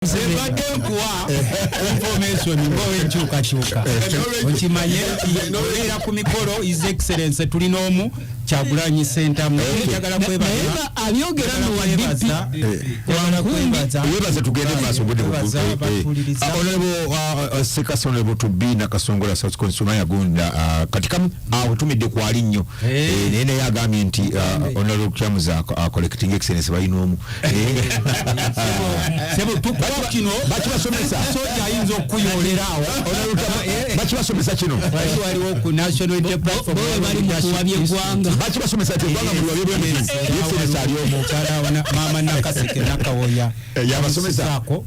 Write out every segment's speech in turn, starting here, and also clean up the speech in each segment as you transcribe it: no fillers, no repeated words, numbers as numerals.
Mbadde nkuwa information ng'owenkyukakyuka, okimanye nti obeera ku mikolo. His Excellence, tulina omu Kyagulanyi Sentamu, njagala kwebaza. Abyogera no wa DP. Njagala kwebaza. Webaze, tugende mu maaso, obudde. Kwebaza abatuuliriza. Honorable Sekasi, Honorable Tubi Nakasongola South Constituency yagunda kati kamu awo tumidde kwali nnyo. Naye agambye nti Honorable Lukyamuzi collecting excellence balina omu. Sebo, tukuwa kino. Bakibasomesa. Soja ayinza okukuyolera awo. Bakibasomesa kino. Waliwo ku National Unity Platform. Bo bali mu kuwabya eggwanga. Bakibasomesa nti eggwanga muliwabye bwemiti, excellence ali omu. Mukyala maama Nakaseke Nakawoya. Yabasomesa. Saako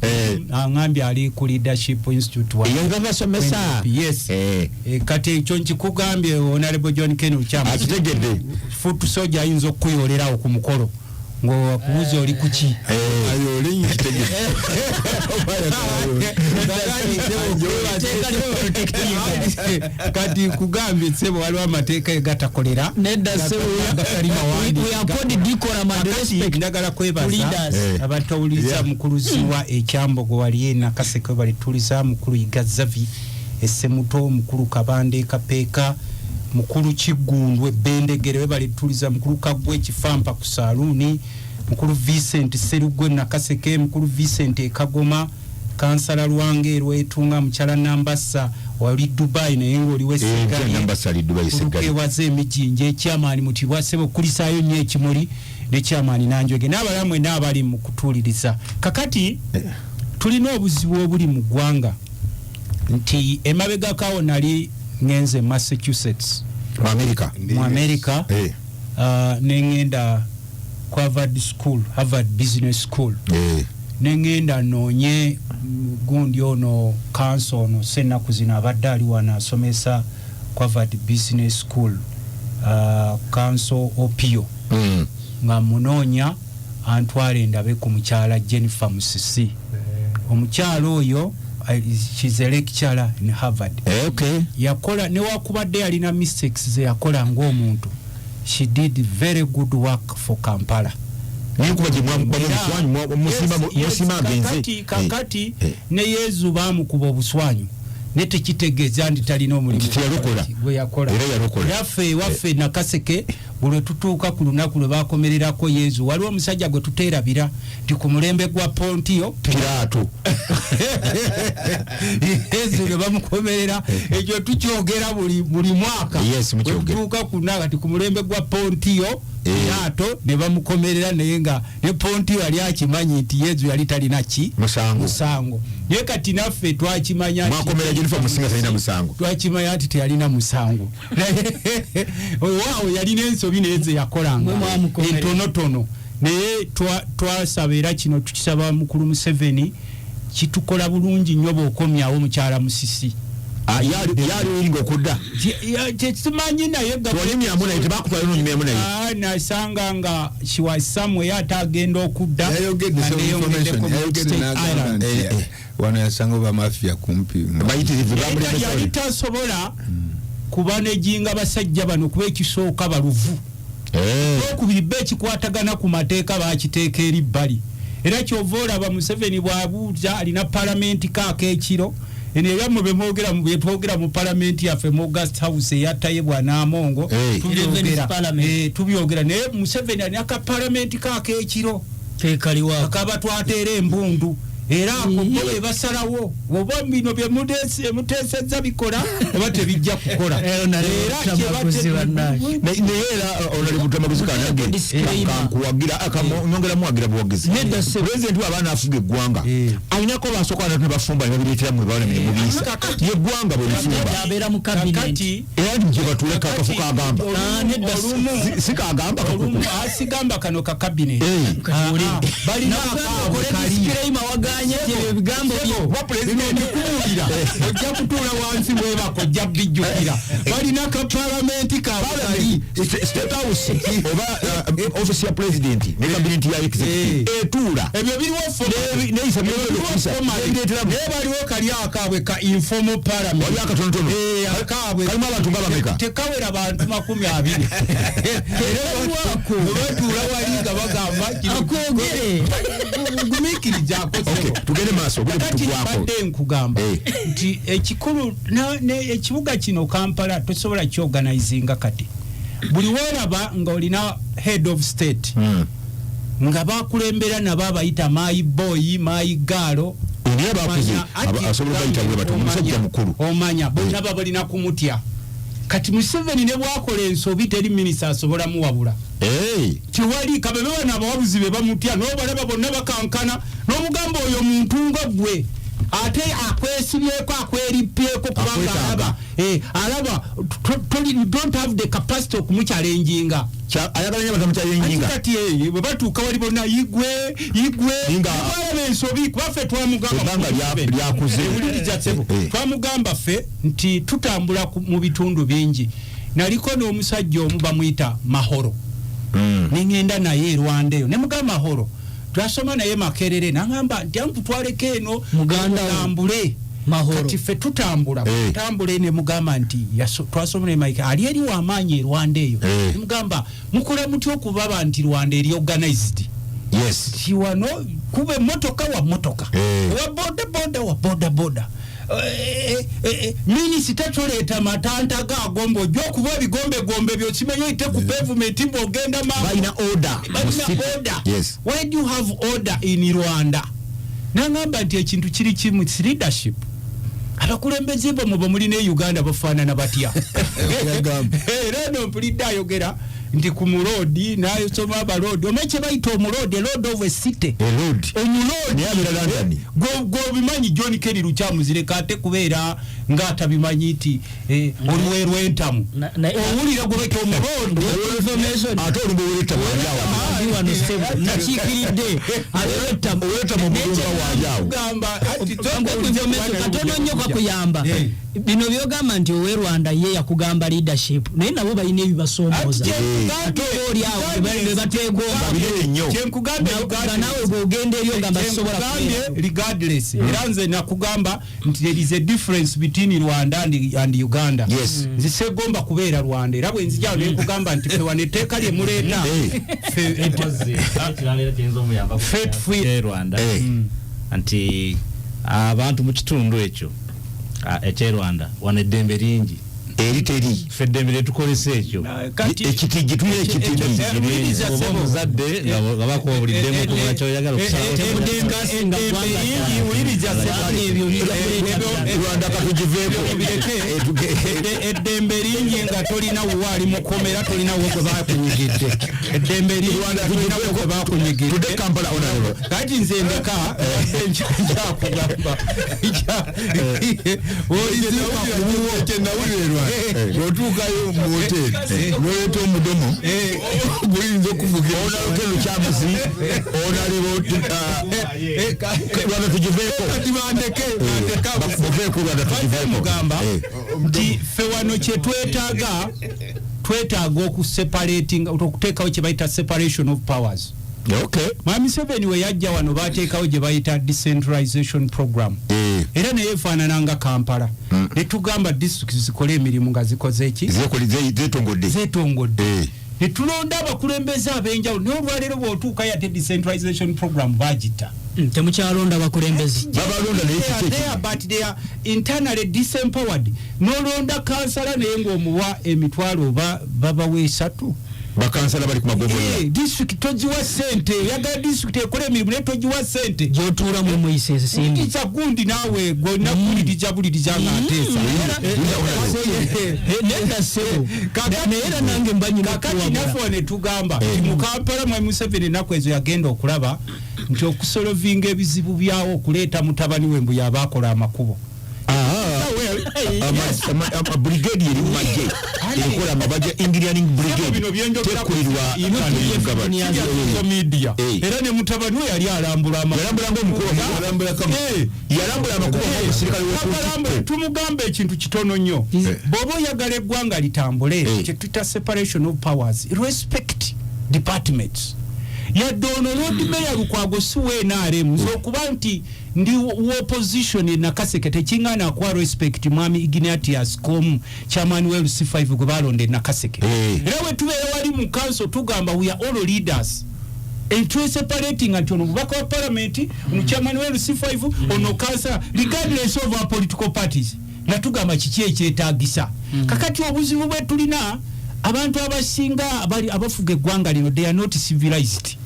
aŋambye ali ku Leadership Institute Yabasomesa. Yes. Kati ekyo nkikugambye, Honorable John Ken Lukyamuzi. Akitegedde. Foot soja ayinza okukuyolerawo ku mukolo ng'okubuuza oli kuki. Ayole nkitegedde. Kati nkugambye ssebo, waliwo amateeka egatakolera Nedda ssebo. agatali mawandiike. We accord decorum and respect Njagala to kwebaza leaders. abatawuliza, mukulu Ziwa Ekyambogo wali e Nakaseke, balituliza mukulu Yiga Zavi Essemuto, mukulu Kabande Kapeeka, mukulu Kiggundu Ebendegere we balituliza, mukulu Kaggwa Ekifampa ku Saaluuni, mukulu Vincent Serugwe Nakaseke, mukulu Vincent Ekagoma, kansala Lwange Erwetunga, mukyala Nambasa wali Dubai naye ngaoli Mukyala Nambasa ali Dubai, Segali. Wesegali emijinja ekyamaani mutibwa sebo kulisaayo nnyo ekimuli nekyamaani nanjwege n'abalala mwenna abali mu kutuuliriza. Kakati tulina obuzibu obuli mu ggwanga nti emabegakawo nali ngenze Massachusetts. Mu America. Mu America. Neŋŋenda ku Harvard School, Harvard Business School. Neŋŋenda noonye gundi ono kanso ono sennaku zino abadde ali wano asomesa ku Harvard Business School, Kanso Opio. Nga munoonya antwale ndabe ku mukyala Jennifer Musisi. Omukyala oyo, she's a lecturer in Harvard. Yakola, newakubadde yalina mistakes ze yakola ng'omuntu, she did very good work for Kampala. Naye kuba gye bamu obuswanyu musima agenze. Kakati Eh. ne Yezu bamukuba obuswanyu, ne tekitegeeza nti talina omulimu Nti teyalokola. gwe yakola. Era yalokola. Yaffe ewaffe Nakaseke, buli lwe tutuuka ku lunaku lwe bakomererako Yezu, waliwo omusajja gwe tuteerabira nti ku mulembe gwa Pontiyo Piraato. Yezu ne bamukomerera. Ekyo tukyogera buli mwaka. Yes, mukyogera. Bwe tutuuka ku nnaku ti ku mulembe gwa Pontiyo Piraato ne bamukomerera, naye nga ne Pontiyo yali akimanyi nti Yezu yali talina ki? Musango. Musango. Naye kati naffe twakimanya Mwakomera Jennifer Musinga talina musango. Twakimanya nti teyalina musango. Naye waawo yalina ensobi naye ze yakolanga Mwe mwamukomerera. entonotono. Naye twasaba, era kino tukisaba mukulu Museveni, kitukola bulungi nnyo bw'okomyawo mukyala Musisi. Ah, yali oyiringa okudda. Tekimanyi naye Tewanyumyamu naye, tebakutwala nonyumyamu naye. Ah, nasanga nga she was somewhere ate agenda okudda Yayogedde nga some neeyongeddeko information, mu yayogedde State n'agamba Island. nti wano yasanga bamafia kumpi. Bayitirivu. Naye Bamulemesa. yali tasobola kubanejinga basajja bano, kuba ekisooka baluvu, okubiri ba ekikwatagana ku mateeka bakiteeka eri bbali. Era kyova olaba Museveni bw'abuuza alina palamenti kaako ekiro eno ebyammwe bemwogera byetwogera mu palamenti yaffe mu August House eyatayebwa n'Amongo. Eleventh Parliament. Tubyogera, naye Museveni alina kapalamenti kaako ekiro Kekaliwa. akaba twateera embundu, era ako bo be basalawo oba bino byemuteesezza bikola oba tebijja kukola. Era Tamaguzi bannange. Naye era Honorable Tamaguzi kanange Disclaimer. kankuwagira, nyongera muwagira buwagizi. Nedda ssebo. Pulezidenti bw'aba anaafuga eggwanga, alinako basooka bantu ne bafumba ne babireetera mmwe bawona ne mubiisa yeggwanga bwe lifumba. Abeera mu cabinet. Kakati Era nti gye batuuleka akafo kagamba. Ah, nedda. Olumu Si kagamba kakuku. Olumu asigamba kano ka cabinet. Balina akaabwe kali. Disclaimer, waganye ebigambo bye. Oba pulezidenti Kubuulira, ojja kutuula wansi bwebako, ojja bijjukira. Balina ka palamenti kaabwe kali. State House oba office ya president ne cabinet ya executive etuula Ebyo biriwo. Neyisa byokuyisa nebireetera. Naye baliwo kali akaabwe ka informal parliament. Wali akatonotono. Akaabwe. Kalimu abantu nga bameka? Tekawera bantu 20. Era batuula wali nga bagamba kino Akwogere. Gumiikirizaako. Okay, tugende maaso, obudde Kati butugwako. mbadde nkugamba nti ekikulu ekibuga kino Kampala tosobola kyorganizinga. Kati buli woolaba nga olina head of state nga bakulembera nabo abayita my boy, my girl. Naye abakuze asobola bayita bwe batyo, omusajja mukulu. Omanya bonna babalina kumutya. Kati Museveni ne bwakola ensobi, teri minisita asobola muwabula. Tiwali kabebe. Bano abawabuzi be bamutya, nobalaba bonna bakankana n'omugamba oyo muntu nga gwe, ate akwesibyeko, akweripyeko kubanga Akwetaaga. alaba alaba you don't have the capacity okumuchallenginga. Ayagala nnyo batamuchallenginga. Ati kati bwe batuuka wali bonna igwe igwe. Alaba ensobi, kuba ffe twamugamba Ebbanga lyakuze. Wuliriza ssebo. Twamugamba ffe nti tutambula mu bitundu bingi. Naliko n'omusajja omu bamuyita Mahoro. Neŋŋenda naye e Rwanda eyo, ne mugamba Mahoro twasoma naye Makerere, naŋamba nti ankutwaleko eno Muganda wo. tambule. Mahoro. Kati ffe tutambula tambule, ne mugamba nti twasoma ne Mike ali eri wamaanyi e Rwanda eyo. Ne mugamba mukola mutya okubaba nti Rwanda eri organized? Ti wano kuba emotoka wa motoka, wa boda boda wa boda boda. Minisita toleeta matanta gaago mbu ojja okuba ebigombegombe byokimanya oyite ku pavement mbu ogenda Balina order mu Balina city. order. Why do you have order in Rwanda? Nangamba nti ekintu kiri kimu, its leadership. Abakulembeze bamwe bamulina e Uganda bafaanana batya? Yagamba. Era eno mpulidde ayogera nti ku muloodi nasoma abaloodi, omanyi kye bayita omuloodi? Lord of a city. A lord. Omuloodi. Naye abeera London. Gwobimanyi John Kerry Lukyamuzireka ate kubeera ng'atabimanyi nti oluweerwentamu owulira gwe bayita omuloodi. Information. Ate olumbe owuleta wanjaawo. Ndi wano ssebo, nakiikiridde abeerwetamu. Owuleta mu mulumba wanjaawo. Gamba ati Information katono nnyo kakuyamba. Bino byogamba nti owe Rwanda ye yakugamba leadership, naye nabo balina ebibasoomooza, ate oba oli awo be bategomba. Babirere nnyo. Kyenkugambye, Nga naawe bw'ogenda eri ogamba sisobola kyenkugambye, kubeerayo. regardless, era nze nakugamba nti there is a difference between Rwanda and Uganda. Nze segomba kubeera Rwanda, era bwe nzijaawo nenkugamba nti fe wano etteeka lye muleeta Ekirala era kiyinza omuyamba Ffe e Rwanda nti abantu mu kitundu ekyo eky'e Rwanda wano eddembe lingi. Eri teri. Ffe eddembe lyetukozesa ekyo. Kati Ekitigi, tulina ekitigi. Wuliriza Oba ssebo. omuzadde nga bakuwa buli ddembe okukola kyoyagala, okusalawo kyoyagala. Eddembe lingi, wuliriza ssebo. Ebyo bijja kuleeta birala. Rwanda katugiveeko. Bireke. Eddembe lingi nga tolina wuwo ali mukomera, tolina wuwo gwe bakunyigidde. Eddembe lingi nga tolina wuwo gwe bakunyigidde. Tudde Kampala, honorable. Kati nze ndeka nkyakugamba. Kyenawulira, bw'otuukayo mu hoteri noleeta omudomo guyinza okuvugira. Honorable Lukyamuzi, honorable, Rwanda tugiveeko. Kati bandeke, bandeke. Muveeko, Rwanda tugiveeko. Mugamba nti ffe wano kyetwetaaga, twetaaga okuseparating, okuteekawo kye bayita separation of powers. Mwami Museveni we yajja wano bateekawo gye bayita decentralization program. Era naye efaanana nga Kampala. Ne tugamba district zikole emirimu nga zikoze eki? Zetongodde. Zetongodde. Ne tulonda abakulembeze ab'enjawulo, naye olwaleero bw'otuukayo ate decentralization program bagitta. Temukyalonda bakulembeze. Babalonda naye They are kiki there, but they are internally disempowered. Nolonda kansala naye ng'omuwa emitwalo oba babawa esatu. Bakansala bali ku magombolola. District togiwa sente. Oyagala district ekole emirimu naye togiwa sente. Gyotuula mu muyisa ensimbi. Wuliriza gundi, naawe gwonna buliriza buliriza nga nteesa. Nedda ssebo, naye era nange mba nyina Kakati okuwabula. naffe ne tugamba nti mu Kampala mwami Museveni ennaku ezo yagenda okulaba nti okusolovinga ebizibu byawo okuleeta mutabani we mbu yaba akola amakubo. Brigade eri mumagye ekola amabajja, engineering brigade. Bino byenjogera ku Tekulirwa internet, social media. Era ne mutabani we yali alambula amakubo. Yalambula ng'omukulu. Yalambula amakubo ng'omusirikale Agalambula, w'oku tumugamba ekintu kitono nnyo. Bw'oba oyagala eggwanga litambule, kyetuyita separation of powers, respect departments. Yadde ono Lord Mayor Lukwago si wa NRM, nze okuba nti ndi wa opposition e Nakaseke tekiŋŋaana akuwa respect mwami Ignatius Com, chairman wa LC5 gwe balonda e Nakaseke. Era bwe tubeera wali mu council tugamba we are all leaders. Etweseparatinga nti ono mubaka wa parliament, ono chairman wa LC5, ono councillor, regardless of our political parties, nga tugamba kiki ekyetagisa. Kakati obuzibu bwe tulina, abantu abasinga abali abafuga eggwanga lino, they are not civilized.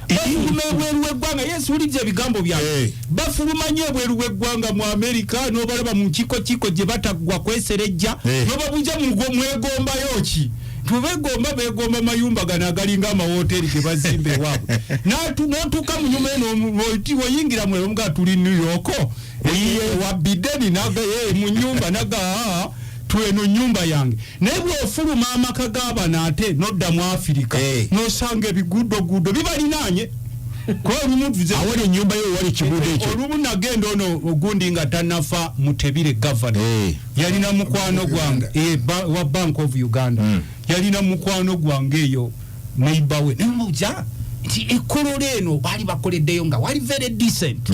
Bafuluma ebweru w'eggwanga. Yes, wuliriza ebigambo byange. Bafuluma nnyo ebweru w'eggwanga, mu Amerika n'obalaba mu nkiko kiko gye bataggwa kweserejja. N'obabuuza, mwegombayo ki? Tubegomba, begomba mayumba gano agalinga amawoteri ge bazimba ewaabwe. N'otuuka mu nyumba eno, oyingira mu nga tuli New York wa Biden, naga mu nyumba naga, "Ah, tweno nyumba yange." Naye bw'ofuluma amaka g'abano ate nodda mu Afirika, n'osanga ebiguudoguudo bibalinaanye, kuba olumu Awali ennyumba yo wali ekiguudo ekyo. Olumu nagenda ono ogundi nga tanafa, Mutebire gavana, yalina mukwano gwange, wa Bank of Uganda. Yalina mukwano gwange eyo, neighbor we, nemubuuza nti ekololo eno baali bakoleddeyo nga wali very decent,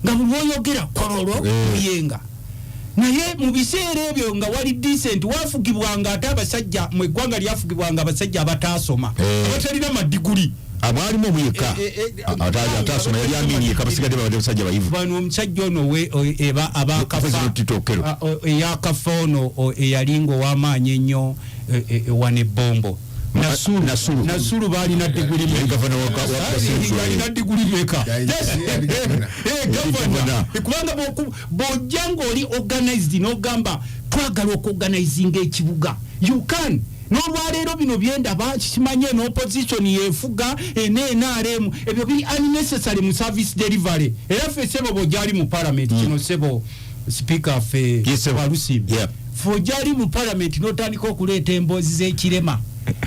nga buli lwoyogera Kololo, Muyenga. Naye mu biseera ebyo nga wali decent, wafugibwanga ate abasajja mu eggwanga lyafugibwanga abasajja abataasoma, abatalina madiguli. Abwalimu omuyeka atasoma yali Amini yekka, basigadde babadde basajja bayivu. Bano omusajja ono eba abakafa President Tito Okello. Eyakafa ono, eyalinga ow'amaanyi ennyo, wano ebbombo, Nasulu. Nasulu. Nasulu baalina diguli Yali gavana wa Central. Yalina diguli meka? Yali Yes. yali gavana. Gavana. Gavana. Kubanga bw'ojja ng'oli organized n'ogamba twagala okuorganizinga ekibuga, you can. N'olwaleero bino byendaba kimanye eno opposition yefuga ene NRM, ebyo biri unnecessary mu service delivery. Era ffe sebo bw'ojali mu parliament, kino sebo speaker, ffe Yes, sir. Walusimbi, ffe ojali mu parliament n'otandika okuleeta emboozi z'ekirema,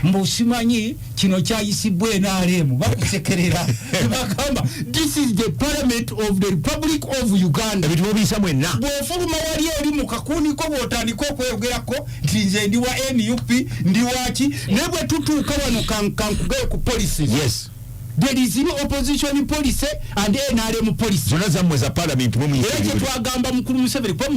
mbu simanyi kino kyayisibwa NRM, bakusekerera. Bagamba, "This is the parliament of the Republic of Uganda." Ebintu mubiyisa mwenna. Bw'ofuluma wali eri mu kakuuniko, bw'otandika okweyogerako nti nze ndi wa NUP, ndi waki, naye bwe tutuuka wano, kankugayo ku policies. There is no opposition policy and NRM policy. Zonna zammwe za parliament mumuyisa. Era kyetwagamba mukulu Museveni, kuba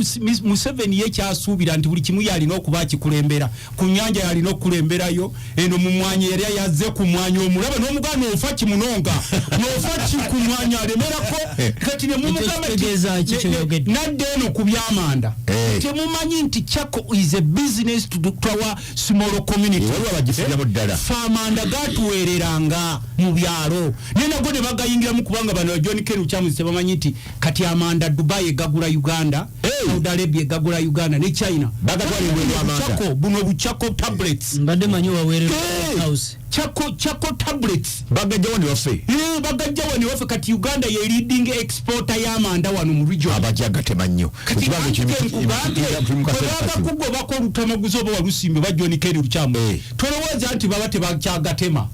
Museveni ye kyasuubira nti buli kimu yalina okuba akikulembera. Ku nyanja yalina okukulemberayo, eno mu mwanyi yali yazze ku mwanyi, omulaba n'omugana ofa kimunonga nofa ki ku mwanyi alemerako. Kati ne mumugamba nti- Ekyo kitegeeza ki kyoyogedde? Nadda eno ku byamanda. Temumanyi nti charcoal is a business to our small community? Waliwo abagifuniramu ddala. Fe amanda gatuweereranga mu byalo, naye nago ne bagayingiramu, kubanga bano John Ken Lukyamuzi tebamanyi nti kati amanda Dubai egagula Uganda, Saudi Arabia egagula Uganda ne China. Bagatwala ebweru amanda. Charcoal, buno buchako tablets. Mbadde manyi waweerera house. Charcoal tablets. Bagajjawo ne baffe. Bagajja wano ewaffe. Kati Uganda ye leading exporter y'amanda wano mu region. Abajja agatema nnyo. Kati Ekibanga nkugambye, kiri mu kaseera kasibu. bwebabakugobako olutamaguzi oba Walusimbi oba John Ken Lukyamuzi, tolowooza nti baba tebakyagatema.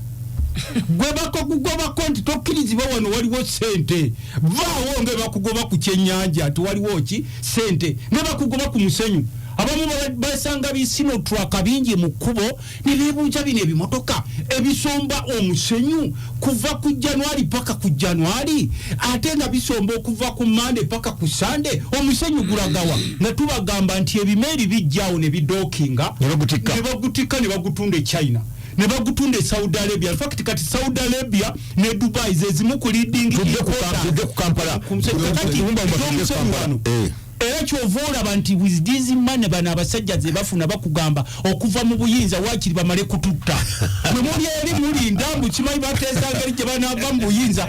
Gwe bakugobako nti tokkirizibwa wano, waliwo sente, vaawo. Nga bakugoba ku kyennyanja nti waliwo ki sente, nga bakugoba ku musenyu. Abamu basanga bisinotraka bingi mu kkubo ne beebuuza, bino ebimotoka ebisomba omusenyu kuva ku January paka ku January, ate nga bisomba okuva ku Mande paka ku Sande, omusenyu gulagawa? Nga tubagamba nti ebimeeri bijjaawo ne bidookinga. Ne bagutikka. Ne bagutikka ne bagutunda e China, ne bagutunda e Saudi Arabia. In fact, kati Saudi Arabia ne Dubai zezimu ku leading importers. Tudde ku Kampala. Ku musenyu. Kakati, Tubumba tudde ku omusenyu Kampala. wano. Era kyova olaba nti with this money bano abasajja ze bafuna, bakugamba okuva mu buyinza wakiri bamale kututta. Bwe muli eri mulinda mbu kimanyi bateesa ngeri gye banaava mu buyinza.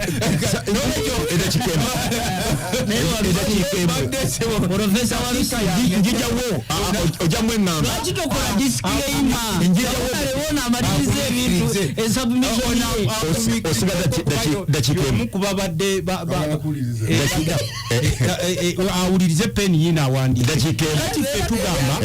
Eddakiika emu. Eddakiika emu. Profesa Walusimbi. Njijawo ojjamu eŋŋamba. Lwaki tokola disclaimer? Lewona amaliriza ebintu, esubmission ye. Osigaza dakiika emu. Omu ku babadde Abakuwuliriza. Awulirize peni yina awandiike. Dakiika emu. Kati ffe tugamba,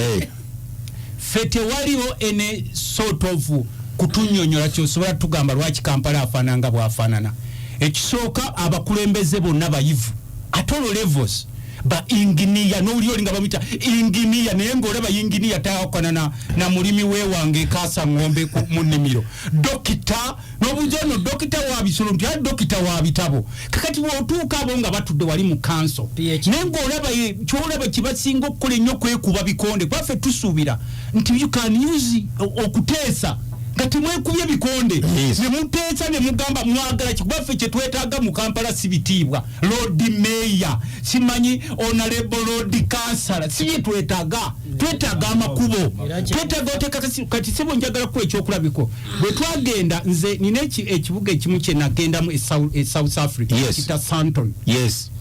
ffe tewaliwo any sort of kutunyonyola kyosobola tugamba lwaki Kampala afaanana nga bwafaanana. Ekisooka, abakulembeze bonna bayivu at all levels, ba inginiya, nowuli oli nga bamwita inginiya, naye ngaolaba inginiya tayawukana na mulimi wewange kasa ng'ombe mu nnimiro. Dokita nobuuza ono dokita wa bisolo nti ali dokita wa bitabo. Kakati bwotuuka abo nga batudde wali mu kanso, PhD. naye ngaolaba kyolaba kibasinga okukola ennyo kwekuba bikonde. Kwaffe tusuubira nti you can use okuteesa. Nga temwekubye bikonde, ne muteesa ne mugamba mwagala ki, kuba ffe kye twetaaga mu Kampala si bitiibwa, Lord Mayor, simanyi honorable Lord Councillor, si bye twetaaga. Twetaaga amakubo, twetaaga oteeka kati sebo njagala kuwa ekyokulabiko. Bwe twagenda, nze nina ekibuga ekimu kye nagendamu e South Africa, kita Sandton.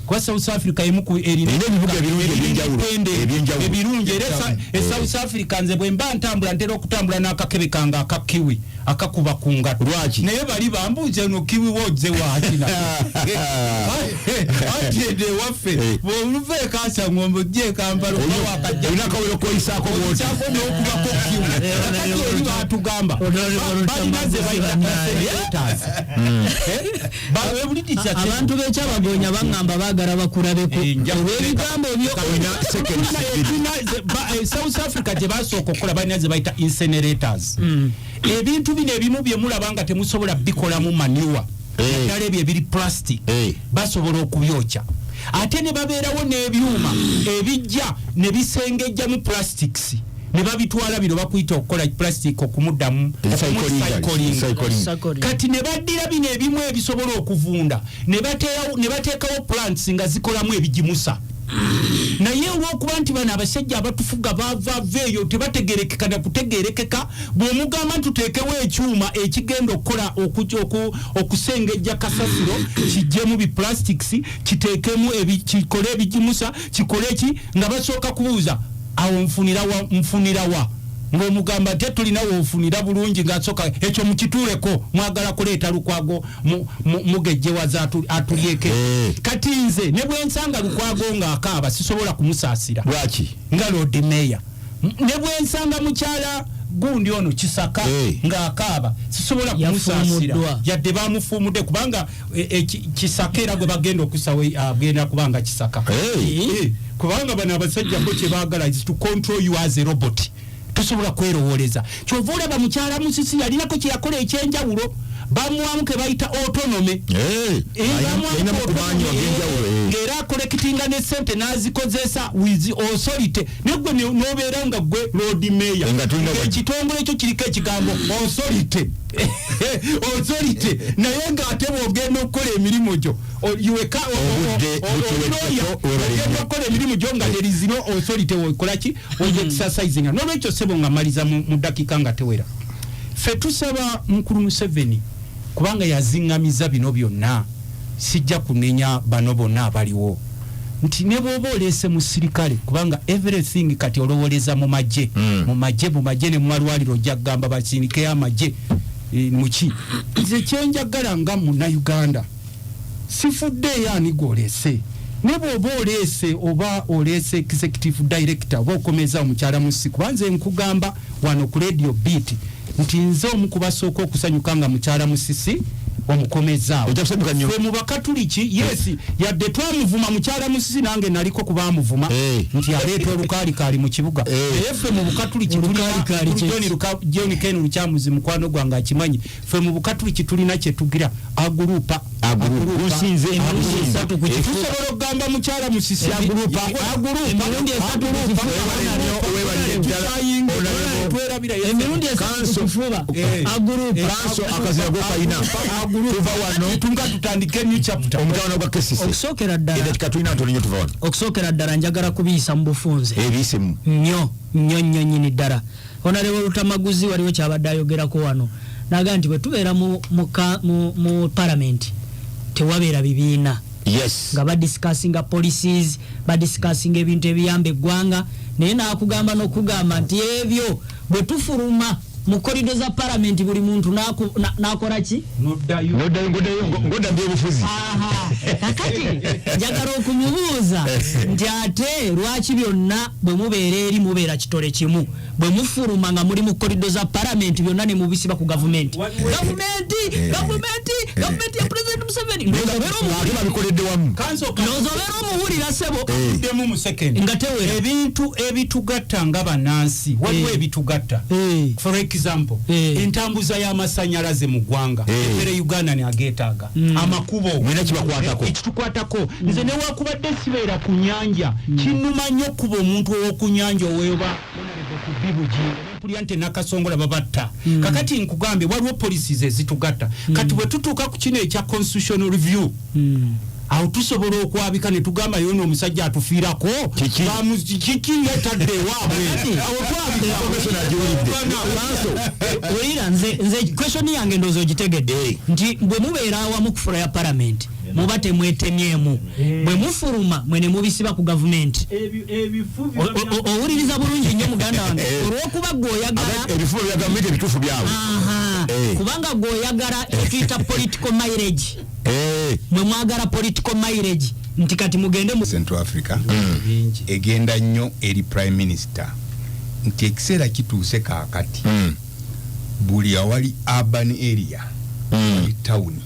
Kuba South Africa emu ku erina Erina ebibuga ebirungi erina ebyenjawulo, ebitende ebyenjawulo. ebirungi. Era e South Africa nze bwe mba ntambula ntera okutambula n'akakebe kange aka kiwi akakuba ku ngatto. Lwaki? Naye bali bambuuza eno kiwi wozze waakina ati eno ewaffe bw'oluva e Kasangombe ojja e Kampala oba wakajja Olina akawero koyisaako bw'oti. Oyisaako n'okubako kiwi. Kakati eri baatugamba balina ze bayita incinerators. Abantu b'ekyabagonya baŋŋamba baagala bakulabeko olw'ebigambo ebyo. Olina seconds bbiri. South Africa gye basooka okukola balina ze bayita incinerators. Ebintu bino ebimu bye mulaba nga temusobola bikolamu manure, naddala ebyo ebiri plastic, basobola okubyokya, ate ne babeerawo n'ebyuma ebijja ne bisengejjamu plastics ne babitwala. Bino bakuyita okukola plastic okumuddamu Recycling. okumucycling. Recycling. Kati ne baddira bino ebimu ebisobola okuvunda ne bateekawo plants nga zikolamu ebigimusa. Naye olwokuba nti bano abasajja abatufuga bavava eyo tebategerekeka na kutegerekeka, bw'omugamba nti tuteekewo ekyuma ekigenda okukola okusengejja kasasiro kijjemu biplastics, kiteekemu kikole ebigimusa, kikole ki, nga basooka kubuuza awo nfunira wa, nfunira wa? Ng'omugamba nti tulina woofunira bulungi, ng'asooka ekyo mukituuleko, mwagala kuleeta Lukwago mugejjewaza atulyeke. Kati nze ne bwe nsanga Lukwago ng'akaaba sisobola kumusaasira. Lwaki? Nga Lord Mayor, ne bwe nsanga mukyala gundi ono Kisaka ng'akaaba sisobola kumusaasira. Yafuumuddwa. Yadde bamufuumudde, kubanga Kisaka era gwe bagenda okusawo agenda kubanga Kisaka. Kubanga bano abasajja bo kye baagala is to control you as a robot, tosobola kwerowooleza. Kyova olaba mukyala Musisi yalinako kye yakola ekyenjawulo, bamuwamu ke bayita autonomy. Bamuwamu Alina mu kubanyi autonomy, ag'enjawulo, ng'era acollectinga ne sente n'azikozesa with authority. Naye gwe n'obeera nga gwe Lord Mayor, Nga tulina ng'ekitongole kyo kiriko ekigambo authority, authority, naye ng'ate bw'ogenda okukola emirimu gyo Obudde butuweddeko, webale ogenda nnyo. okukola emirimu gyo nga there is no authority, okola ki? Exercising. N'olwekyo ssebo, nga maliza mu ddakiika nga tewera, ffe tusaba mukulu Museveni, kubanga yaziŋŋamiza bino byonna. Sijja kunenya bano bonna abaliwo nti ne bw'oba oleese musirikale, kubanga everything kati olowoleza mu magye, mu magye ne mu malwaliro ojja kugamba basindikeyo amagye. Muki nze kyenjagala nga Munnayuganda, sifuddeeyo ani gw'oleese. Ne bw'oba oleese, oba oleese executive director oba okomeza omukyala Musi, kuba nze nkugamba wano ku Radio Beat nti nze omu kubasooka okusanyuka nga mukyala Musisi omukomezaawo. Ojja kusanyuka nnyo. Ffe mu Bakatuliki, yes, yadde twamuvuma mukyala Musisi, nange naliko kubamuvuma nti aleeta olukaalikaali mu kibuga, naye ffe mu Bukatuliki Olukaalikaali kye John John Ken Lukyamuzi mukwano gwange akimanyi. Ffe mu Bukatuliki tulina kyetugira agurupa. Agurupa. Gusinze Emirundi emirundi esatu ku kifuba. Tusobola okugamba mukyala Musisi Agurupa. agurupa. Emirundi esatu ku kifuba. Webalire ddala. Twerabira Emirundi esatu ku kifuba. Agurupa. Kanso akazira go kalina tuva wano. Tunga tutandike new chapter. Omutawana gwa KCC. Okusookera ddala, Eddakiika tulina ntono nnyo, tuva wano. okusookera ddala njagala kubiyisa mu bufunze. Ebiyisemu. Nnyo nnyo nnyo nnyini ddala. Honorable Lutamaguzi waliwo kyabadde ayogerako wano, naga nti bwe tubeera mu parliament tewabeera bibiina, nga badiscussinga policies, badiscussinga ebintu ebiyamba eggwanga. Naye nakugamba n'okugamba nti ebyo bwe tufuluma mu korido za palamenti, buli muntu nakola ki? Noddayo. Ngoddayo ngodda byobufuzi. Aha. Kakati njagala okumubuuza nti ate lwaki byonna bwe mubeera eri mubeera kitole kimu, bwe mufuluma nga muli mu korido za palamenti byonna ne mubisiba ku gavumenti, gavumenti, gavumenti, gavumenti ya President Museveni? Ndowooza obeera Ate omuwulira. babikoledde wamu. Kanso. Ndowooza obeera omuwulira, ssebo. Ddemu mu second. Nga tewera. Ebintu ebitugatta nga bannansi, waliwo ebitugatta. For example Example, entambuza y'amasanyalaze mu ggwanga, every Ugandan ageetaaga. Amakubo. Mwina kibakwatako. Ekitukwatako. Nze newakubadde sibeera ku nyanja, kinnuma nnyo okuba omuntu ow'oku nyanja oweeba kubibugi mpulira nti Nakasongola babatta. Kakati nkugambye, waliwo policies ezitugatta. Kati bwe tutuuka ku kino ekya constitutional review, awo tusobola okwabika ne tugamba yono omusajja atufiirako. Kiki? Kiki yetadde ewaabwe? Awo twabika. Information agiwulidde. Kanso. Wulira, nze question yange ndowooza ogitegedde, nti bwe mubeera awamu ku floor ya parliament muba temwetemyemu, bwe mufuluma mwe ne mubisiba ku gavumenti. Ebifu Owuliriza bulungi nnyo, muganda wange, olw'okuba gwe oyagala Ebifuba bya gavumenti ebituufu byabwe. Aha. Kubanga gwe oyagala ekituyita political mileage. Mwe mwagala political mileage, nti kati mugende mu Central Africa egenda nnyo eri Prime Minister nti ekiseera kituuse kaakati buli awali urban area, wali tawuni,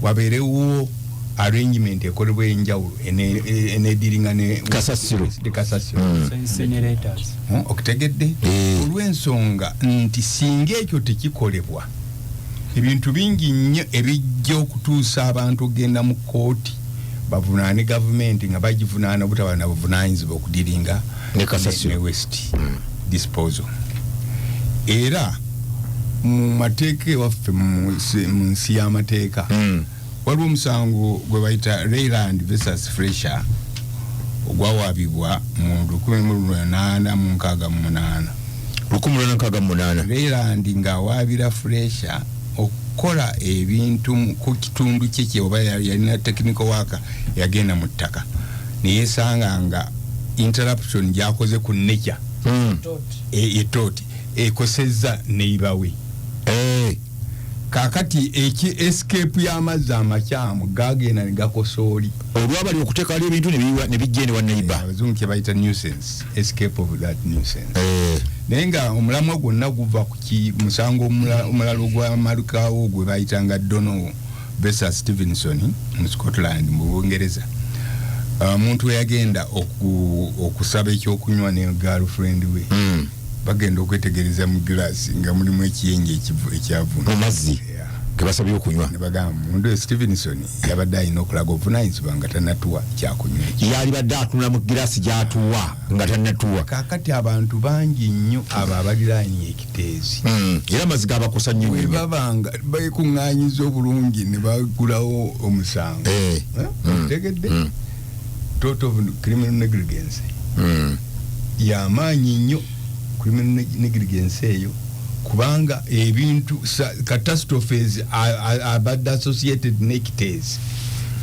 wabeerewo arrangement ekolebwa enjawulo enediringa ne Kasasiro. ne kasasiro. Incinerators. Okutegedde? Olw'ensonga nti singa ekyo tekikolebwa, ebintu bingi nnyo ebijja okutuusa abantu okugenda mu kooti bavunaane gavumenti nga bagivunaana obutaba na buvunaanyizibwa okudiringa Ne kasasiro. Ne waste disposal. Era mu mateeka ewaffe, mu nsi y'amateeka, waliwo omusango gwe bayita Rayland versus Fletcher ogwawabibwa mu 1868. 1868. Rayland ng'awaabira Fletcher okukola ebintu ku kitundu kye kye oba yalina technical work, yagenda mu ttaka neyesanga nga interruption gyakoze ku nature etoti ekosezza neighbour we. Kakati eki escape y'amazzi amakyamu gagenda ne gakosa oli. Olwabali okuteekalo ebintu ne bijja ene wa neighbour. Abazungu kye bayita nuisance, escape of that nuisance. Naye nga omulamwa gwonna guva ku ki musango omulala ogwamalukawo gwe bayitanga Donoghue versus Stevenson mu Scotland, mu Bungereza. Omuntu eyagenda okusaba ekyokunywa ne girlfriend we, bagenda okwetegereza mu glass nga mulimu ekiyenje ekyavuna mu mazzi ge basabye okunywa. Ne bagamba mundu oyo Stevenson yabadde alina okulaga obuvunanyizibwa nga tanatuwa kyakunywa ekyo. Yali badde atunula mu girasi gyatuwa nga tannatuwa. Kaakati abantu bangi nnyo abo abaliraanye ekiteezi, Era amazzi gabakosa nnyo bwe nnyo. Babanga bekuŋŋaanyiza obulungi ne bagulawo omusango. Eh? Otegedde? Tort of criminal negligence yamaanyi nnyo, criminal negligence eyo, kubanga ebintu catastrophes abadde associated n'ekiteezi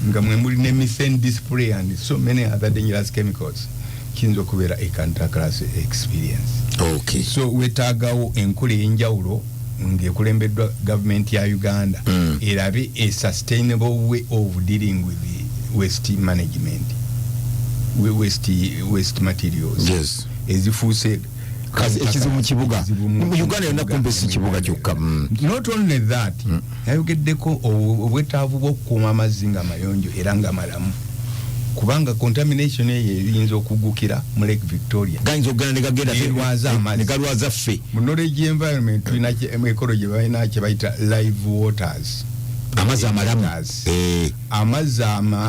nga mwe muli ne methane display and so many other dangerous chemicals, kiyinza okubeera a cantankerous experience. So wetaagawo enkola ey'enjawulo ng'ekulembeddwa gavumenti ya Uganda erabe a sustainable way of dealing with the waste management, waste materials ezifuuse Ekizibu mu kibuga. Ekizibu Mu Uganda yonna kumpi, si kibuga kyokka. Not only that, yayogeddeko obwetaavu bw'okukuuma amazzi nga mayonjo era nga malamu, kubanga contamination eyo eyinza okugukira mu Lake Victoria. Gayinza okugenda ne gagenda Nerwaza amazzi. Ne galwaza ffe. Mu knowledge environment tulina mu ecology balina kye bayita live waters. Amazzi amalamu. Waters. Amazzi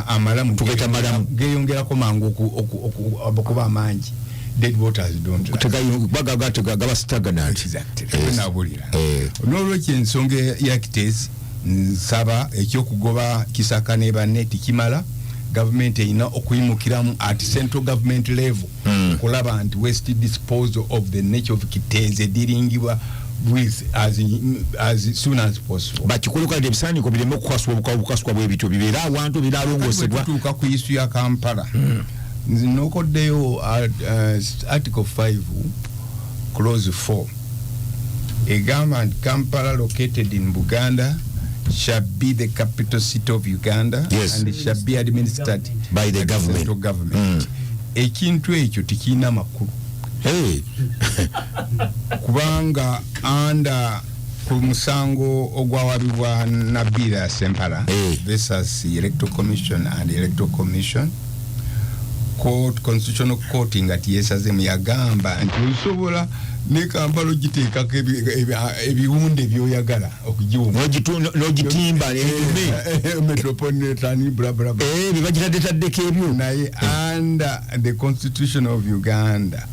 amalamu Tugaita malamu. geyongerako mangu okuba amangi. Dead waters don't last. Bagaga gaba stagnant. Exactly. Yes. Nabulira. N'olwekyo ensonga ya Kiteezi, nsaba ekyokugoba Kisaka ne banne tikimala. Gavumenti erina okuyimukiramu at central government level okulaba nti waste disposal of the nature of Kiteezi ediringibwa with as soon as possible. Bakikole ebisaaniko bireme okukaswa obukaswa bwebityo, bibeere awantu biralongoosebwa. Tutuuka ku issue ya Kampala, nze nokoddeyo article 5 clause 4 egamba nti Kampala, located in Buganda, shall be the capital city of Uganda and shall be administered by the government. Central government. Ekintu ekyo tekirina makulu, Hey. kubanga under ku musango ogwawabibwa Nabira Sempala Eh. versus Electoral Commission and Electoral Commission, Court, Constitutional Court nga tiyesazemu, yagamba nti osobola ne Kampala ogiteekako ebiwunde byoyagala okugiwuma, n'ogitimba metropolitan bla bla bla, bibagitaddetaddeko ebyo. Naye under the Constitution of Uganda,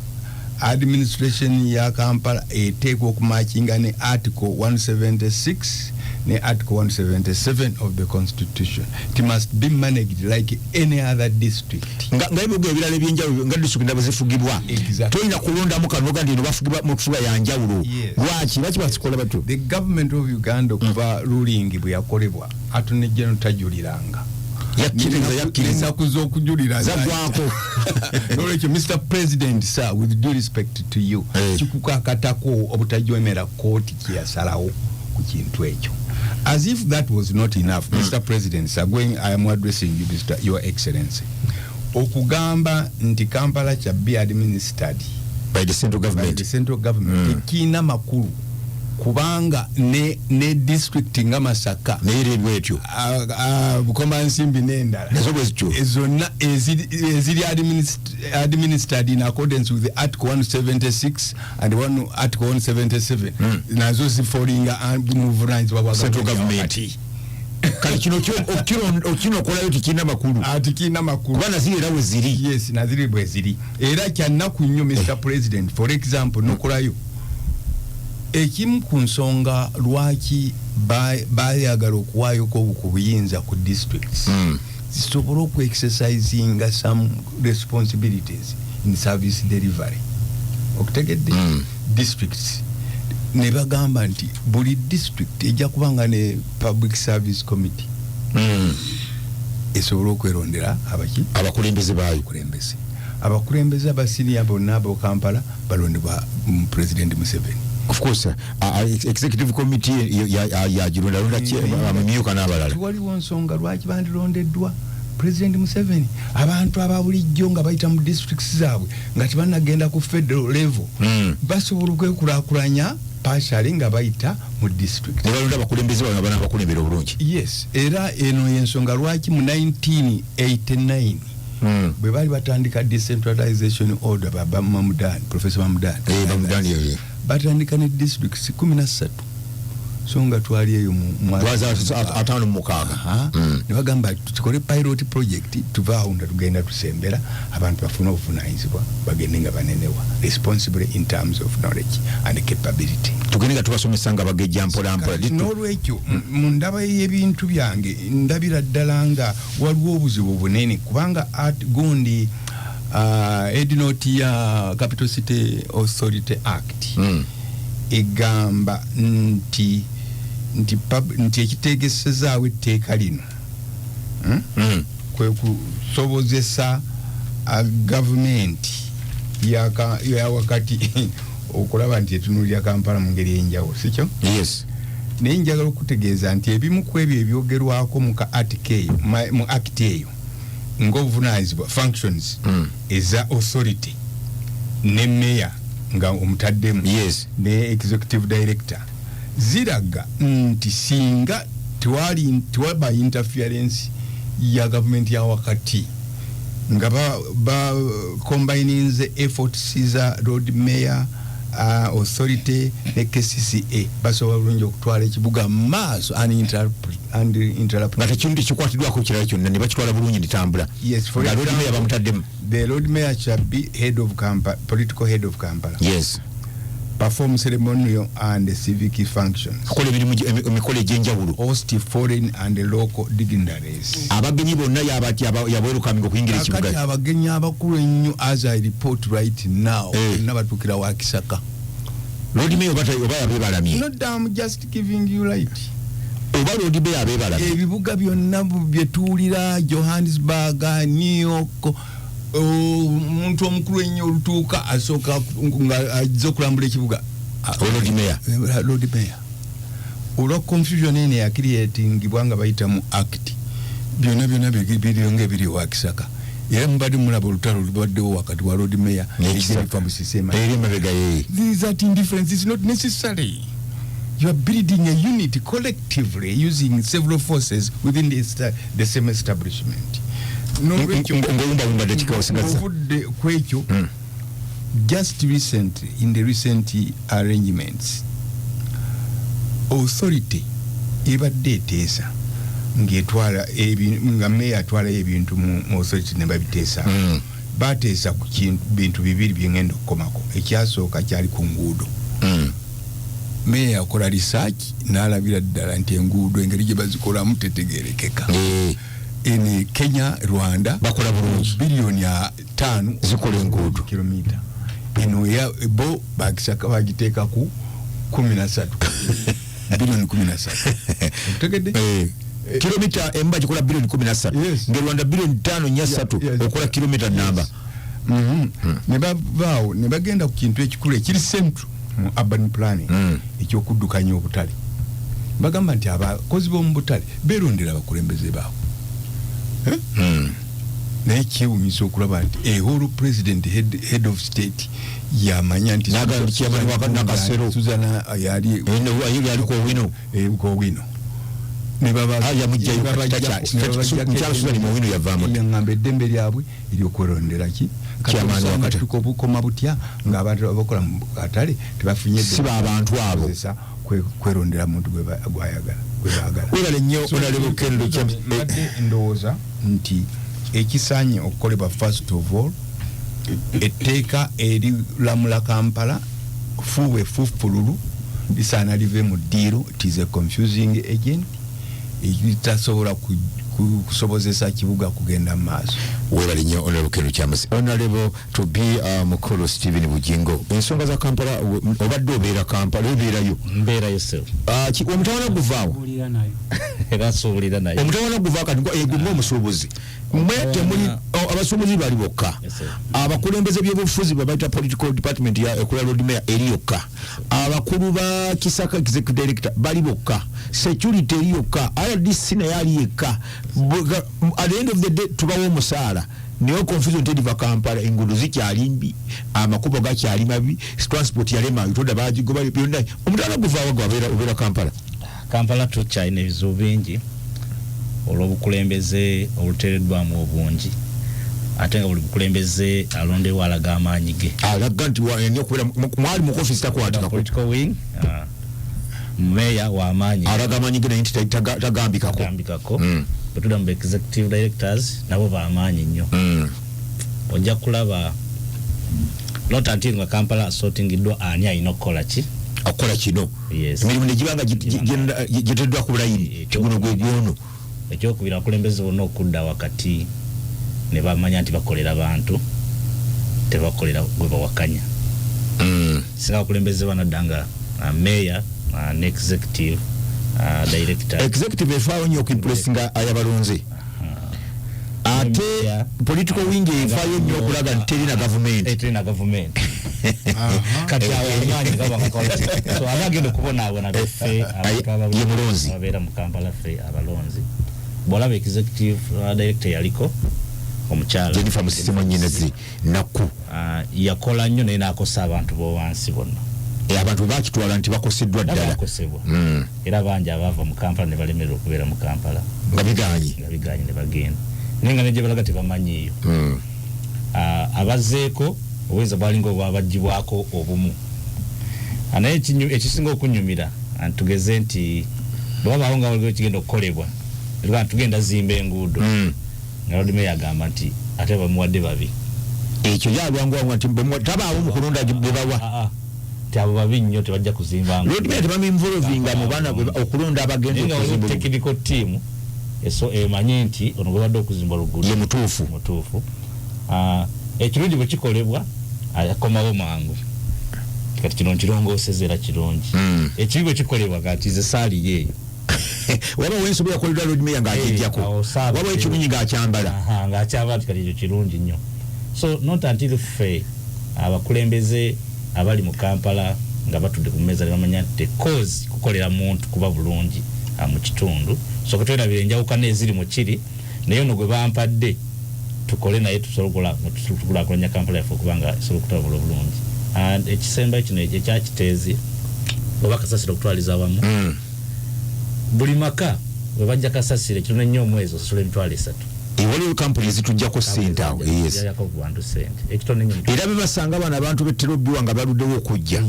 administration ya Kampala eteekwa okumakinga ne Article 176 ne Article 177 of the Constitution. It must be managed like any other district, nga ebibuga ebirala ebyenjawulo, nga district ndaba zifugibwa. Tolina kulondamu kanoga nti eno bafugibwa mu kufuga ya njawulo. Lwaki bakikola batyo? The government of Uganda, okuva ruling bwe yakolebwa, Attorney General tajuliranga. Yakkiriza. Ennaku z'okujulira zaggwako. Nolwekyo, Mr President sir, with due respect to you, kikukakatako obutajwemera kooti kyeyasalawo ku kintu ekyo. As if that was not enough, Mr President sir, going, I am addressing you, Mr, Your Excellency, okugamba nti Kampala kya be administered by the central by government, the central government, tekiina makulu, kubanga ne district nga Masaka naye era bwetyo, Bukomansimbi n'endala, nazo bwe zityo, zonna eziri administered in accordance with the Article 176 and one Article 177, nazo zifolinga muvunanyizibwa bwa central gavumenti government. wakati. Kati kino okinookolayo tekirina makulu. Tekirina makulu. Kuba naziri era bwe ziri. Yes, naziri bwe ziri. Era kyannaku nnyo, Mr President. For example, nokolayo ekimu ku nsonga lwaki bayagala okuwaayoko ku buyinza ku districts, zisobole okuexercisinga some responsibilities in service delivery, okutegedde? Districts ne bagamba nti buli district ejja kubanga ne public service committee esobole okwerondera abaki? Abakulembeze baayo. Abakulembeze abasiniya bonna abo Kampala balondebwa mu President Museveni. Of course, executive committee yagirondalonda amamyuka n'abalala. Tewaliwo nsonga lwaki bandirondeddwa President Museveni. Abantu aba bulijjo nga bayita mu districts zaabwe nga tebanagenda ku federal level, basobola okwekulaakulanya partially nga bayita mu district. Ne balonda abakulembeze baabwe nga banaabakulembera obulungi. Yes, era eno yensonga lwaki mu 1989, bwe baali batandika decentralization order, baba Mamudani, Professor Mamudani, Mamudani, batandika ne districts 13, so nga twali eyo mu lwaza 56. Aha. Ne bagamba tukole pilot project, tuvaawo nga tugenda tusembera abantu bafune obuvunanyizibwa, bagende nga banenewa responsible in terms of knowledge and capability. Tugende nga tubasomesa nga bagejja mpola mpola. N'olwekyo mu ndaba y'ebintu byange, ndabira ddala nga waliwo obuzibu bunene, kubanga at gundi headnote ya Capital City Authority Act egamba nti ekitegesezaawo etteeka lino, Kwe kusobozesa gavumenti ya wakati okulaba nti etunuulira Kampala mu ngeri ey'enjawulo, sikyo? Yes. Naye njagala okutegeeza nti ebimu ku ebyo ebyogerwako mu ka article eyo, mu act eyo, ng'obuvunanyizibwa, functions eza authority ne meya nga omutaddemu ne executive director, ziraga nti singa tewaba interference ya gavumenti ya wakati, nga ba combininze efforts za Lord Mayor, authority ne KCCA, basobola bulungi okutwala ekibuga mu maaso uninterrupted. Nga tekintu tekikwatiddwako kirala kyonna, ne bakitwala bulungi netambula. Yes, for nga Lord example, Mayor bamutaddemu. The Lord Mayor shall be head of Kampala, political head of Kampala, perform ceremonial and civic functions, akola emirimu emikolo egy'enjawulo, host foreign and local dignitaries. Abagenyi bonna yabwerukaminga okuyingira Kakati ekibuga. abagenyi abakulu ennyo, as I report right now, bonna batuukira wa Kisaka. Lord Mayor oba yabeebalamye? Not, I'm just giving you light. Oba Lord Mayor abeebalamye? Ebibuga byonna byetuwulira, Johannesburg, New York, omuntu omukulu ennyo olutuuka asooka nga azze okulambula ekibuga. Lord Mayor. Lord Mayor. Olwa confusion eno eyakiriyetingibwa nga bayita mu act, byonna byonna biriyo nga ebiri ewa Kisaka. Era mubadde mulaba olutalo lubaddewo wakati wa Lord Mayor N'ekisaka. ne Musisema. Eri emabega ye. That indifference is not necessary. You are building a unit collectively using several forces within the same establishment. Nolwekyo Ng'owumbawumba dakika osigaza. Ovudde ku ekyo, just recent, in the recent arrangements, authority ebadde eteesa ng'etwala nga meya atwalayo ebintu mu authority ne babiteesa. Bateesa ku bintu bibiri byengenda okukomako. Ekyasooka kyali ku nguudo. Meya yakola research n'alabira ddala nti enguudo engeri gye bazikolamu tetegerekeka. In Kenya, Rwanda Bakola bulungi. Biliyoni 5 zikola enguudo. Kilomita eno bo bagisaka bagiteeka ku 13, biliyoni 13. Otegedde? Eh. Kilomita emu bagikola biliyoni 13. Yes. Nga Rwanda biliyoni 5 nya 3 okola kilomita namba. Ne bavaawo ne bagenda ku kintu ekikulu ekiri central mu urban planning, ekyokuddukanya obutale. Bagamba nti abakozi b'omu butale beerondera abakulembeze baabwe. Eh? Naye kyewunyisa okulaba nti a whole president, head of state yamanya nti N'agamba nti chairman wa Nakasero. Suzana yali Yaliko Owino. Owino ne baba Ah, yamugjayo ne kati ne babajjako mukyala Suzan Owino yavaamu. Yaŋŋamba eddembe lyabwe eryokwerondera ki. Kati Chairman wa obusanga Katale. bukoma butya ng'abantu abakola mu katale tebafunye Si ba bantu abo. kozesa kwerondera muntu gwayagala, gwe baagala. Webale nnyo, So, Honorable Kennedy James. mbadde ndowooza nti ekisaanye okukolebwa, first of all, etteeka eriramula Kampala fuuwe fufululu lisaana live mu ddiiro. It is a confusing agent ekitasobola kusobozesa kibuga kugenda mu maaso. Webale nnyo, Honorable Kennedy James. Honorable to be mukulu Stephen Bugingo, ensonga za Kampala, obadde obeera Kampala, obeerayo? Mbeerayo, sir. Ah, omutawaana guvaawo? Buulira nayo. Era nsuubulira naye. Omutawaana guvaawo kati gwe omusuubuzi mwe temuli abasuubuzi bali bokka. Yes, sir. Abakulembeze byobufuzi babayita political department ya ekola Lord Mayor eri yokka, abakulu ba Kisaka executive director bali bokka, security eri yokka, RDC naye ali yekka. At the end of the day tubawa omusaala, naye confusion teriva Kampala. Enguudo zikyali mbi, amakubo gakyali mabi, transport yalema, toda bagigoba byonna. Omutawaana guvaawo gwe obeera Kampala? Kampala tukyalina ebizibu bingi olw'obukulembeze obuteereddwamu obungi, ate nga buli bukulembeze alondebwa alaga amaanyi ge. Alaga nti okubeera mwali mu office takwatikako. Political wing, meya w'amaanyi. Alaga amaanyi ge naye nti tagambikako. Tagambikako. Bwe tudda mu executive directors, nabo b'amaanyi nnyo. Ojja kulaba not until nga Kampala asortingiddwa ani alina okukola ki. Okukola kino. Yes. Emirimu negiba nga giteddwa ku layini, kiguno gwe gwono. Ekyokubiri, abakulembeze bonna okudda wakati ne bamanya nti bakolera bantu, tebakolera gwe bawakanya. Singa abakulembeze banadda nga meya ne executive director. Executive efaawo nnyo okuimpressinga ayabalonze, ate Meya, political wing efaayo nnyo okulaga nti terina gavumenti. Terina gavumenti. Kati awo amaanyi gaba gakola. So aba agenda okubonaabona beffe abantu Ye mulonzi. ababeera mu Kampala, ffe abalonzi. Bwolaba executive director yaliko omukyala Jennifer Musisi Mwanyinazi Nakku. Yakola nnyo naye n'akosa abantu b'owansi bonna. Abantu bakitwala nti bakoseddwa Nabo ddala. bakosebwa. Era bangi abaava mu Kampala ne balemererwa okubeera mu Kampala. Nga biganye. Nga biganye ne bagenda, naye nga ne gye balaga tebamanyiiyo. Abazzeeko obuyinza bwalinga obwabagibwako obumu. Naye ekisinga okunyumira, tugeze nti bwe wabaawo nga waliwo ekigenda okukolebwa, tugaa tugenda zimba enguudo, nga Lord Mayor agamba nti ate bamuwadde babi. Ekyo yalwanguwangu nti tabaawo mu kulonda bwe bawa. Ah, ah. Nti abo babi nnyo, tebajja kuzimba nguudo. Lord Mayor tebamuinvolvinga mu baana okulonda abagenda Naye nga waliwo okuzimba oluguudo. technical team eso emanyi nti ono gwebadde okuzimba oluguudo Ye mutuufu. Mutuufu. Ekirungi bwe kikolebwa akomawo mangu, kati kino nkirongooseza era kirungi. Ekibi bwe kikolebwa kati ze saaliyo eyo. Waba wensobi yakoleddwa Lord Mayor ng'agijjako, Awo saaba waba ekirungi ng'akyambala. Aha, ng'akyambala nti kati ekyo kirungi nnyo. So not until ffe abakulembeze abali mu Kampala nga batudde ku mmeeza ne bamanya nti cause kukolera muntu kuba bulungi mu kitundu, so ketwerabira enjawukana eziri mu kiri, naye ono gwe bampadde tukole naye tusobola tukulaakulanya Kampala yaffe okuba nga esobola okutambula obulungi. And ekisembayo kino ekyakiteezi oba kasasiro okutwaliza awamu, buli maka we bajja kasasiro ekitono ennyo omwezi osasula 30,000. Waliwo kampuni ezitujjako sente awo. Yes. Yajjako ku bantu sente ekitono ennyo. Era bebasanga bano abantu b'eterobbiwa nga baluddewo okujja,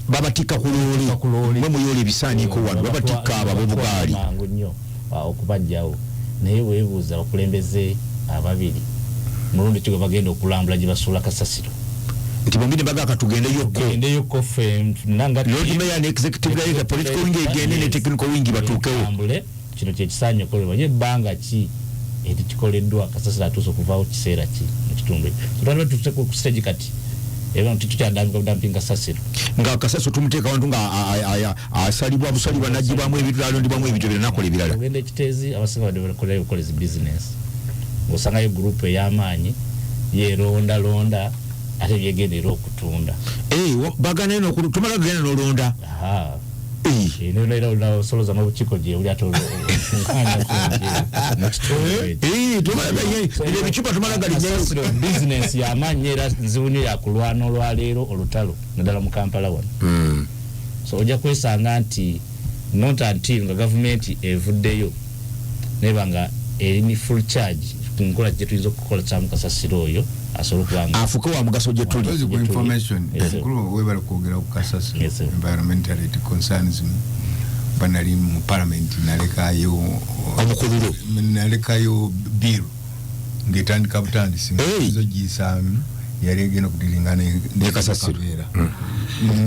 babatikka ku looli, mwe muyoola ebisaaniiko wano, babatikka abo ab'obugaali. Mangu nnyo okubajjawo. Naye weebuuza abakulembeze ababiri mulundi ki gwe bagenda okulambula gye basuula kasasiro? Nti bombi ne bagaka tugendeyokko. Tugendeyokko ffe nanga Lord Mayor ne executive director, political wing egende ne technical wing batuukewo. Tambule kino kyekisaanye okukolebwa, ye ebbanga ki erikikoleddwa, kasasiro atuuse okuvaawo kiseera ki mu kitundu ekyo? So twaliba tutuuse ku stage kati era nti tukyadampinga budampinga kasasiro. Nga kasasiro tumuteeka wantu nga asalibwa busalibwa, n'aggyibwamu ebintu, n'alondebwamu ebintu ebirala, n'akola ebirala. Ogenda ekiteezi, abasinga badde bakolerayo bukolezi business, ng'osangayo gurupu ey'amaanyi yerondalonda ate byegenda era okutunda. Bagana eno tumala genda n'olonda. Aha. Era osoloza n'obukiiko gye buli ate okuŋŋaanya mu kitundu ekyo. Tumala ebyo ebicupa tumala galinyayo. Kasasiro bizinensi y'amaanyi era nzibu nnyo yakulwana olwaleero olutalo, naddala mu Kampala wano. So ojja kwesanga nti not until nga gavumenti evuddeyo neba nga eri full charge ku nkola gye tuyinza okukola kasasiro oyo asobole okuba nga afuke wa mugaso gye tuli. Mpozi ku information. Yes, sir. Mukulu, webale kwogera ku kasasiro. Yes, sir. Environmentally it concerns me. Banali mu parliament nalekayo omukululo. Nalekayo bill ng'etandika butandisi. Hey. Zo giyisaamu yali egenda okudiringa Ne kasasiro. Kaveera.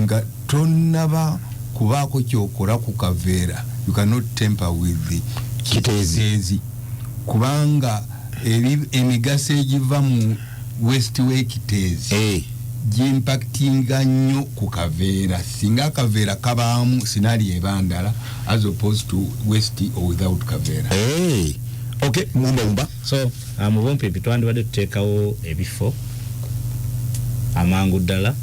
Nga tonnaba kubaako kyokola ku kaveera, you cannot tamper with the Kiteezi. Kiteezi, kubanga emigaso egiva mu waste w'ekiteezi gimpactinga nnyo ku kaveera. Singa akaveera kabaamu, scenario eba ndala as opposed to waste or without kaveera. Okay, muwumbawumba. So mu bumpimpi twandibadde tuteekawo ebifo amangu ddala,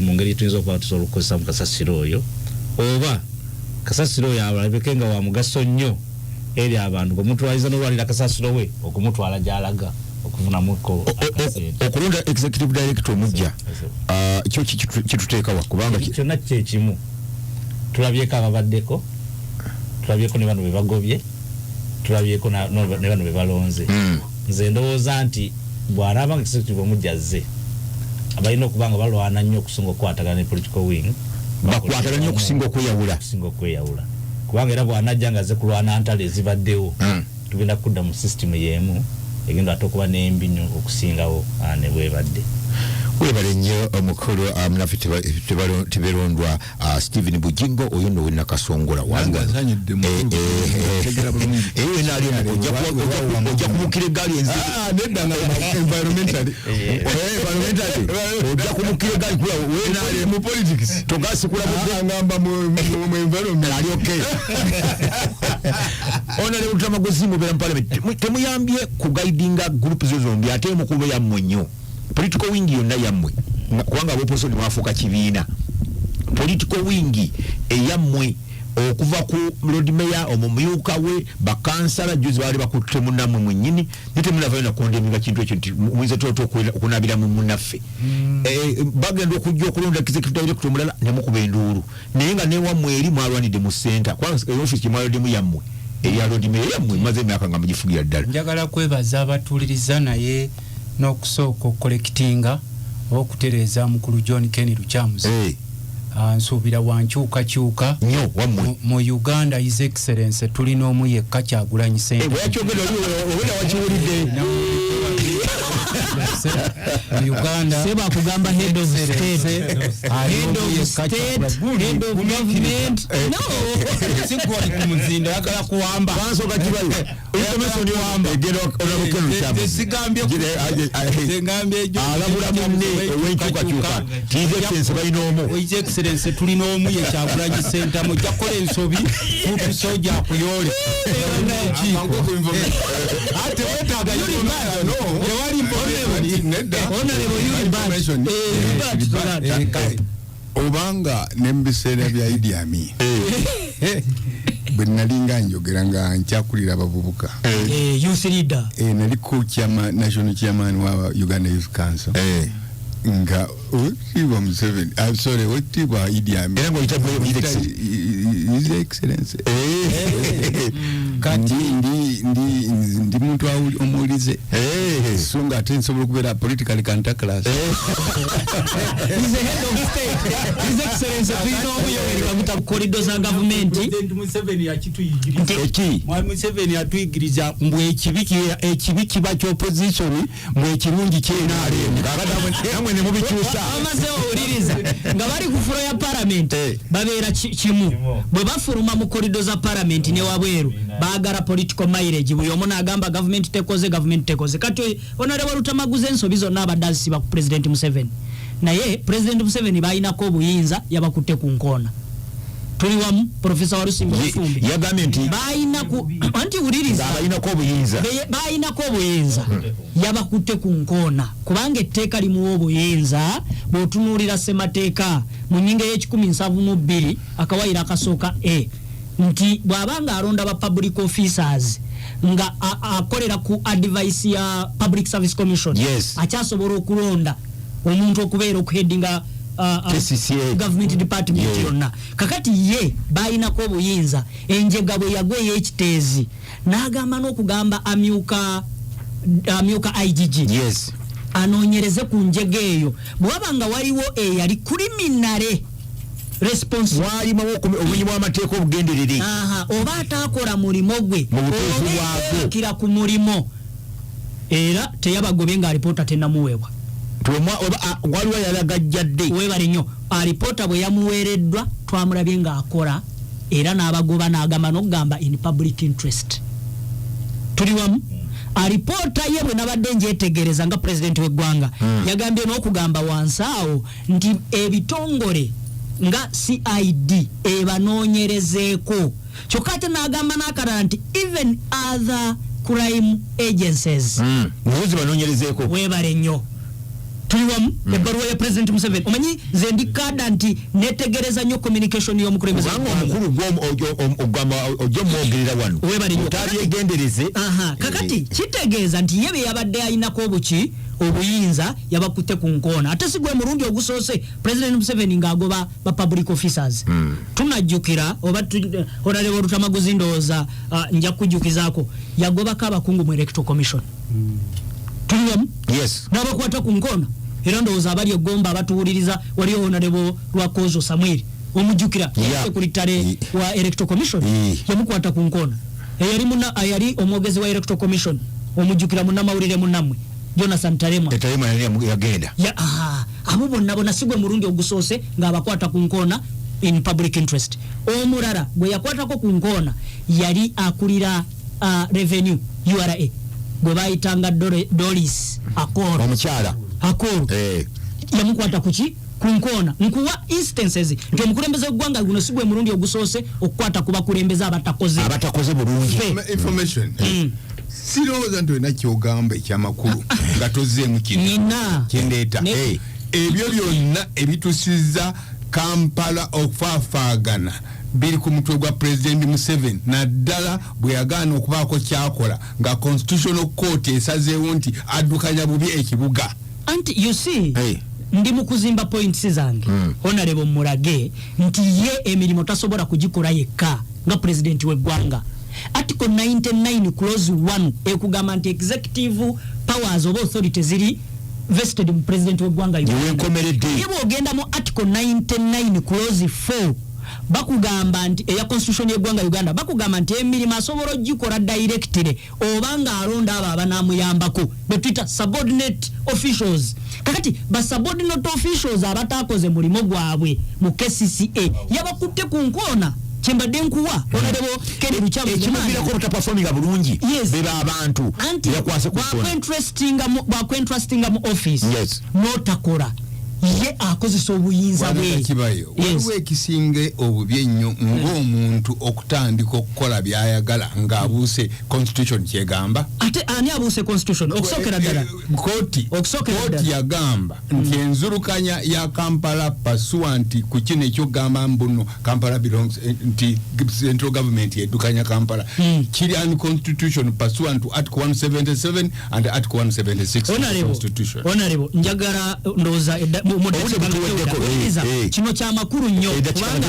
mu ngeri tuyinza okuba tusobola okukozesa mu kasasiro oyo, oba kasasiro oyo alabike nga wa mugaso nnyo eri abantu, ng'omutwaliza n'olwalira kasasiro we okumutwala gy'alaga okufunamuko akasente. Okulonda executive director omujja, Yes, sir. Kyo kituteekawa kubanga Kyonna kyekimu, tulabyeko ababaddeko, tulabyeko ne bano be bagobye, tulabyeko ne bano be balonze. Nze ndowooza nti bw'anaaba nga executive omujja azze, abalina okuba nga balwana nnyo okusinga okukwatagana ne political wing. Bakwatagana nnyo okusinga okweyawula. Okusinga okweyawula, kubanga era bw'anajja nga azze kulwana ntalo ezibaddewo, tugenda kudda mu system y'emu egenda ate okuba n'embi nnyo okusingawo ne bwebadde. Webale nnyo omukulu, munaffe teberondwa, Stephen Bujingo oyo nno wenakasongola. Nange nsanyudde, mukulu. Tegera bulungi. Eyo naali ojja kumukira eggaali enzi. Ah, nedda, nga environmentally. Environmentally ojja kumukira eggaali kuba wenaali mu politics. Togasikula. Ah, ngamba mu environment. Ali okay. Honorable Lutamaguzi, mubeera mu parliament, temuyambye kuguidinga group zo zombi, ate mukuba yammwe nnyo political wing yonna yammwe, kubanga abopposition mwafuuka kibiina. Political wing eyammwe okuva ku Lord Mayor, omumyuka we, bakansala, juzi baali bakutte munnammwe mwennyini, naye temunavayo nakondemba kintu ekyo nti muyinza tota okunaabira mu munnaffe. Bagenda okujja okulonda executive director omulala nemukuba enduulu, naye nga newammwe eri mwalwanidde mu center, kubanga office gyemwalwaddemu yammwe erya Lord Mayor yammwe maze emyaka nga mugifugira ddala. Njagala kwebaza abatuuliriza, naye n'okusooka okucorrectinga oba okutereeza mukulu John Ken Lukyamuzi. Nsuubira wankyukakyuka nnyo wammwe. Mu Uganda His Excellence tulina omu yekka, Kyagulanyi Ssentamu. Bwe yakyogedde oli obwedda wakiwulidde. Mu Uganda Seba kugamba head of state, head of state, head of government, no. Sigwali ku muzinda, ayagala kuwamba. Bansooka kibayo information egenda Honorable Ken Lukyamuzi. Sigambye ngambye egyo. Alabula munne ow'enkyukakyuka ti His Excellence balina omu. His Excellence tulina omu, ye Kyagulanyi Ssentamu. Ojja kukola ensobi, foot soldier akuyoole Mangu ku information. Ate wetaaga tewali information. Nedda. Honorable, you rebat. Information. Rebat to that. Kale. Obanga ne mu biseera bya Idi Amin, bwe nalinga njogera nga nkyakulira abavubuka, Youth leader. Naliko chairman, national chairman wa Uganda Youth Council, nga owekitiibwa Museveni, I'm sorry, owekitiibwa Idi Amin Era ng'oyita His Excellency. His Excellency. Kati ndi muntu omuwulize, so nga ate nsobola okubeera politically cantankerous. He's the head of state, His Excellency. Tulina omu, Yoweri Kaguta, corridor za gavumenti. President Museveni yakituyigiriza. Eki? Mwami Museveni yatuyigiriza mbu ekibi kiba ky'opposition, mbu ekirungi ky'NRM. Namwe ne mubikyusa. Bamaze owuliriza nga bali ku floor ya palamenti, babeera kimu. Kimu. Bwe bafuluma mu corridor za palamenti ne wabweru, baagala political mileage. Buli omu n'agamba gavumenti tekoze, gavumenti tekoze. Kati Honorable Lutamaguzi ensobi zonna abadde azisiba ku President Museveni, naye President Museveni balinako obuyinza, yabakutte ku nkoona. Tuli wamu, Profesa Walusimbi Ofumbi? Yagambye nti Balina ku, anti wuliriza. Abalinako obuyinza. Bayinako obuyinza, yabakutte ku nkoona kubanga etteeka limuwa obuyinza. Bw'otunuulira ssemateeka mu nnyingo ey'e172 akawayiro akasooka a, nti bw'aba nga alonda ba public officers nga akolera ku advice ya Public Service Commission, akyasobola okulonda omuntu okubeera okuheadinga KCCA. government department yonna. Kakati ye bayinako obuyinza. Enjega bwe yagwa ey'ekiteezi, n'agamba n'okugamba amyuka IGG anoonyereze ku njega eyo, bwe waba nga waliwo eyali criminally responsible. Walimawo obumenyi bw'amateeka obugenderere. Aha, oba ataakola mulimo gwe Mu butuufu oba bwagwo. yeebakira ku mulimo, era teyabagobye nga alipoota tenamuweebwa. Oba waliwo yalagajjadde. Weebale nnyo. Alipoota bwe yamuweereddwa, twamulabye ng'akola era n'abagoba, n'agamba n'okugamba in public interest. Tuli wamu? Alipoota ye bwe nabadde njetegereza nga pulezidenti w'eggwanga, yagambye n'okugamba wansi awo nti ebitongole nga CID ebanoonyerezeeko. Kyokka ate n'agamba n'akalala nti even other crime agencies Mubuzi banoonyerezeeko. Weebale nnyo. Tuli wamu? Ebbaluwa ya President Museveni, omanyi nze ndi kada nti netegereza nnyo communication y'omukulembeze Kubanga w'eggwanga. omukulu ogamba ojja omwogerera wano. Weebale nnyo. Otabyegendereze. Aha, kakati kitegeeza nti ye bye yabadde ayinako obuki obuyinza, yabakutte ku nkoona. Ate si gwe mulundi ogusoose President Museveni ng'agoba ba public officers. Tunajjukira oba Honorable Olutamaguzi, ndowooza nja kujjukizaako, yagobako abakungu mu Electoral Commission. Tuli wamu? Yes. N'abakwata ku nkoona. Era ndowooza abali egomba abatuwuliriza, waliyo Honorable Lwakozo Samuel, omujjukira? Secretary wa Electoral Commission. Yamukwata ku nkoona. Eyali omwogezi wa Electoral Commission, omujjukira? Munnamawulire munnammwe Jonathan Taremwa. Etalema yali yagenda. Ya, aha, abo bonna bonna si gwe mulundi ogusoose ng'abakwata ku nkoona in public interest. Omulala gwe yakwatako ku nkoona yali akulira revenue, URA, gwe bayitanga Doris Akoro. Omukyala. Akoro. Yamukwata kuki? Ku nkoona. Nkuwa instances nti omukulembeze w'eggwanga, guno si gwe mulundi ogusoose okukwata ku bakulembeze abatakoze. Abatakoze bulungi. Ffe. Information, sirowooza nti olina kyogamba ekyamakulu nga tozeemu kino Nina. kyendeeta. Ebyo byonna ebitusiza Kampala okufaafaagana biri ku mutwe gwa Pulezidenti Museveni, naddala bwe yagaana okubaako kyakola nga Constitutional Court esazeewo nti addukanya bubi ekibuga. Anti you see, Hey. ndi mu kuzimba points zange. Honorable, mulage nti ye emirimu tasobola kugikola yekka nga pulezidenti w'eggwanga. Article 99 clause 1 ekugamba nti executive powers oba authority ziri vested mu pulezidenti w'eggwanga Uganda. Niwenkomeredde. Ye bw'ogenda mu article 99 clause 4, bakugamba nti eya constitution y'eggwanga Uganda, bakugamba nti emirimu asobola ogikola directly oba ng'alonda abo abanamuyambako betuyita subordinate officials. Kakati ba subordinate officials abatakoze mulimu gwabwe mu KCCA, yabakutte ku nkoona. Kyembadde nkuwa, Honorable Ken Lukyamuzi. Ekimuviirako obutaperforminga bulungi, Yes. beba abantu Anti yakwase ku nkoona. bwakwentrustinga mu office, n'otakola, ye akozesa obuyinza bwe. Bwana Kibayo, Yes. waliwo ekisinga obubi ennyo ng'omuntu okutandika okukola byayagala ng'abuuse constitution kyegamba. Ate ani abuuse constitution? Okusookera ddala, Kooti. Okusookera Kooti ddala. yagamba nti enzirukanya ya Kampala pursuant ku kino ekyokugamba mbuno Kampala belongs, nti central government yeddukanya Kampala, kiri unconstitution pursuant to article 177 and article 176 of the Honorable, constitution. Honorable, njagala ndowooza Kino kyamakulu nnyo kubanga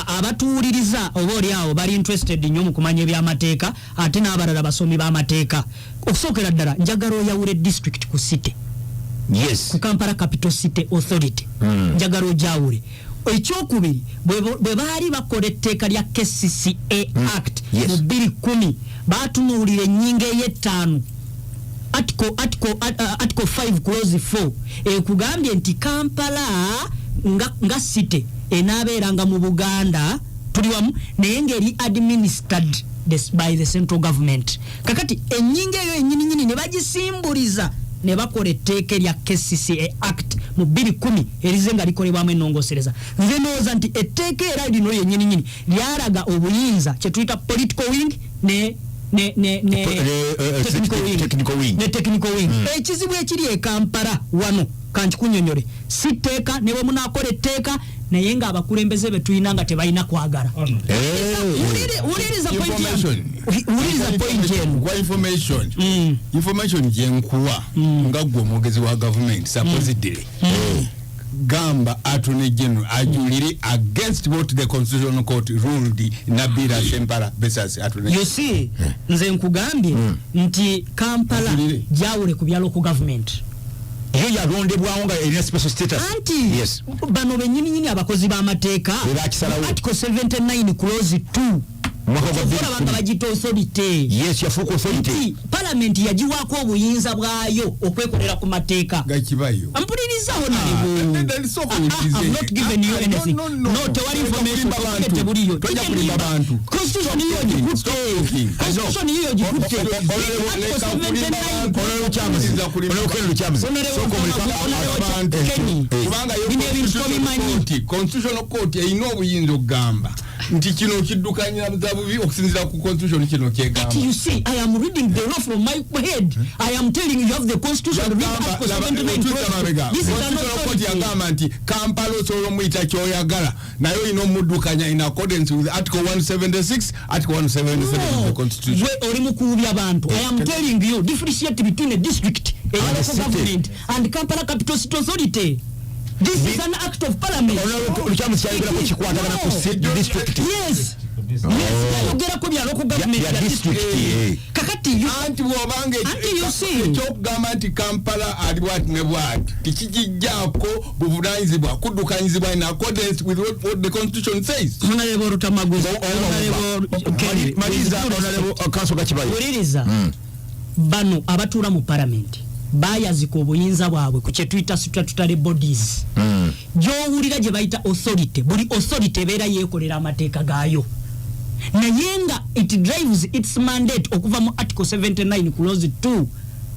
abatuwuliriza oba oli awo bali interested nnyo mu kumanya ebyamateeka, ate n'abalala basomi b'amateeka. Okusookera ddala njagala oyawule district ku city. Yes. Ku Kampala Capital City Authority. Njagala ojawule. Ekyokubiri, bwe baali bakola etteeka lya KCCA Act mu 2010, baatunuulira ennyingo ey'ettaano, article 5 clause 4 ekugambye nti Kampala nga city enaabeeranga mu Buganda, tuli wamu, naye ng'eri administered by the central government. Kakati ennyingo eyo ennyininyini ne bagisimbuliza ne bakola etteeka erya KCCA Act mu 2010 erize nga likolebwamu ennongoosereza. Nze ndowooza nti etteeka era lino lyennyininyini lyalaga obuyinza kye tuyita political wing ne technical wing. Ne technical wing. Ekizibu ekiri e Kampala wano kankikunyonyole, si tteeka ne bwe munaakola etteeka, naye ng'abakulembeze be tulina nga tebalina kwagala. Wuliriza point yange. Wuliriza point eno. Kwa information. Information gye nkuwa nga ggwe omwogezi wa government supposedly. Gamba Attorney General ajulire against what the Constitutional Court ruled Nabila Sempala versus Attorney. You see, nze nkugambye nti Kampala gyawule ku bya local government. Yo yalondebwawo nga erina special status. Anti bano bennyininyini abakozi b'amateeka Article 79 clause 2 olaba nga bagita authority. Yes, yafuuka authority. Parliament yagiwaako obuyinza bwayo okwekolera ku mateeka. Gakibayo. Mpuliriza honorable. I've not given you anything. No, tewali information tebuliyo. Constitution hiyo gikutte. Constitution hiyo gikutte. Article 79 Honorable Chamuzi. Kubanga yo Constitutional Court erina obuyinza okugamba nti kino kiddukanya bubi okusinziira ku constitution kino kyegamba. But you see, I am reading the law from my head. I am telling you have the constitution. Read Article 79. This is an authority. Yagamba nti Kampala osobola omuyita ky'oyagala naye olina omuddukanya in accordance with Article 176, Article 177 of the constitution. Gwe oli mukuubya bantu. I am telling you, differentiate between a district, a local government and Kampala Capital City Authority. This is an act of parliament. Yes. Yes, yayogerako bya local government ya district. Kakati anti bw'obanga ekyokugamba nti Kampala ali bwati ne bwati tikikijjaako buvunaanyizibwa kuddukanyizibwa in accordance with what the constitution says. Honorable Rutamaguzi, Honorable Maliza, Honorable Council Gakibayo. Wuliriza. Bano abatuula mu parliament bayazika obuyinza bwabwe ku kye tuyita statutory bodies. Gy'owulira gye bayita authority, buli authority ebeera yeekolera amateeka gaayo, naye nga it drives its mandate okuva mu Article 79 clause 2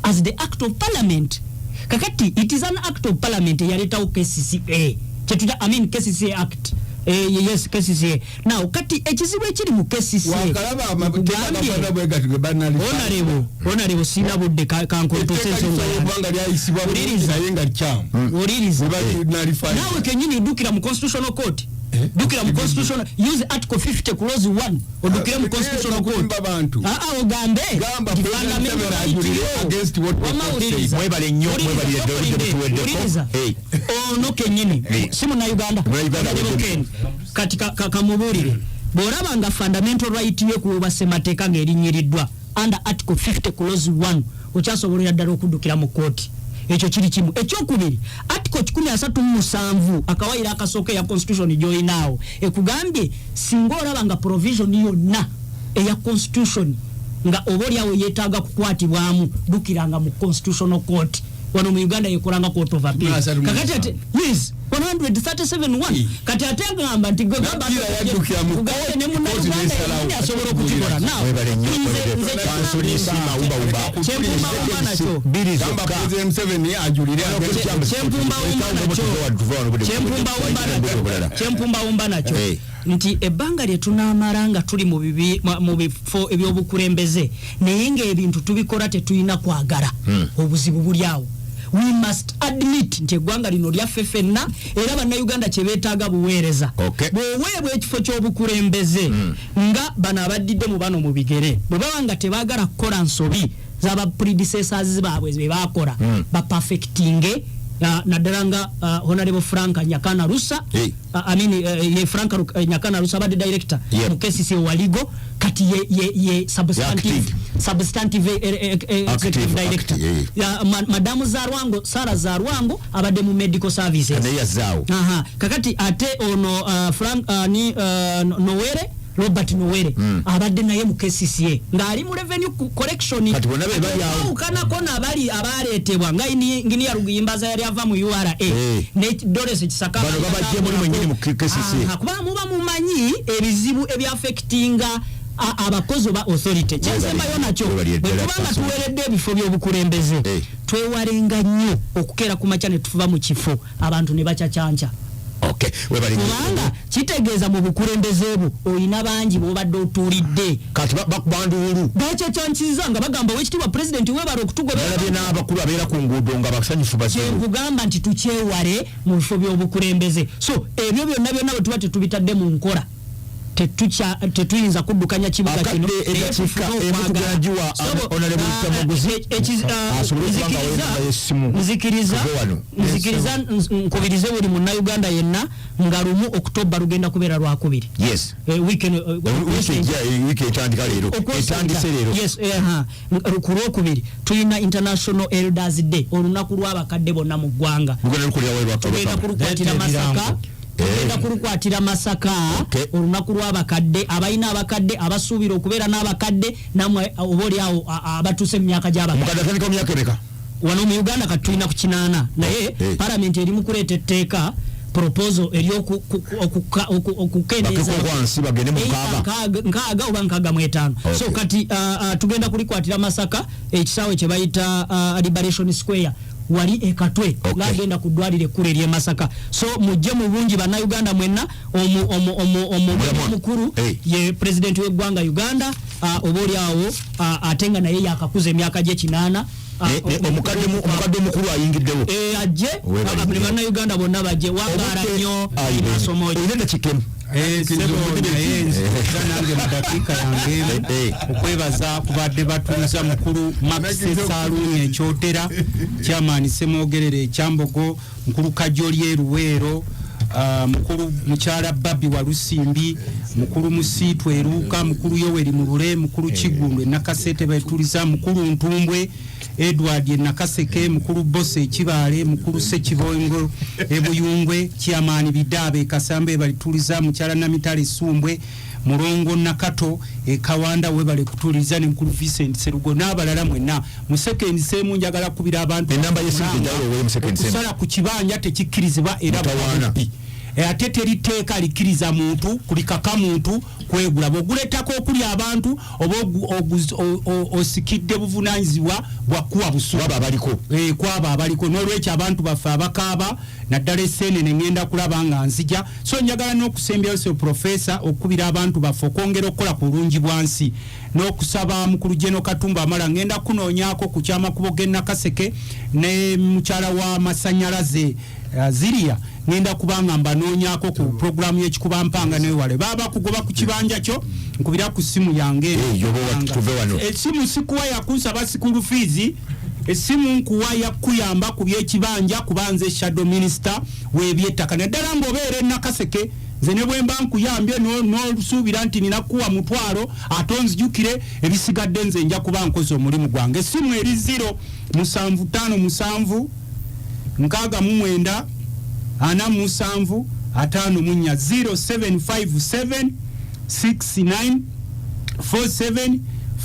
as the act of parliament. Kakati it is an act of parliament eyaleetawo KCCA, kyetuyita, I mean KCCA Act. Yes, KCCA. Now kati ekizibu ekiri mu KCCA, wakalaba amateeka gafaanana bwe gati ge Honorable, honorable, sina budde kankontose ensonga yange. Lyayisibwa naye nga kyamu. Wuliriza. Naawe kennyini ddukira mu Constitutional Court. Dukira mu constitutional, use Article 50 clause 1 odukire mu Constitutional Court. Ogambe gamba fundamental right against what the court says. Mwebale nnyo, mwebalire ddala. Ono kennyini si Munnayuganda. Kati kamubuulire, bw'olaba nga fundamental right ye kuba ssemateeka ng'erinnyiriddwa under Article 50 clause 1, okyasobolera ddala okuddukira mu kooti. Ekyo kiri kimu. Ekyokubiri, Article 137 akawaayiro akasooka eya constitution gy'oyinaawo ekugambye singa olaba nga provision yonna eya constitution nga oba oliawo yeetaaga kukwatibwamu, ddukiranga mu Constitutional Court. Wano mu Uganda yekolanga Court of Appeal. Kakati ate yes, 137.1. Kati ate agamba nti gwe gamba ne Munnayuganda yennyini asobola okukikola. Now Kyenpumbawumba nakyo nti ebbanga lye tunaamala nga tuli mu bifo ebyobukulembeze naye ng'ebintu tubikola tetulina kwagala, obuzibu buli awo. We must admit nti eggwanga lino lyaffe ffenna era Bannayuganda kye beetaaga buweereza. Bw'oweebwa ekifo ky'obukulembeze nga bano abaddidde mu bano mu bigere, bwe baba nga tebaagala kukola nsobi z'aba predecessors baabwe be baakola, baperfectinge Naddala nga Honorable Frank Nyakana Rusa, Hey. I mean, ye Frank Nyakana Rusa abadde director mu KCC Waligo, kati ye substantive, Active. substantive executive Active, director. Active, yeah. Ya, Madamu Zarwango, Sarah Zarwango abadde mu medical services. Naye yazaawo. Aha, kakati ate ono Frank ni Nowere, Robert Nowere abadde naye mu KCCA ng'ali mu revenue collection. Kati bonna be bali awo. Okwawukanako nabali abaleetebwa nga Engineer Rugiyimbaza yali ava mu URA ne Doris Kisaka. Bano babajje muri mwennyini mu KCCA. Aha, kuba muba mumanyi ebizibu ebyaffectinga abakozi oba authority. Kyensembayo nakyo, Webali bwe eddala tuba nga kasoma. tuweereddwa ebifo by'obukulembeze, twewalenga nnyo okukeera ku makya ne tuva mu kifo abantu ne bacacanca. Okay, webali. Kubanga kitegeeza mu bukulembeze bwo olina bangi b'obadde otuulidde. Kati bakuba nduulu. Bacacankiza nga bagamba owekitiibwa pulezidenti weebale okutugobera. Nalabye n'abakulu abeera ku nguudo nga basanyufu bazibu. Kyenkugamba nti tukyewale mu bifo by'obukulembeze. So ebyo byonna byonna bwe tuba tetubitadde mu nkola, tetuyinza kuddukanya kibuga Akadde kino. Naye eddakiika tufune emu okwagala. tugenda giwa Sobo, Honorable Luttamaguzi, asobole okuba nga weeraba y'essimu. Tuve wano. Nzikiriza nkubirize buli munnayuganda yenna nga lumu Okutoba lugenda kubeera lwakubiri. Yes. Weekend, Wiiki ejja, wiiki etandika leero. Okwesanga. Etandise leero. Yes, ha. Ku lwokubiri tulina International Elders Day, olunaku lw'abakadde bonna mu ggwanga. Lugenda lukolera wa lwa Tugenda Kabaka? kulukwatira Leeta Masaka. ebirango. Tugenda kulukwatira Masaka. Olunaku lw'abakadde, abalina abakadde, abasuubira okubeera n'abakadde, nammwe oba oli awo abatuuse mu myaka gy'abakadde. Omukadde atandika mu myaka emeka? Wano mu Uganda kati tulina ku 80, naye palamenti eri mu kuleeta etteeka, proposal okukendeeza Bakeko wansi bagende mu Either 60. 60 oba 65. So kati tugenda kulikwatira Masaka, ekisaawe kye bayita Liberation Square wali ekatwe, ng'agenda ku ddwaliro ekkulu ery'e Masaka. So mujje mu bungi bannayuganda mwenna. Mulamwa. Omukulu ye pulezidenti w'eggwanga Uganda, oba oli awo, ate nga naye yakakuza emyaka gye 80. Omukadde omukulu ayingiddewo. Ajje, Weebale nnyo. ne bannayuganda bonna bajje. Wangaala Obudde- nnyo, Ayi, masomo. Olina eddakiika emu. Ssebo, naye nzikiriza nange mu dakiika yange emu okwebaza kubadde batuuza mukulu Max Saaluuni Ekyotera, chairman Semwogerere Ekyambogo, mukulu Kajoli Eruweero, mukulu mukyala Babi Walusimbi, mukulu Musiitu Eruuka, mukulu Yoweri Mulule, mukulu Kiggundu Enakasete betuliza, mukulu Ntumbwe Edward Enakaseke, mukulu Bose Ekibaale, mukulu Sekibongo Ebuyungwe, chairman Bidaabe Kasamba ebalituliza, mukyala Namitale Sumbwe, Mulongo Nakato Ekawanda webale kutuliza, ne mukulu Vincent Serugo n'abalala mwenna. Mu seconds emu njagala kubira abantu Enamba y'essimu enjawulo oweyo mu seconds emu. Okusala ku kibanja tekikkirizibwa era Mutawaana. bubbi. Ate teri tteeka likkiriza muntu kulikaka muntu kwegula. Bw'oguleetako okuli abantu oba osikidde buvunaanyizibwa bwa kuwa busuulu. Kwabo abaliko. Kwabo abaliko. N'olwekyo abantu baffe abakaaba naddala esseenene ngenda kulaba nga nzija. So njagala n'okusembyayo se profesa okukubira abantu baffe okwongera okukola ku bulungi bwa nsi n'okusaba mukulu Jeno Katumba Amala, ngenda kunoonyaako ku kyamakubo g'e Nakaseke ne mukyala wa masannyalaze, Ziria, ngenda kubanga mbanoonyaako ku pulogulaamu y'ekikuba mpanga newale baba kugoba ku kibanja kyo, nkubira ku ssimu yange. Yoba wa tuve wano. Essimu sikuwa yakunsaba school fees, essimu nkuwa yakuyamba ku byekibanja, kuba nze shadow minister w'ebyettaka, naddala ng'obeera e Nakaseke. Nze ne bwe mba nkuyambye n'osuubira nti nina kuwa mutwalo, ate onzijukire, ebisigadde nze nja kuba nkoze omulimu gwange. Essimu eri 0 7 5 7 69 47 54, 0 7 5 7 6 9 4 7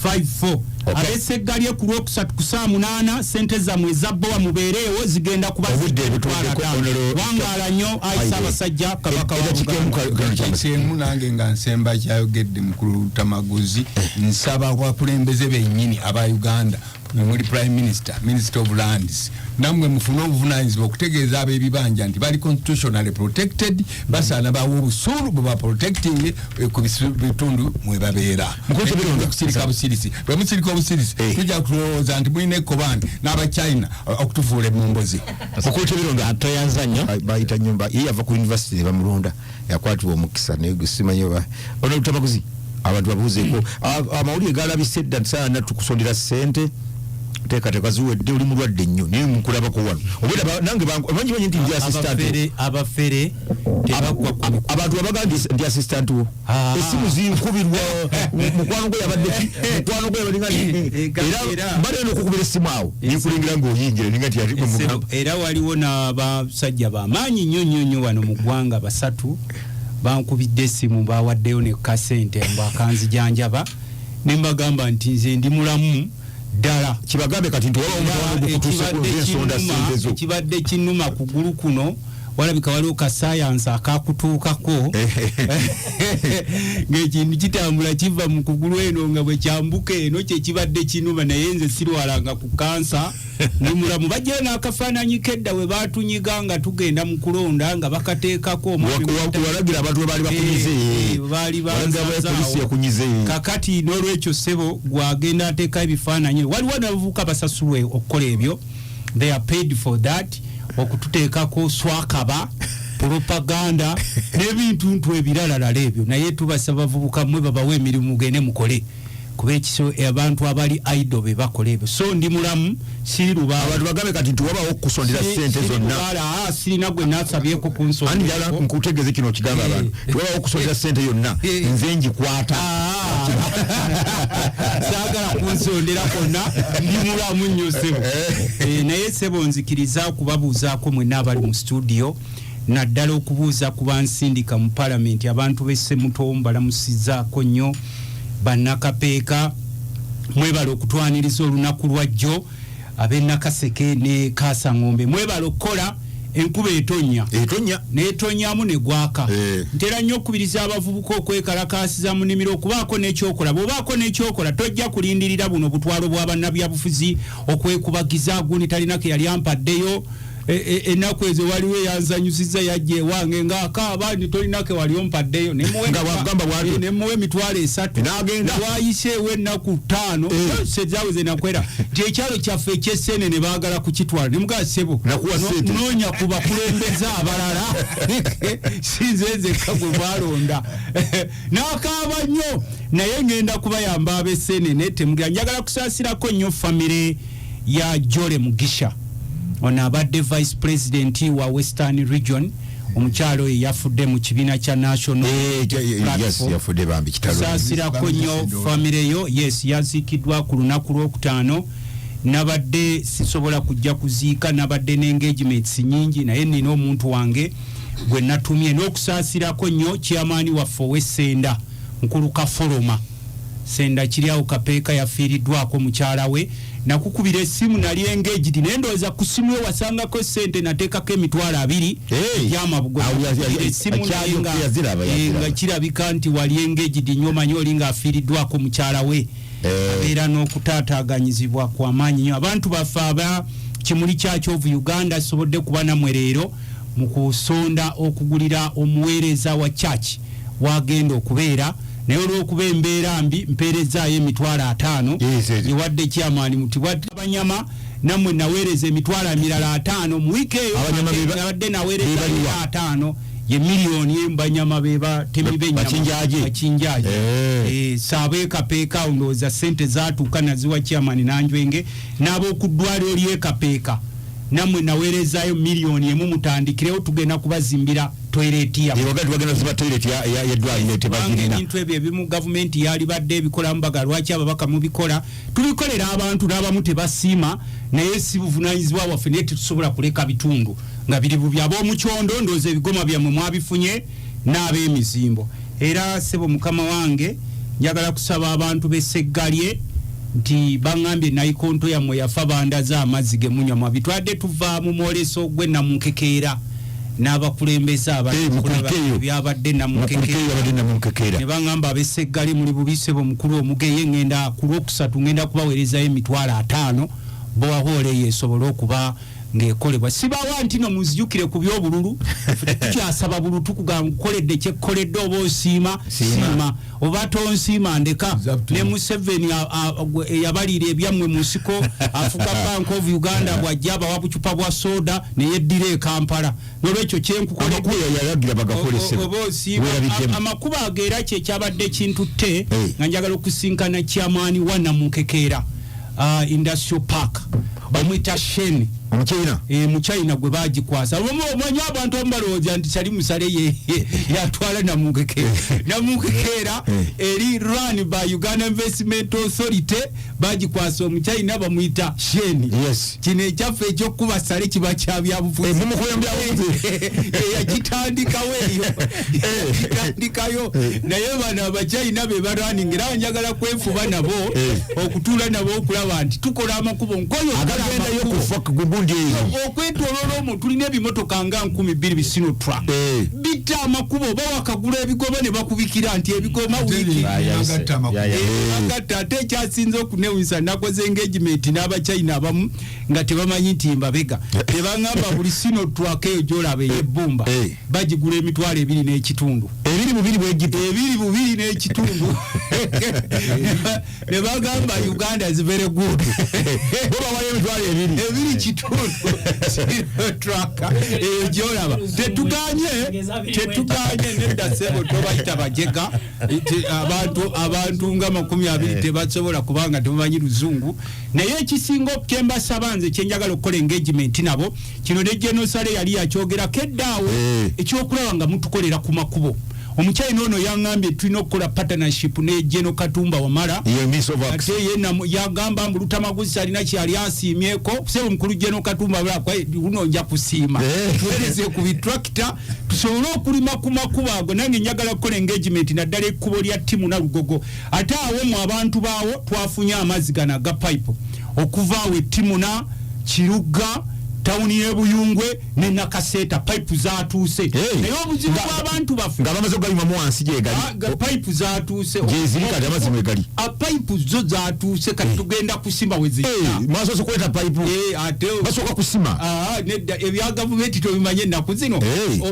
5 4. Ab'Esseggalye ku lwokusatu ku saa 8, sente zammwe eza bbowa mubeereewo, zigenda kuba Obudde zitwala butuddeko, ddala. Wangaala nnyo ayi Ssaabasajja Kabaka wa Eddakiika emu Buganda. kano kyamazima. Emu nange nga nsemba kyayogedde mukulu Tamaguzi, nsaba abakulembeze bennyini aba Uganda, mwe muli Prime Minister, Minister of Lands, nammwe mufune obuvunaanyizibwa okutegeeza ab'ebibanja nti bali constitutionally protected, basaana bawa obusuulu bwe ba protecting ku bitundu mwe babeera. Mukulu Tebironda. Kusirika busirisi, bwe musirika obusirisi tujja kulowooza nti mulina ekkobaani n'Abachina okutufuula emombozi. Mukulu Tebironda. Atoyanza nnyo. Bayita nyumba ye yava ku university ne bamulonda, yakwatibwa omukisa, naye gwe simanyi oba ono Lutamaguzi abantu babuuzeeko. Amawulire galabise dda nti saana tukusondera ssente. Teekateeka ziwedde, oli mulwadde nnyo, naye mukulabako wano obweda nange bangi banyi nti ndi assistant wo. Abafere tebagwa ku Abantu abaga ndi assistant wo, essimu zinkubirwa, mukwano gwe yabadde ki, mukwano gwe yabadde nga era mbadde n'okukubira essimu awo ninkulingira ng'oyingira ninga nti ati gwe mugamba. Era waliwo n'abasajja bamaanyi nnyo nnyo nnyo wano mu ggwanga basatu bankubidde essimu, bawaddeyo ne kasente mbu akanzijanjaba, ne mbagamba nti nze ndi mulamu ddala. Kibagambe kati nti waba omukwano gukutuuse ku ensonda ssente zo. Ekibadde kinnuma kugulu kuno, walabika waliwo ka sayansi akakutuukako ng'ekintu kitambula kiva mu kugulu eno nga bwe kyambuka eno, kyekibadde kinuma, naye nze sirwalanga ku kansa, ndi mulamu. Bajjayo n'akafaananyi k'edda we baatunyiga nga tugenda mu kulonda nga bakateekako omwami Walagira abantu we baali bakunyize. Baali Walagira banzazaawo. Polisi yakunyize. Kakati n'olwekyo ssebo, gwagenda ateeka ebifaananyi, waliwo n'abavubuka basasulwe okukola ebyo, they are paid for that, okututeekako swakaba propaganda n'ebintu ntu ebiralalala ebyo. Naye tubasaba bavubuka mmwe babawe emirimu, mugende mukole, kuba ekiso abantu abali idle be bakola ebyo. So ndi mulamu, siri lubala. Abantu bagambe kati nti wabawo okusondera ssente zonna. Sirina gwe nasabyeko Ani kunsonderako. Njala nkutegeeze kino, okigamba abantu tiwabawo okusondera ssente yonna, nze ngikwata. Saagala kunsondera konna, ndi mulamu nnyo ssebo. Naye ssebo, nzikiriza okubabuuzaako mwenna abali mu studio, naddala okubuuza ku bansindika mu palamenti. Abantu b'Essemuto mbalamusizaako nnyo, bannakapeeka mwebale okutwaniriza olunaku lwajjo, ab'e Nakaseke ne Kasaŋŋombe mwebale okukola. Enkuba etonnya. Etonya. Netonyamu ne gwaka. Ntera nnyo okukubiriza abavubuka okwekalakaasiza mu nnimiro, okubaako n'ekyokola. Bw'obaako n'ekyokola tojja kulindirira buno butwalo bwa bannabyabufuzi okwekubagiza gundi talina ke yali ampaddeyo. Ennaku ezo waliwo eyanzanyusiza, yajja ewange ng'akaaba nti tolina ke wali ompaddeyo. Nga bw'agamba bw'atyo. Nemuwa 30,000. N'agenda. Wayiseewo ennaku 5, sezaawe zenakwera nti ekyalo kyaffe ekyesene ne baagala kukitwala, nemugaa ssebo, Nakuwa ssente. Noonya ku bakulembeze abalala, sinze nzekka gwe bwalonda. N'akaaba nnyo, naye ngenda kubayamba ab'Esenene temugira. Njagala kusaasirako nnyo famire ya Jole Mugisha, ono abadde vice president wa Western Region. Omukyalo oyo yafudde mu kibiina kya National Yes. Platform. Yafudde bambi, kitalo. Kusaasirako nnyo famire yo. Yes, yaziikiddwa ku lunaku lwokutaano. Nabadde sisobola kujja kuziika, nabadde ne engagements nyingi, naye nina omuntu wange gwe natumye. N'okusaasirako nnyo chairman waffe ow'Essenda, mukulu Kafoloma Senda kiri awo Kapeeka, yafiiriddwako mukyala we. Nakukubira essimu, nali engaged, naye ndowooza ku simu yo wasangako sente, nateekako 20,000 Hey! egyamabugo. Awo Nakukubira essimu naye yaziraba, yaziraba. nga kirabika nti wali engaged nnyo. Manyi oli ng'afiiriddwako mukyala we, abeera n'okutaataaganyizibwa kwamaanyi nnyo. Abantu baffe aba Kimuli Church of Uganda, sobodde kuba nammwe leero mu kusonda okugulira omuweereza wa church wagenda okubeera, naye olw'okuba embeera mbi mpeerezaayo 50,000. Yes. Ewadde chairman muti abanyama nammwe naweereza 50,000 mu wiiki eyo. Abanyama Nabadde naweereza bebaliwa? 50 ye miliyoni banyama bebatemi b'ennyama. Bakinjaje. Bakinjaje. Saabeekapeeka awo ndowooza sente zatuuka, naziwa chairman Nanjwenge. N'ab'oku ddwaliro ly'Ekapeeka nammwe naweerezaayo 1 million, mutandikirewo, tugenda kubazimbira toilet yammwe. Wakati bagenda ziba toilet y'eddwaliro Kubanga tebagirina. Ebintu ebyo ebimu gavumenti yalibadde ebikolamu, baga lwaki ababaka mubikola? Tubikolera abantu, n'abamu tebasiima, naye si buvunanyizibwa bwaffe, naye tetusobola kuleka bitundu nga biri bubi. Ab'omukyondo ndowooza ebigoma byammwe mwabifunye n'ab'emizimbo. Era sebo mukama wange, njagala kusaba abantu b'Esseggalye nti baŋŋambye nayikonto yammwe yafa, bandaze amazzi ge munywa mwabitwadde. Tuva mu mwoleso gw'ennamunkekeera n'abakulembeze Mukulikeeyo. byabadde Mukulikeeyo. Namunkekeera. Abadde Namunkekeera. Ne baŋŋamba ab'Esseggali muli bubi. Ssebo mukulu omugeye, ŋŋenda ku lwokusatu ŋŋenda kubaweerezayo 50,000, borehole eyo esobole okuba ng'ekolebwa. Sibawa nti no munzijukire ku byobululu. Ffe tetukyasaba bululu, tukugamba nkukoledde kyekkoledde, oba osiima Siima. siima, oba tonsiima ndeka. Zabtu. Ne Museveni eyabaliira ebyammwe mu nsiko, afuga Bank of Uganda, bw'ajja abawa bucupa bwa soda neyeddira e Kampala. Nolwekyo kyenkukoledde Amakubo yalagira bagakole, ssebo. Oba osiima Weerabiddemu. Amakubo ago era kyekyabadde kintutte Hey. nga njagala okusinkana chairman wa Namunkekeera. Industrial Park, bamwita Shen. Omuchina? E, Muchina gwe bagikwasa. Omanyi abantu abamu balowooza nti Salim Saleh ye yatwala Namunkeke. Namunkekera eri run by Uganda Investment Authority, bagikwasa Omuchina bamwita Shen. Kino ekyaffe ekyokuba Saleh kiba kya byabufuzi. Mumukuya byabufuzi. Yakitandikawo eyo, yakitandikayo. Naye bano Abachina be barunning, era njagala kwefuba nabo, okutuula nabo okulaba nti tukola amakubo nkoyo. Agagendayo kufa ku gundi eyo. Okwetoloola omwo tulina ebimotoka nga 2000 bi Sinotruk bitta amakubo, bawakagula ebigoma ne bakubikira nti ebigoma wiiki. Agatta amakubo. Agatta. Ate ekyasinze okunewunyisa, nakoze engagement n'Abachina abamu nga tebamanyi nti mbabega, tebaŋŋamba buli Sinotruk eyo gyolaba ey'ebbumba bagigula 25,000. Ebiri bubiri bwegiti. Ebiri bubiri n'ekitundu. Ne bagamba Uganda is very good. Bo bawayo 20,000. Ebiri kitundu Sinotruk eyo gyolaba. Tetuganye, tetuganye, nedda sebo, tobayita bajega. Abantu nga 20 tebasobola kubanga tebamanyi luzungu. Naye ekisinga kyembasaba nze, kyenjagala okukola engagement nabo kino, ne General Saleh yali yakyogerako eddaawo, ekyokulaba nga mutukolera ku makubo. Omukyayina ono yaŋŋambye tulina okukola partnership ne General Katumba Wamala. Ye Minister of Works. Ate ye yagamba mbu Lutamaguzi alina kyali asiimyeko. Sebo mukulu General Katumba, luno nja kusiima. Tuweereze ku bitractor tusobole okulima ku makubo ago. Nange njagala kukola engagement, naddala ekkubo lya Timuna Lugogo. Ate awo mu abantu baawo twafunye amazzi gano aga pipe okuva awo etimuna Kiruga, tawuni y'Ebuyungwe ne Nakaseeta, pipe zatuuse. Naye obuzibu bw'abantu baffe nga bamaze okugayimamu wansi gyegali. Ah, pipe zatuuse. Gyeziri kati, amazzi mwegali. Ah, pipe zo zatuuse, kati tugenda kusima we ziyita. Mwasoose kuleeta pipe? Eh, ate basooka kusima. Ah, nedda, ebya gavumenti tobimanye ennaku zino.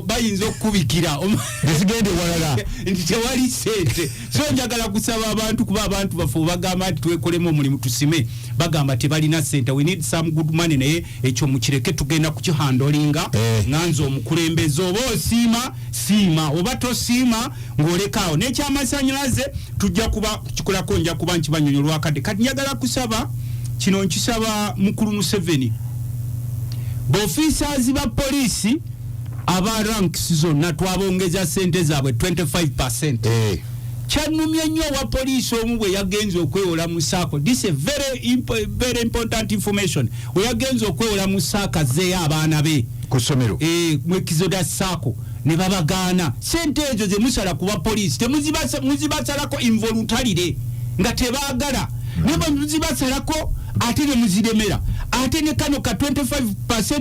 Bayinza okukubikira nezigenda ewalala. Nti tewali sente. So njagala kusaba abantu, kuba abantu baffe obagamba nti twekolemu omulimu tusime, bagamba tebalina sente. We need some good money, naye ekyo mukireke, tugenda kukihandlinga. Nga nze omukulembeze, oba osiima siima, oba tosiima ng'olekaawo. N'ekyamasanyalaze tujja kuba kikolako, nja kuba nkibanyonyola akadde. Kati njagala kusaba kino, nkisaba mukulu Museveni, ba officers ba poliisi aba ranks zonna twabongeza sente zaabwe 25. Kyannumye nnyo owa poliisi omu bwe yagenze okwewola mu SACCO. This a very important information. Bwe yagenze okwewola mu SACCO azzeeyo abaana be ku ssomero, mu Exodus SACCO, ne babagaana. Sente ezo ze musala ku bapoliisi muzibasalako involuntarily nga tebaagala, naye bwe muzibasalako ate ne muziremera, ate ne kano ka 25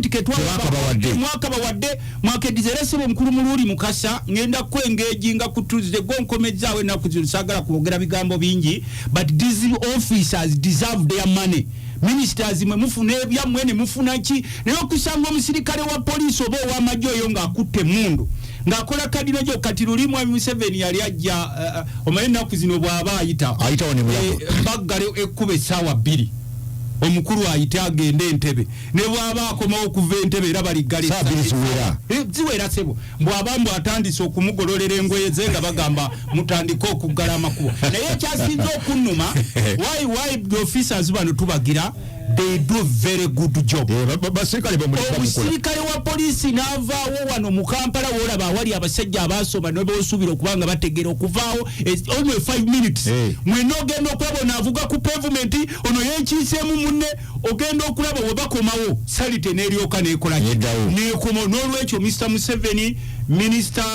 Tebakabawadde. Mwaka bawadde mwakediza. Era sebo mukulu Muluuli Mukasa, ngenda kwengeginga ku Tuesday gwonkomezaawo. Ennaku zino saagala kwogera bigambo bingi, but these officers deserve their money. Ministers mwe mufuna ebyammwe ne mufuna ki, naye okusanga omusirikale wa poliisi oba ow'amagye oyo ng'akutte emundu ng'akola kadino gyo. Kati luli Mwami Museveni yali ajja, omanyi ennaku zino bw'aba ayita Ayitawo ne Mulago. Baggala ekkuba essaawa 2, omukulu ayite agende Entebe, ne bw'aba akomawo okuva Entebe era baliggala. Saa 2 ziwera. Ziwera sebo. Bw'aba mbu atandise okumugololera engoye ze, nga bagamba mutandike okuggala amakubo. Naye ekyasinze okunnuma, why the officers bano tubagira, they do very good job. Basirikale bamukola. Omusirikale wa poliisi n'avaawo wano mu Kampala, woolaba awali abasajja abaasoma ne bosuubira okuba nga bategeera, okuvaawo only 5 minutes, mwenna ogenda okulaba ono avuga ku pavement, ono yekiiseemu munne, ogenda okulaba we bakomawo salite n'eryoka nekola ki? Neddawo. Nekomawo. N'olwekyo Mr Museveni, minisita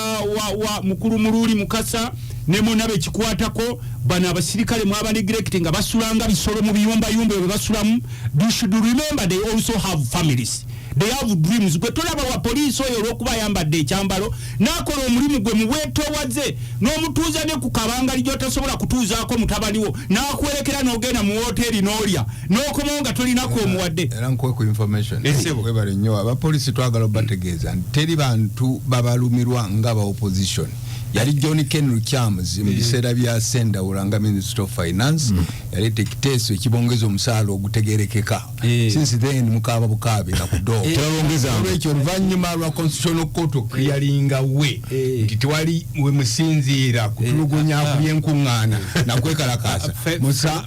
wa mukulu Muluuli Mukasa ne monna bekikwatako, bano abasirikale mwaba neglect nga basulanga bisolo mu biyumbayumba ebyo basulamu. You should remember they also have families, they have dreams. Gwe tolaba wa poliisi oyo olwokuba ayambadde ekyambalo n'akola omulimu gwe mu bwetoowaze, n'omutuuza ne ku kabangali gy'otasobola kutuuzaako mutabani wo, n'akwerekera n'ogenda mu woteeri n'olya n'okomawo nga tolinako omuwadde. Era nkuwe ku information. Esebo. Webale nnyo. Abapoliisi twagala obategeeza nti teri bantu babalumirwa nga ba opposition. Yali John Ken Lukyamuzi mu biseera bya Sendawula nga Minister of Finance, yaleeta ekiteeso ekibongeza omusaala ogutegerekeka. Since then mukaaba bukaabi na kudooba. Tebabongezanga. Olwekyo oluvannyuma lwa Constitutional Court okuclearinga we nti tewali we musinziira kutulugunya ku byenkuŋŋaana nakwekalakaasa,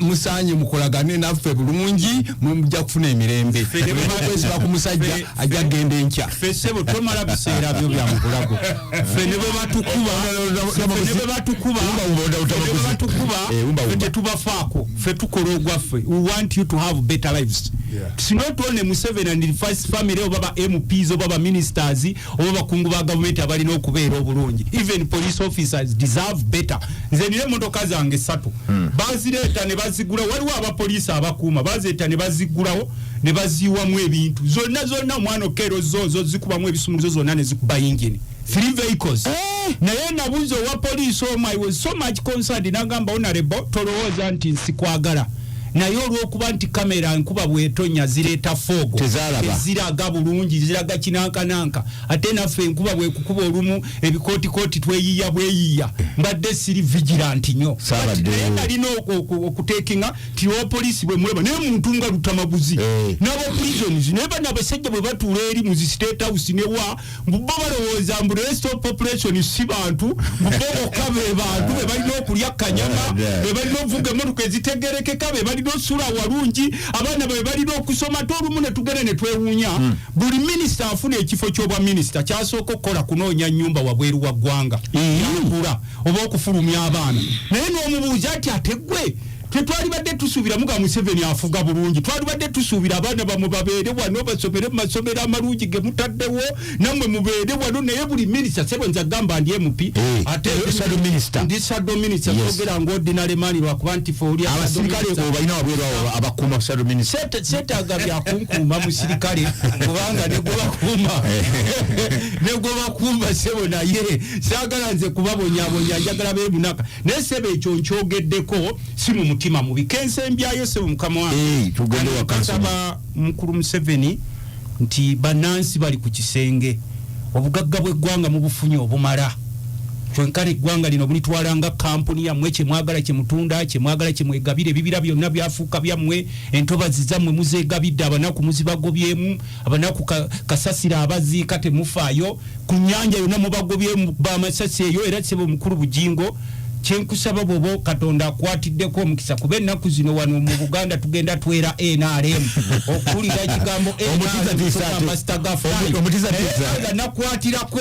musaanye mukolagane naffe bulungi, mujja kufuna emirembe. Kwesiba ku musajja ajja kugenda enkya. Ffe ssebo tomala biseera byo bya mubulago. Ffe ne bwe batukuba, ffe ne bwe batukuba, ffe ne bwe batukuba, ffe tetubafaako. Ffe tukola ogwaffe. We want you to have better lives. It's not only Museveni and the first family, oba ba MPs, oba ba ministers, oba bakungu ba gavumenti abalina okubeera obulungi. Even police officers deserve better. Nze nina emmotoka zange 3, bazireeta ne bazigula. Waliwo abapoliisi abakuuma, bazireeta ne bazigulawo ne baziyiwamu ebintu zonna zonna. Omwana okeero zo zikubamu ebisumuluzo zonna ne zikuba yingini. 3 vehicles. Naye nabuuza owa poliisi omu, I was so much concerned, n'agamba, "Honorable, tolowooza nti nsikwagala, naye olw'okuba nti kamera nkuba bwetonya zireeta fog, Tezaalaba. teziraga bulungi, ziraga kinankananka, ate naffe enkuba bwekukuba olumu ebikootikooti tweyiya bweyiya, mbadde siri vigilant nnyo." Saabadde. But naye nalina okutekinga nti owa poliisi bwe mulaba naye muntu nga lutamaguzi n'aba prisons, naye bano abasajja bwe batuula eri mu zi State House newa mbu bo balowooza mbu rest of population si bantu, mbu bo bokka be bantu, be balina okulya kanyama, be balina okuvuga emmotoka ezitegerekeka, be balina osula walungi, abaana be balina okusoma. Ate olumu ne tugenda ne twewuunya, buli minisita afuna ekifo ky'obwa minisita kyasooka okukola kunoonya nnyumba wabweru wa ggwanga yakula oba okufulumya abaana. Naye n'omubuuza nti ate ggwe, tetwalibadde tusuubira muga Museveni afuga bulungi, twalibadde tusuubira abaana bamwe babeere wano, basomere mu masomero amalungi ge mutaddewo, nammwe mubeere wano. Naye buli minisita, sebo, nze agamba ndi MP, ate shadow minister. Ndi shadow minister. Sogera nga ordinary man, lwakuba nti fe oli Abasirikale obalina wabweru awo abakuuma shadow minister? Seetaaga byakunkuuma musirikale, kubanga negwebakuuma sebo, naye saagala nze kubabonyabonya, njagala bebunaka. Naye sebo, ekyo nkyogeddeko si mu mutima mubi. Kensembyayo sebo, mukama wange, Tugende wa council. Nsaba mukulu Museveni nti bannansi bali ku kisenge, obugagga bw'eggwanga mubufunye obumala. Kyenkana eggwanga lino bulitwala nga kampuni yammwe, kyemwagala kyemutunda, kyemwagala kyemwegabire. Ebibira byonna byafuuka byammwe, entobazi zammwe muzegabidde, abanaku muzibagobyemu, abanaku kasasira abaziika temufaayo, ku nnyanja yonna mubagobyemu bamasasi eyo. Era sebo mukulu Bujingo, kyenkusaba, bwoba Katonda akwatiddeko omukisa, kuba ennaku zino wano mu Buganda tugenda twera NRM, okuwulira ekigambo Omutiisatiisa ate. Omutiisatiisa. NRM, nakwatirako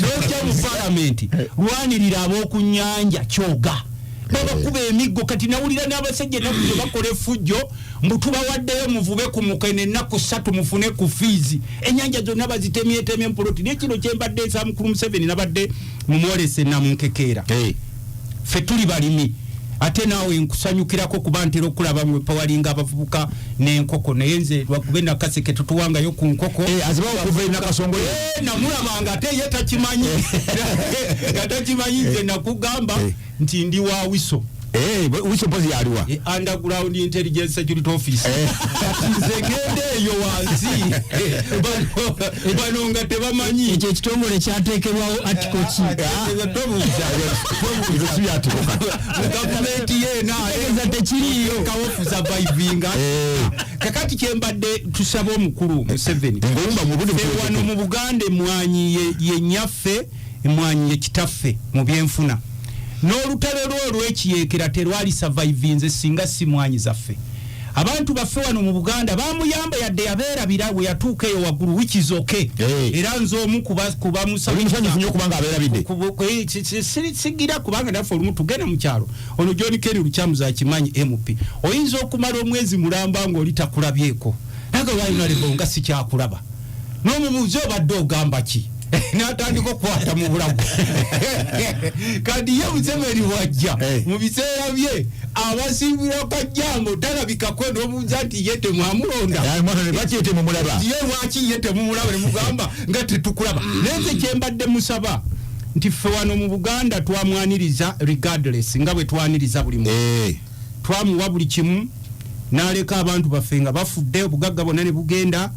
nojja mu palamenti, lwanirira ab'oku nnyanja kyoga babakuba emiggo. Kati nawulira n'abasajja ennaku gye bakola effujjo mbu tubawaddeyo muvube ku mukene ennaku 3 mufune ku fiizi. Ennyanja zonna bazitemyetemye mpoloti. Naye kino kyembadde nsaba mukulu Museveni, nabadde mumwolese namunkekeera, ffe tuli balimi, ate naawe nkusanyukirako kuba ntera okulaba mwepawalinga abavubuka n'enkoko, naye nze lwakuba enakaseke tutuwangayo ku nkoko. Azibawo okuva e Nakasongo. Namulabanga ate ye takimanyi, nga takimanyi. Nze nakugamba nti ndi wa wiso. Wiso mpozi yaliwa? Underground Intelligence Security Office. Kati nze genda eyo wansi, bano nga tebamanyi. Ekyo ekitongole kyateekebwawo article ki? Tobuuza. Ebyo si byatuuka. Gavumenti yeena Tegeeza tekiriiyo. Kawofu survivinga. Kakati kyembadde tusaba omukulu Museveni, Ng'owumba mu budde. Ffe wano mu Buganda emwanyi ye nyaffe, emwanyi ye kitaffe mu byenfuna, n'olutalo lwo olw'ekiyeekera terwali survivinze singa si mwanyi zaffe. Abantu baffe wano mu Buganda bamuyamba, yadde yabeerabira we yatuuka eyo waggulu, which is okay. Era nze omu kubamusa Oli musanyufu nnyo okubanga abeerabidde. Sigira kubanga naffe olumu tugenda mu kyalo. Ono John Kerry Lukyamuzi akimanyi, MP, oyinza okumala omwezi mulamba ng'oli takulabyeko, naga lwalina nga sikyakulaba, n'omubuuzi obadde ogamba ki, n'atandika okukwata mu bulago. Kati ye Museveni wajja mu biseera bye abasiibira kajjambo talabikako, n'obuuza nti ye temwamulonda? Lwaki ye temumulaba? Ye lwaki ye temumulaba? Nemugamba nga tetukulaba. Naye nze kyembadde musaba nti ffe wano mu Buganda twamwaniriza regardless, nga bwe twaniriza buli muntu. Twamuwa buli kimu, n'aleka abantu baffe nga bafudde, obugagga bwonna ne bugenda,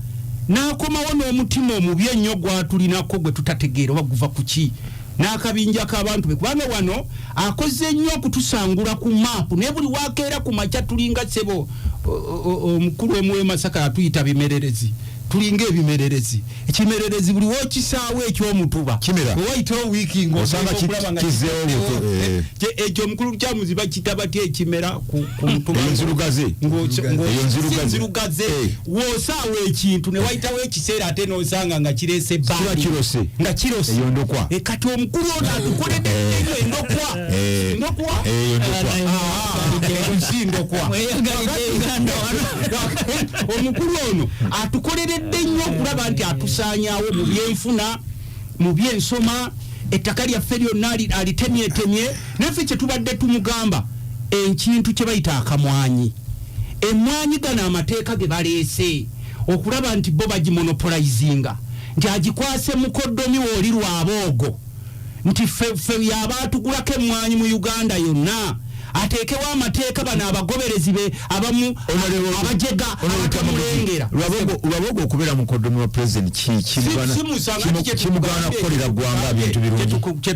n'akomawo n'omutima omubi ennyo gwatulinako gwe tutategeera oba guva ku ki, n'akabinja k'abantu be, kubanga wano akoze nnyo okutusangula ku maapu, naye buli wakeera ku makya tulinga sebo Omukulu omu Masaka atuyita bimererezi, tulinga ebimererezi. Ekimererezi buli wokisaawo ekyomutuba wewayitawo wiiki ng'osanga kizeewo. Ekyo omukulu Lukyamuzi bakita batya ekimera ku mutuba? Nzirugaze. Nzirugaze. Wosaawo ekintu ne wayitawo ekiseera ate n'osanga nga kireese ebbaani, nga kirose. Eyo ndokwa. Kati omukulu ono atukoledde eyo endokwa. Ndokwa si ndokwa. Omukulu ono atukoleredde nnyo okulaba nti atusaanyaawo mu byenfuna, mu byensoma, ettaka lyaffe lyonna alitemyetemye. Naffe kye tubadde tumugamba, enkintu kye bayita akamwanyi, emwanyi gano amateeka ge baleese okulaba nti bo bagimonopolizinga, nti agikwase mukoddomi wooli lwaboogo, nti ffe yaba atugulako emwanyi mu Uganda yonna, ateekewo amateeka bano abagoberezi be abamu abajega abatamulengera. Lwabogo okubeera mukoddomi wa president kimugaana kukolera ggwanga bintu birungi. Anti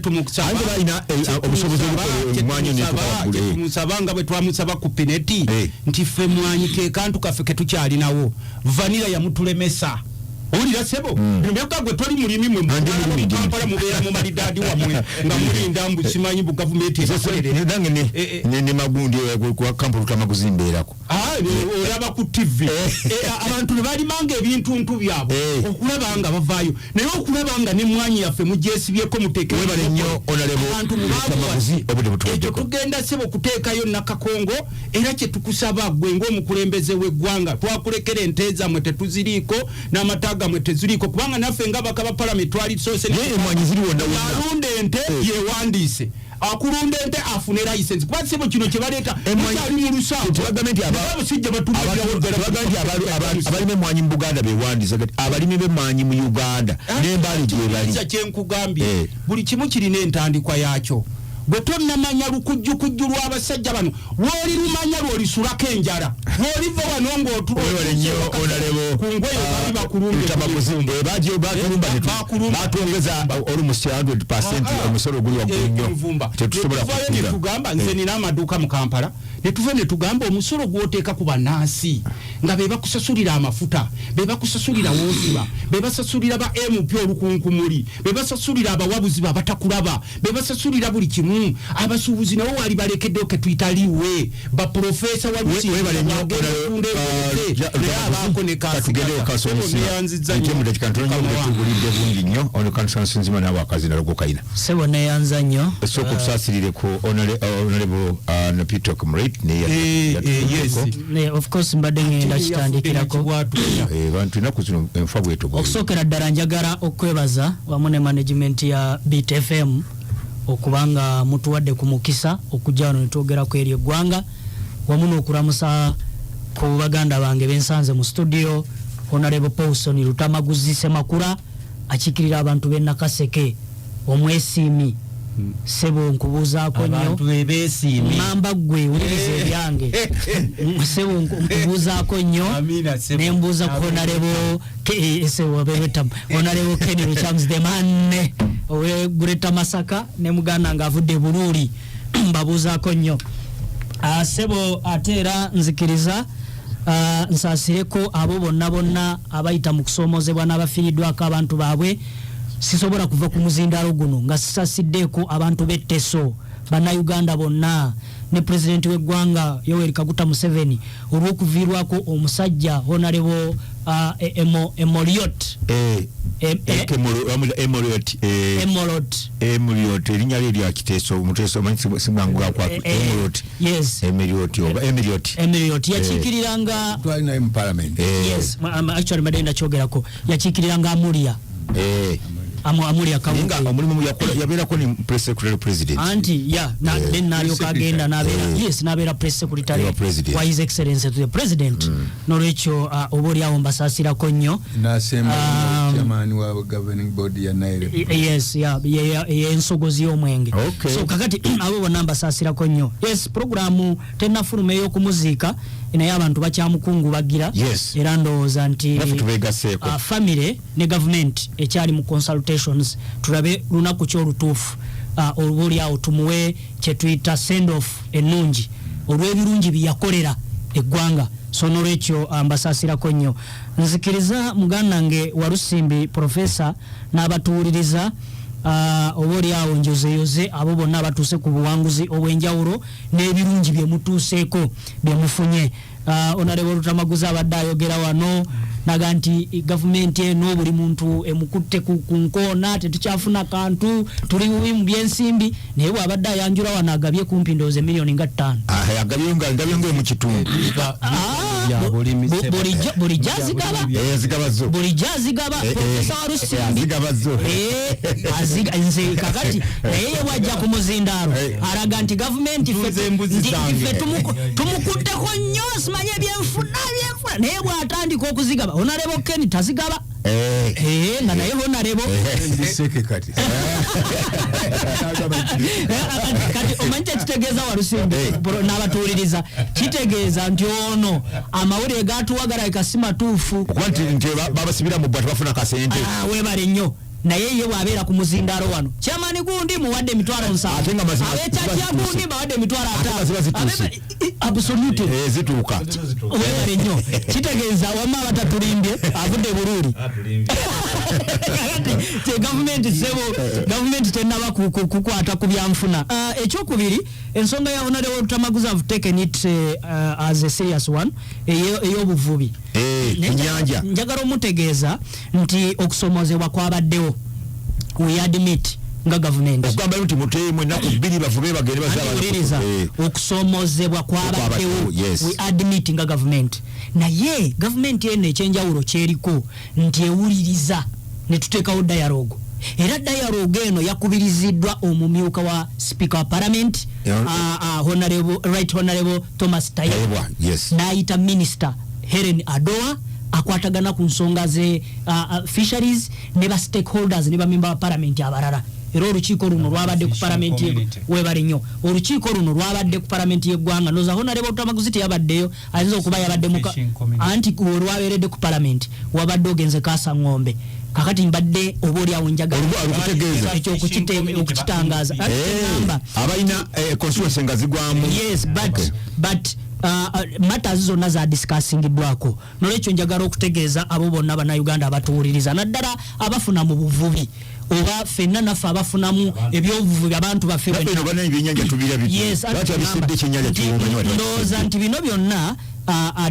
balina obusobozi obukola emwanyi netukawaggule. Kyetumusaba nga bwe twamusaba ku Pineti nti ffe mwanyi ke kantu kaffe ketukyalinawo, vanira yamutulemesa. Owulira sebo, bino byokka gwe toli mulimi, mwe Kampala mubeera mu malidaadi wammwe nga mulinda mbu simanyi bu gavumenti ebakolere. Nange ne magundi kwa kampuni Lutamaguzi mbeerako. Olaba ku TV abantu ne balimanga ebintuntu byabwe okulaba nga bavaayo, naye okulaba nga nemwanyi yaffe mugyesibyeko muteeke Webale nnyo Honorable abantu Lutamaguzi, obudde butuweddeko. Ekyo tugenda sebo kuteekayo Nakakongo, era kye tukusaba ggwe ng'omukulembeze w'eggwanga, twakulekera ente zammwe tetuziriiko n'amata gammwe teziriiko, kubanga naffe nga ababaka ba palamenti twali tusoose Naye emwanyi ziri wonna wonna. Alunda ente yeewandiise, akulunda ente afune license, kuba sebo kino kye baleeta mukyali mu lusango. Tebagambye nti Abasajja batulagirawo ddala. Tebagambye nti abalimi emwanyi mu Buganda beewandiisa, kati abalimi b'emmwanyi mu Uganda n'embaali gye bali. Kiyinza kye nkugambye, buli kimu kirina entandikwa yaakyo. Bwe tonnamanya lukujjukujju lw'abasajja bano, lw'olirumanya lw'olisulako enjala, lw'oliva wano ng'otulwa Webale nnyo, Honorable, ku ngoye baali bakulumbe Lutamaguzi. Bakulumba Bakulumba. Batwongeza almost 100% omusolo oguli waggulu nnyo. Nvumba. Tetusobola Netuvayo kukkiriza. netugamba, nze nina amaduuka mu Kampala, netuva netugamba omusolo gw'oteeka ku bannansi nga be bakusasulira amafuta, be bakusasulira woosiba, be basasulira ba MP olukunkumuli, be basasulira abawabuzi babatakulaba, be basasulira buli kimu. Abasuubuzi nabo wali balekeddewo ke tuyita liwe baprofesa wa Webale nnyo, Wagenda Honorable, okutunda ebintu, naye abaako ne katugendeyo kasigala. kasonsi. Neyanzizza nnyo. Ate mu dakiika ntono nnyo Mukama wange. tugulidde bungi nnyo. Ono kansansi nzima naawe akazi nalwo kayina. Sebo neyanza nnyo. Sooka otusaasirire ku Honorable Peter Comrade naye Yes. Ne, of course mbadde ngenda kitandikirako. Bantu ennaku zino enfa bwetyo bwe. Okusookera ddala njagala okwebaza wamu ne management ya Beat FM okubanga mutuwadde ku mukisa okujja wano ne twogerako eri eggwanga, wamu n'okulamusa ku baganda bange bensanze mu studio, Honorable Paulson Lutamaguzi Semakula akiikirira abantu b'e Nakaseke, omwesiimi. Sebo nkubuuzaako nnyo. Abantu bebeesiimi. Ŋŋamba ggwe wuliriza ebyange. Sebo nkubuuzaako nnyo. Amina, sebo. Nembuuza ku Honorable sebo Abebetamu. Honorable Ken Luchams the man owe Greater Masaka ne muganda nga avudde Buruuli, mbabuuzaako nnyo. Sebo ate era nzikiriza, nsaasireko abo bonna bonna abayita mu kusoomozebwa n'abafiiriddwako abantu baabwe. Sisobola kuva ku muzindaalo guno nga sisasiddeeko abantu b'Etteso, bannayuganda bonna ne pulezidenti w'eggwanga Yoweri Kaguta Museveni olw'okuviirwako omusajja Honorable Emoliot. Emoliot, Emolot. Emoliot, erinnya lye lya Kiteeso, Omuteeso, omanyi si mwangu ga kwatu. Emoliot. Yes. Emoliot oba Emoliot. Emoliot yakiikiriranga Twali naye mu parliament. Yes, actually mbadde ndakyogerako, yakiikiriranga Amuria. Amuria Naye nga Kawuki. omulimu yakola, yabeerako ne press secretary president. Anti ya na, then n'alyoka agenda n'abeera, yes, n'abeera press secretary Wa president. wa His Excellency to the President. N'olwekyo oba oliawo mbasaasirako nnyo. N'asemba chairman wa governing board ya Nile. Yes, ya y'ensogozi y'omwenge. So kakati abo bonna mbasaasirako nnyo. Yes, programu tennafuluma ey'okumuziika, naye abantu bakyamukungubagira. Era ndowooza nti Naffe tubeegasseeko. Family ne government ekyali mu consultations, tulabe lunaku ki olutuufu, oba oliawo tumuwe kye tuyita send off ennungi olw'ebirungi bye yakolera eggwanga. So nolwekyo mbasaasirako nnyo. Nzikiriza muganda nge Walusimbi profesa n'abatuwuliriza, oba oli awo njozeyoze abo bonna abatuuse ku buwanguzi obw'enjawulo n'ebirungi bye mutuuseeko bye mufunye. Honorable Lutamaguzi abadde ayogera wano naga nti gavumenti eno buli muntu emukutte ku nkoona, tetukyafuna kantu, tuli bubi mu byensimbi, naye bw'abadde ayanjula wano agabye kumpi ndowooza emiliyoni nga 5. Agabye nga ngabye nga mu kitundu. Bulijjo azigaba. Azigaba zo. Bulijjo azigaba. Profesa Walusimbi. Azigaba zo. Nze kakati naye ye bw'ajja ku muzindaalo alaga nti gavumenti ffe tumukutteko nnyo, simanyi ebyenfuna, naye bw'atandika okuzigaba Honorable Ken tazigaba. Nga naye Honorable. Ndiseke kati. Kati omanyi kyekitegeeza Walusimbi n'abatuwuliriza, kitegeeza nti ono amawulire gatuwa galabika si matuufu. Okuba nti babasibira mu bbwa tebafuna kasente. Weebale nnyo. Naye ye bw'abeera ku muzindaalo wano, chairman gundi muwadde emitwalo 7. Ate nga mazima Ab'ekyakya ziba gundi bawadde emitwalo Ate nga 5. ziba zituuse. Absolutely. Zituuka. Weebale nnyo. Kitegeeza wamma abatatulimbye avudde Buruuli. Atulimbye. Kati te gavumenti sebo, gavumenti tennaba kukwata ku byanfuna. Ekyokubiri, ensonga ya Honorable Lutamaguzi have taken it as a serious one, ey'obuvubi. Ku nnyanja. Njagala omutegeeza nti okusomozebwa kwabaddewo. We admit nga gavumenti. Okugamba nti muteemu ennaku 2 bavube bagende Anti bazaala. wuliriza, okusomozebwa kwabaddewo. Kwabaddewo, yes. We admit nga gavumenti. Naye gavumenti eno ekyenjawulo kyeriko nti ewuliriza ne tuteekawo dialogue. Era dialogue eno yakubiriziddwa omumyuka wa Speaker wa Parliament, Right Honorable Thomas Tayebwa. Tayebwa, yes. N'ayita Minister Helen Adoa akwatagana ku nsonga ze fisheries ne ba stakeholders ne ba member wa parliament abalala. Era olukiiko luno lwabadde ku parliament ye Community. webale nnyo. Olukiiko luno lwabadde ku parliament y'eggwanga. Ndowooza Honorable Lutamaguzi teyabaddeyo, ayinza okuba yabadde mu ka- Fishing community. Anti olwabeeredde ku parliament wabadde ogenze Kasangombe. Kakati mbadde oba oli awo njagala Olukutegeeza. ekyo okukitangaaza. Ate ngamba Abalina constituency nga zigwamu. Yes, but matters zonna za discussingiddwako. Nolwekyo njagala okutegeeza abo bonna bannayuganda abatuwuliriza, naddala abafuna mu buvubi oba ffenna naffe abafunamu ebyobuvubi, abantu baffe Naffe bonna. eno bannange ebyennyanja tubira biti. Yes, Lwaki ati abisedde ngamba ekyennyanja nti kiwumanyi wati? ndowooza nti bino byonna,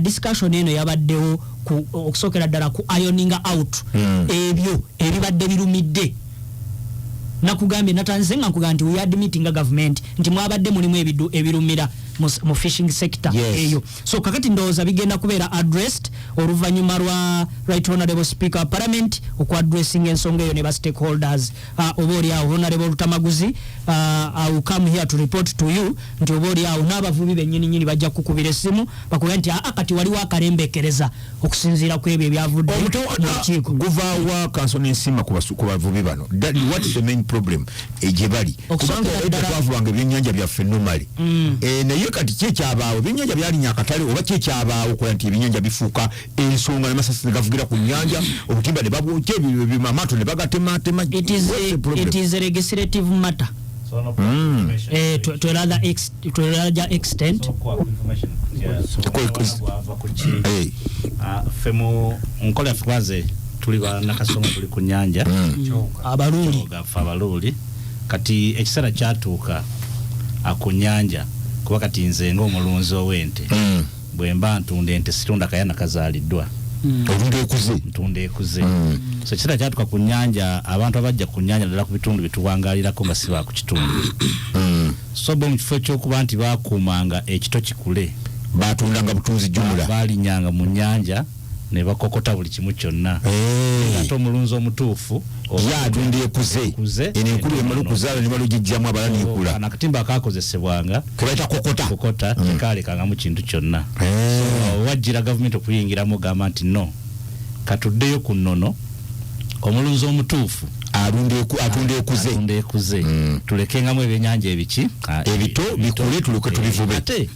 discussion eno yabaddewo okusookera ddala ku ironing out ebyo ebibadde birumidde. Nakugambye, natandise nga nkugamba nti we admit nga government nti mwabadde mulimu ebirumira mu fishing sector eyo. So kakati ndowooza bigenda kubeera addressed oluvannyuma lwa Right Honorable Speaker wa Parliament okuaddressinga ensonga eyo ne ba stakeholders. Oba oli awo Honorable Lutamaguzi, I will come here to report to you nti oba oli awo n'abavubi bennyini nnyini bajja kukubira essimu bakugambye nti kati waliwo akalembekereza okusinziira ku ebyo ebyavudde Omuto mu lukiiko. Guva wa kanso n'ensiima ku bavubi bano. That, what is the main problem gye bali? Okusookera Kubanga edda ddala twavubanga ebyennyanja byaffe normally. Naye kati ki ekyabaawo? Ebyennyanja byalinya akatale oba ki ekyabaawo okukola nti ebyennyanja bifuuka ensonga n'amasasi ne gavugira ku nnyanja, obutimba ne babwokya, amaato ne bagatematema. It What's the problem? is a legislative matter. So no information. To a larger extent. So kwa information. Yeah. So bwava ku ki? Ffe mu nkola yaffe kwanze tuli ba Nakasongo, tuli ku nnyanja. Abaluuli. Kyoga, ffe abaluuli. Kati ekiseera kyatuuka ku nnyanja, kuba kati nze ng'omulunzi ow'ente, bwe mba ntunda ente situnda kayana kazaaliddwa. Otunda ekuze. Ntunda ekuze. So ekiseera kyatuuka ku nnyanja, abantu abajja ku nnyanja ddala ku bitundu bye tuwangaalirako nga si ba ku kitundu. So bo mu kifo ky'okuba nti baakuumanga ekito kikule, batundanga butunzi jumula. Baalinyanga mu nnyanja ne bakokota buli kimu kyonna. Ate omulunzi omutuufu ye atunda ekuze. Ekuze. Eno enkulu emala okuzaala ne balugijjamu abala n'ekula. Kano akatimba akaakozesebwanga kebayita kokota. Kokota tekalekangamu kintu kyonna. So, wajjira gavumenti okuyingiramu ogamba nti no, katuddeyo ku nnono, omulunzi omutuufu atunda ekuze. Atunda ekuze. Tulekengamu ebyennyanja ebiki? Ebito bikule tuleke tubivube. Ate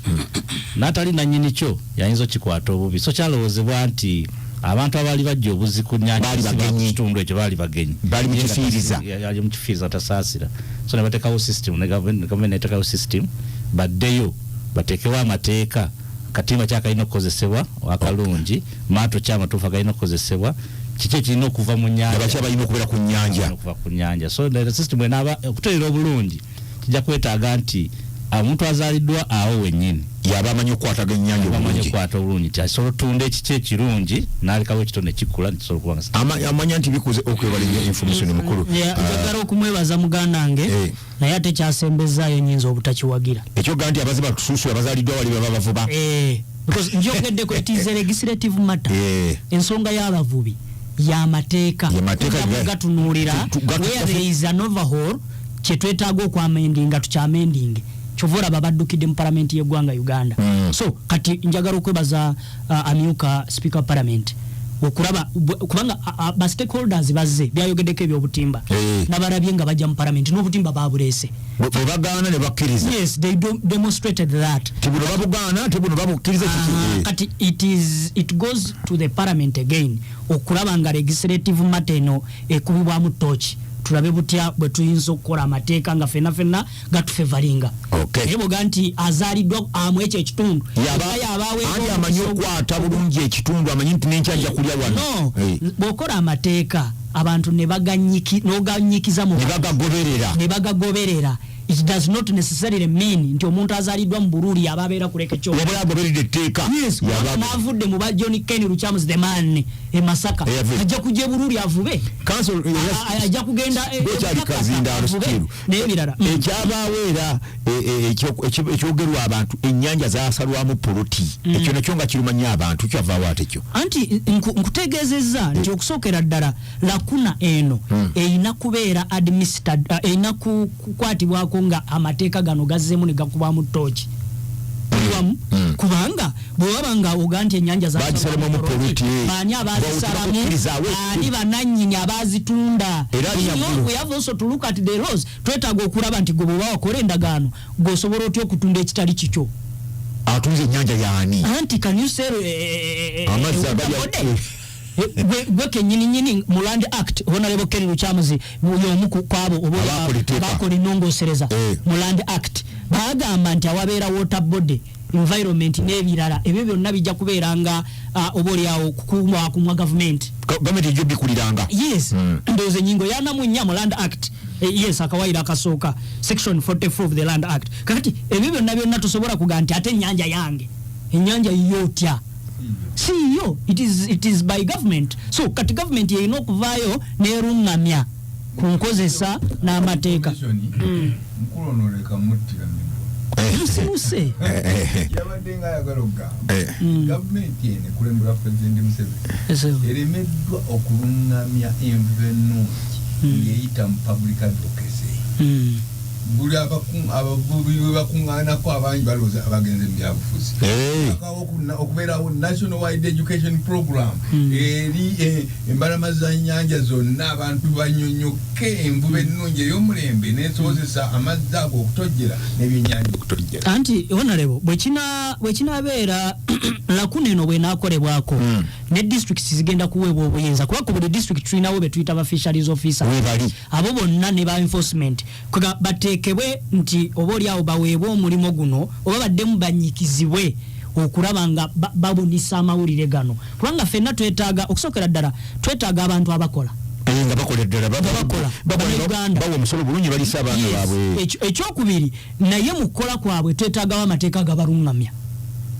n'atali nannyini kyo yayinza okikwata obubi. So kyalowoozebwa nti abantu abaali bajja obuzi ku nnyanja Baali si ba bagenyi. kitundu ekyo baali bagenyi. Baali mu Ye nga kifiiriza. yali mu kifiiriza tasaasira. So ne bateekawo system, ne government neteekawo system baddeyo bateekewo amateeka. Katimba kyakalina okukozesebwa akalungi, maato kyamatuufu agalina okukozesebwa, kiki ekirina okuva mu nyanja, abaki abalina okubeera ku nyanja, okuva ku nyanja. So the system enaaba okutereera obulungi kijja kwetaaga nti omuntu azaaliddwa awo wennyini yaba amanyi okukwataga ennyanja amanyi obulungi, okukwata obulungi, nti asobola otunda ekiki ekirungi n'alekawo ekito ne kikula nekisobola okuba nga amanya nti bikuze. Okwebala nnyo information mukulu. Njagala okumwebaza muganda wange, naye ate kyasembezaayo nyinza obutakiwagira. Ekyoga nti abaze batusuusu abazaaliddwa wali baba bavuba. Because njogeddeko, it is a legislative matter. Ensonga y'abavubi y'amateeka. Y'amateeka. Gatunuulira where there is an overhaul, kyetwetaaga okwamendinga tukyamendinge, kyova olaba baddukidde mu palamenti y'eggwanga Uganda. So kati njagala okwebaza amyuka speaker wa parliament okulaba kubanga ba stakeholders bazze byayogeddeko ebyobutimba, nabalabye nga bajja mu parliament n'obutimba babuleese. Bwe bagaana ne bakkiriza. Yes, they demonstrated that. Ti buno babugaana, ti buno babukkiriza, kiki? Kati it goes to the parliament again okulaba nga legislative matter eno ekubibwamu toki, tulabe butya bwe tuyinza okukola amateeka nga fenna fenna gatufevalinga. Naye bwoga nti azaaliddwa amu ekyo ekitundu, Yaba yaba anti amanyi okukwata bulungi ekitundu, amanyi nti nenkya nja kulya wano. No, bw'okola amateeka abantu ne n'oganyikiza mu ne bagagoberera, ne bagagoberera, it does not necessarily mean nti omuntu azaaliddwa mu Buruuli yaba abeera kuleka ekyo. Wabula agoberedde etteeka. Yes, n'avudde mu ba John Ken Lukyamuzi the man e Masaka, ajja kujja e Buruuli avube. Council, Ajja kugenda Gwekyali e Masaka kazindaalo avube still. N'ebirala. Ekyabaawo era ekyogerwa abantu, ennyanja zasalwamu poloti, ekyo nakyo nga kiruma nnyo abantu, kyavaawo ate kyo. Anti nkutegeezezza nti okusookera ddala lacuna eno erina kubeera administered, erina kukwatibwako nga amateeka gano gazzeemu ne gakubamu tooki wamu, kubanga bwe waba nga oga nti ennyanja Bagisalamu mu poloti, eh. baani abazisalamu? Bawutubakukkiriza, Baani banannyini abazitunda? Era ali nyaggulu. We have also to look at the laws. Twetaaga okulaba nti gwe bw'oba wakola endagaano, gweosobola otya okutunda ekitali kikyo? Atunze ennyanja yaani? Anti can you sell Amazzi agali water gwe kenyini nyini? Mu Land Act, Honorable Ken Lukyamuzi y'omu kwabo oba Abakola etteeka. bakola ennongoosereza. Mu Land Act bagamba nti awabeera water body, environment n'ebirala, ebyo byonna bijja kubeera nga oba oliawo kukumwakumwa gavumenti. Gavumenti ejjo bikuliranga. Yes. Ndowooza ennyingo yana 4 mu Land Act. Yes, akawairo akasooka, section 44 of the Land Act. Kakati ebyo byonna byonna tosobola kugaa nti ate ennyanja yange, ennyanja yiyo otya? Si yo, it is by government. So kati government yerina okuvaayo neruŋŋamya ku nkozesa n'amateeka. Mukulu ono leka muttira migwa. Musimuse. Yabadde nga ayagala okugamba gavumenti eno ekulembera Pulezidenti Museveni eremeddwa okuluŋŋamya envuba ennungi ng'eyita mu public advocacy. Buli abavubi bwe bakuŋŋaanako, abangi balowooza abagenze mu byabufuzi. Akawo okubeerawo national wide education program eri embalama za nyanja zonna, abantu banyonyoke envuba ennungi ey'omulembe nesobozesa amazzi ago okutojjera n'ebyennyanja okutojjera. Anti honorable, bwe kinaabeera lacuna eno bwenaakolebwako, ne districts zigenda kuweebwa obuyinza, kuba ku buli district tulinawo be tuyita ba fisheries officer. Webali. Abo bonna ne ba enforcement kwega bateekebwe nti oba oliawo baweebwe omulimu guno oba baddemu banyikizibwe okulaba nga babunisa amawulire gano, kubanga ffenna twetaaga, okusookera ddala twetaaga abantu abakola. Nga bakola ddala. Nga bakola. Bannayuganda. Bawa omusolo bulungi, balisa abaana baabwe. Ekyokubiri, naye mu kukola kwabwe twetaagawo amateeka agabaluŋŋamya.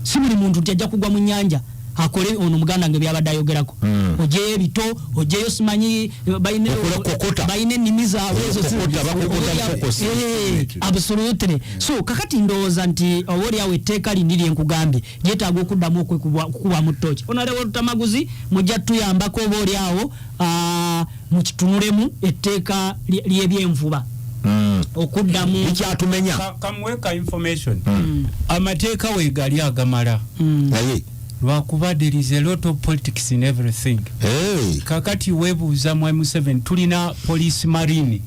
Si buli muntu nti ajja kugwa mu nnyanja akole ono muganda nge byabadde ayogerako, ogyeyo ebito, ogyeyo simanyi Okola kokota. Balina ennimi zaabwe ezo Kokota, bakokota mukokosi. Absolutely. So kakati ndowooza nti oba oliawo etteeka lindi lyenkugambye lyetaaga okuddamu okukubwamu ttooki. Honorable Lutamaguzi, mujja tuyambako oba oliawo mukitunulemu etteeka ly'ebyenvuba okuddamu. Likyatumenya. Kamuweka information, amateeka weegali agamala, Naye lwakuba there is a lot of politics in everything. Kakati weebuuza mwami Museveni, tulina police marine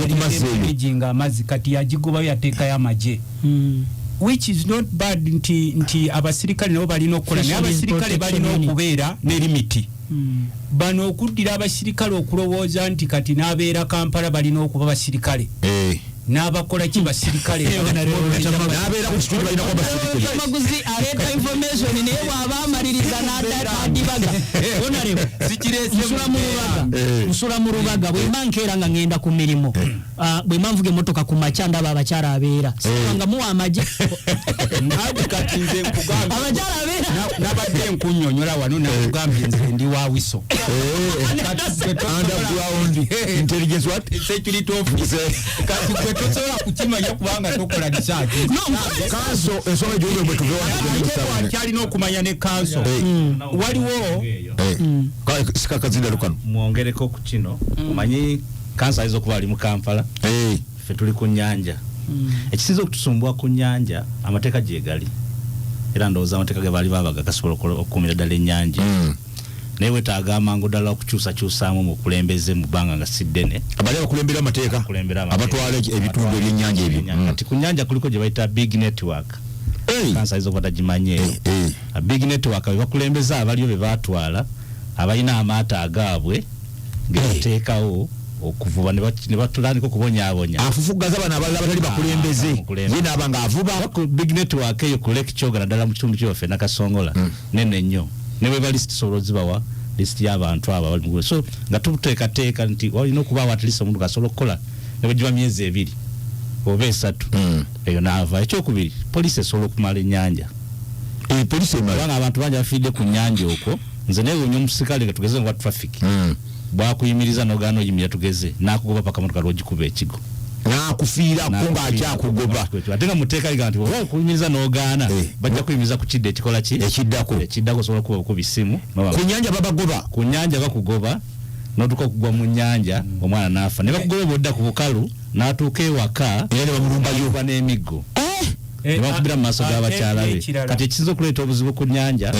Yokumazzi eyo. Managing amazzi, kati yagigobayo yateekayo amagye, which is not bad, nti abasirikale nabo balina okukola, naye Fisheries abasirikale Protection balina Unit. okubeera ne limit. Bano okuddira abasirikale okulowooza nti kati n'abeera Kampala balina okuba basirikale. N'abakola ki basirikale N'abeera ku kitundu balinako abasirikale. Maguzi aleeta information, naye bw'aba amaliriza n'adibaga. Honorable, Sikireese nsula mu Lubaga. Eh. Nsula mu Lubaga. Bwe mba nkeera nga ngenda ku mirimu, bwe mba nvuga emmotoka ku makya, ndaba abakyala abeera nga muwa amagye. Anti kati nze nkugambye, Abakyala abeera. Nabadde nkunnyonnyola wano, nakugambye nze ndi wa WISO. Underground intelligence what? Security office. Kati gwe tosobola kukimanya kubanga tokola research. No, nkola. Kanso, ensonga gy'oyo bwe tuve wano tugende mu ssaawa. Kyalina okumanya ne kanso waliwo. Sika kazindalo kano. Mwongereko ku kino, omanyi kanso ayinza okuba ali mu Kampala, ffe tuli ku nyanja. Ekisinza okutusumbwa ku nyanja, amateeka gyegali, era ndowooza amateeka ge baali babaga gasobola okukuumira ddala ennyanja, naye wetaaga amangu ddala okukyusakyusaamu mu bukulembeze mu bbanga nga si ddene. Abali abakulembera amateeka. Abakulembera amateeka. Abatwala ebitundu ebyennyanja ebyo. Kati ku nyanja kuliko gye bayita big network. Kanso ayinza okuba tagimanyi eyo. A big network be bakulembeze abaliyo be batwala abalina amaato agaabwe gebateekawo okuvuba ne batandika okubonyaabonya. Afufuggaza bano abalala abatali bakulembeze. Bakulembeze. Ye naaba ng'avuba. Ku big network eyo ku Lake Kyoga, naddala mu kitundu kyewaffe Nakasongola, nene nnyo, ne bwe ba list tusobola ozibawa, list y'abantu abo abali mu, so nga tuteekateeka nti walina okubaawo at least omuntu gasobola okukola ne bwe giba myezi 2 oba 3, eyo naava. Ekyokubiri, poliisi esobola okumala ennyanja. Poliisi emala. Kubanga abantu bangi bafiiridde ku nnyanja okwo. Nze neewuunya omusirikale nga tugeze nga traffic bwakuyimiriza nogaana oyimirira, tugeze nakugoba paka motoka lwogikuba ekigo. N'akufiirako ng'akyakugoba. Ate nga muteeka liga nti oba okuyimiriza n'ogaana, bajja kuyimiriza ku kidde ekikola ki? Ekiddako. Ekiddako. Osobola okuba okuba isimu. Ku nyanja babagoba? Ku nyanja bakugoba n'otuuka okugwa mu nyanja, omwana n'afa, ne bakugoba bwodda ku bukalu n'atuuka ewaka era ne bamulumbayo. N'akuba n'emiggo ne bakubira mu maaso g'abakyala be. Ekirala. Kati ekisinza okuleeta obuzibu ku nyanja,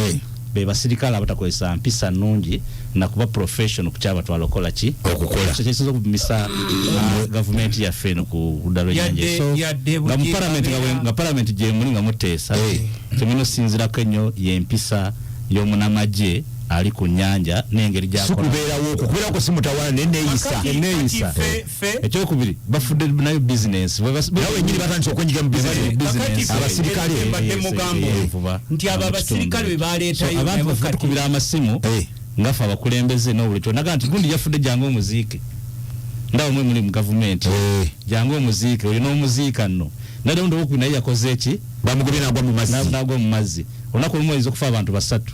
be basirikale abatakozesa mpisa nnungi nakuba professional ku kyabatwala okukola ki? Okukola. So kyekisinza okuvumisa gavumenti yaffe eno ku ludda lw'ennyanja. So Yadde nga mu Bugingo parliament nga nga parliament gyemuli nga muteesa, kyemulina okusinziirako ennyo y'empisa y'omunamagye ali ku nnyanja n'engeri Si gyakola. kubeerawo okwo, kubeerawo ko si mutawaana, naye neeyisa. Eneeyisa. Kati Ekyokubiri, bafudde nayo bizinesi. Nawe wenyini batandise okwenyiga mu bizinesi. Kakati Abasirikale. Mbadde mugamba nti abo abasirikale be baleetayo Abantu nabo baffe kati- tukubira amasimu ngaffe abakulembeze n'obuli naga nti gundi yafudde, jangu omuziike. Ndaba mwe muli mu gavumenti, jangu omuziike oyo n'omuziika nno. Nadde omuntu owokubiri naye yakoze eki? Bamugobye nagwa mu mazzi. Nagwa mu mazzi. Olunaku olumu oyinza okufa abantu basatu,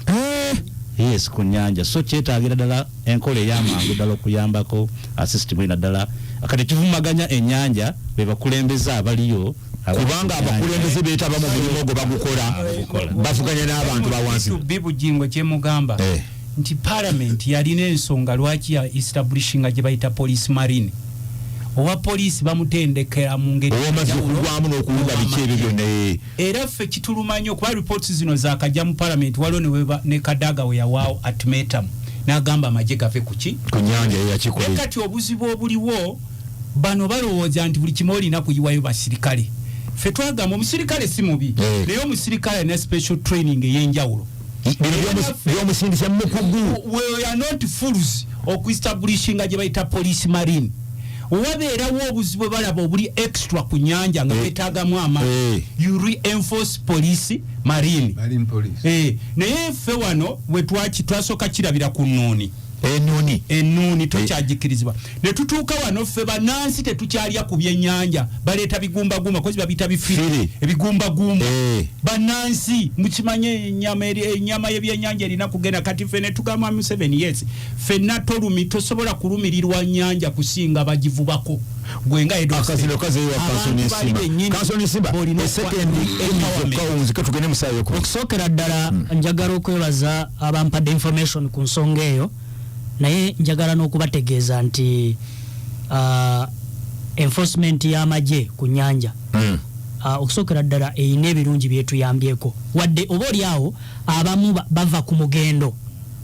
yes, ku nyanja. So kyetaagira ddala enkola ey'amangu ddala okuyambako system eno naddala kati ekivumaganya ennyanja be bakulembeze abaliyo Kubanga abakulembeze beetaba mu mulimu ogwo, bagukola. Bagukola. Bavuganya n'abantu bawansi. Bi Bugingo kyemugamba nti parliament yalina ensonga lwaki ya establishinga gye bayita police marine. Owa poliisi bamutendekera mu ngeri Owamazzi enjawulo. okugwamu n'okuwuga biki ebyo byonna. Era ffe kituluma nnyo kuba reports zino zakajja mu parliament. Waliwo ne Kadaga we yawaawo ultimatum n'agamba amagye gave ku ki? Ku nyanja eyakikola. Naye kati obuzibu obuliwo, bano balowooza nti buli kimu olina kuyiwayo basirikale. Ffe twagamba omusirikale si mubi, naye omusirikale alina special training ey'enjawulo. Bino byomusindisa mukugu. We are not fools okuestablishinga gye bayita police marine. Wabeerawo obuzibu bwe balaba obuli extra ku nyanja nga beetaagamu amaanyi, you reinforce police marine. Marine police. Naye ffe wano we twasooka kirabira ku nnuuni. Enoni. Ennuuni tokyagikkirizibwa. Ne tutuuka wano ffe bannansi tetukyalya ku byennyanja, baleeta bigumbagumba kozi babiyita bifiri. Firi. Ebigumbagumba. Bannansi mukimanye ennyama y'ebyennyanja erina kugenda. Kati ffe ne tugamba Museveni, yes, ffenna tolumi, tosobola kulumirirwa nnyanja kusinga bagivubako gwe nga Edo State. Akazino kazeewa. Abantu bali bennyini Kansoni Simba, bolina esekendi empowerment. 10 zokka, nzike tugende mu ssaawa yokubiri. Okusookera ddala, njagala okwebaza abampadde information ku nsonga eyo, naye njagala n'okubategeeza nti enforcement y'amagye ku nyanja, okusookera ddala erina ebirungi byetuyambyeko, wadde oba oli awo abamu bava ku mugendo.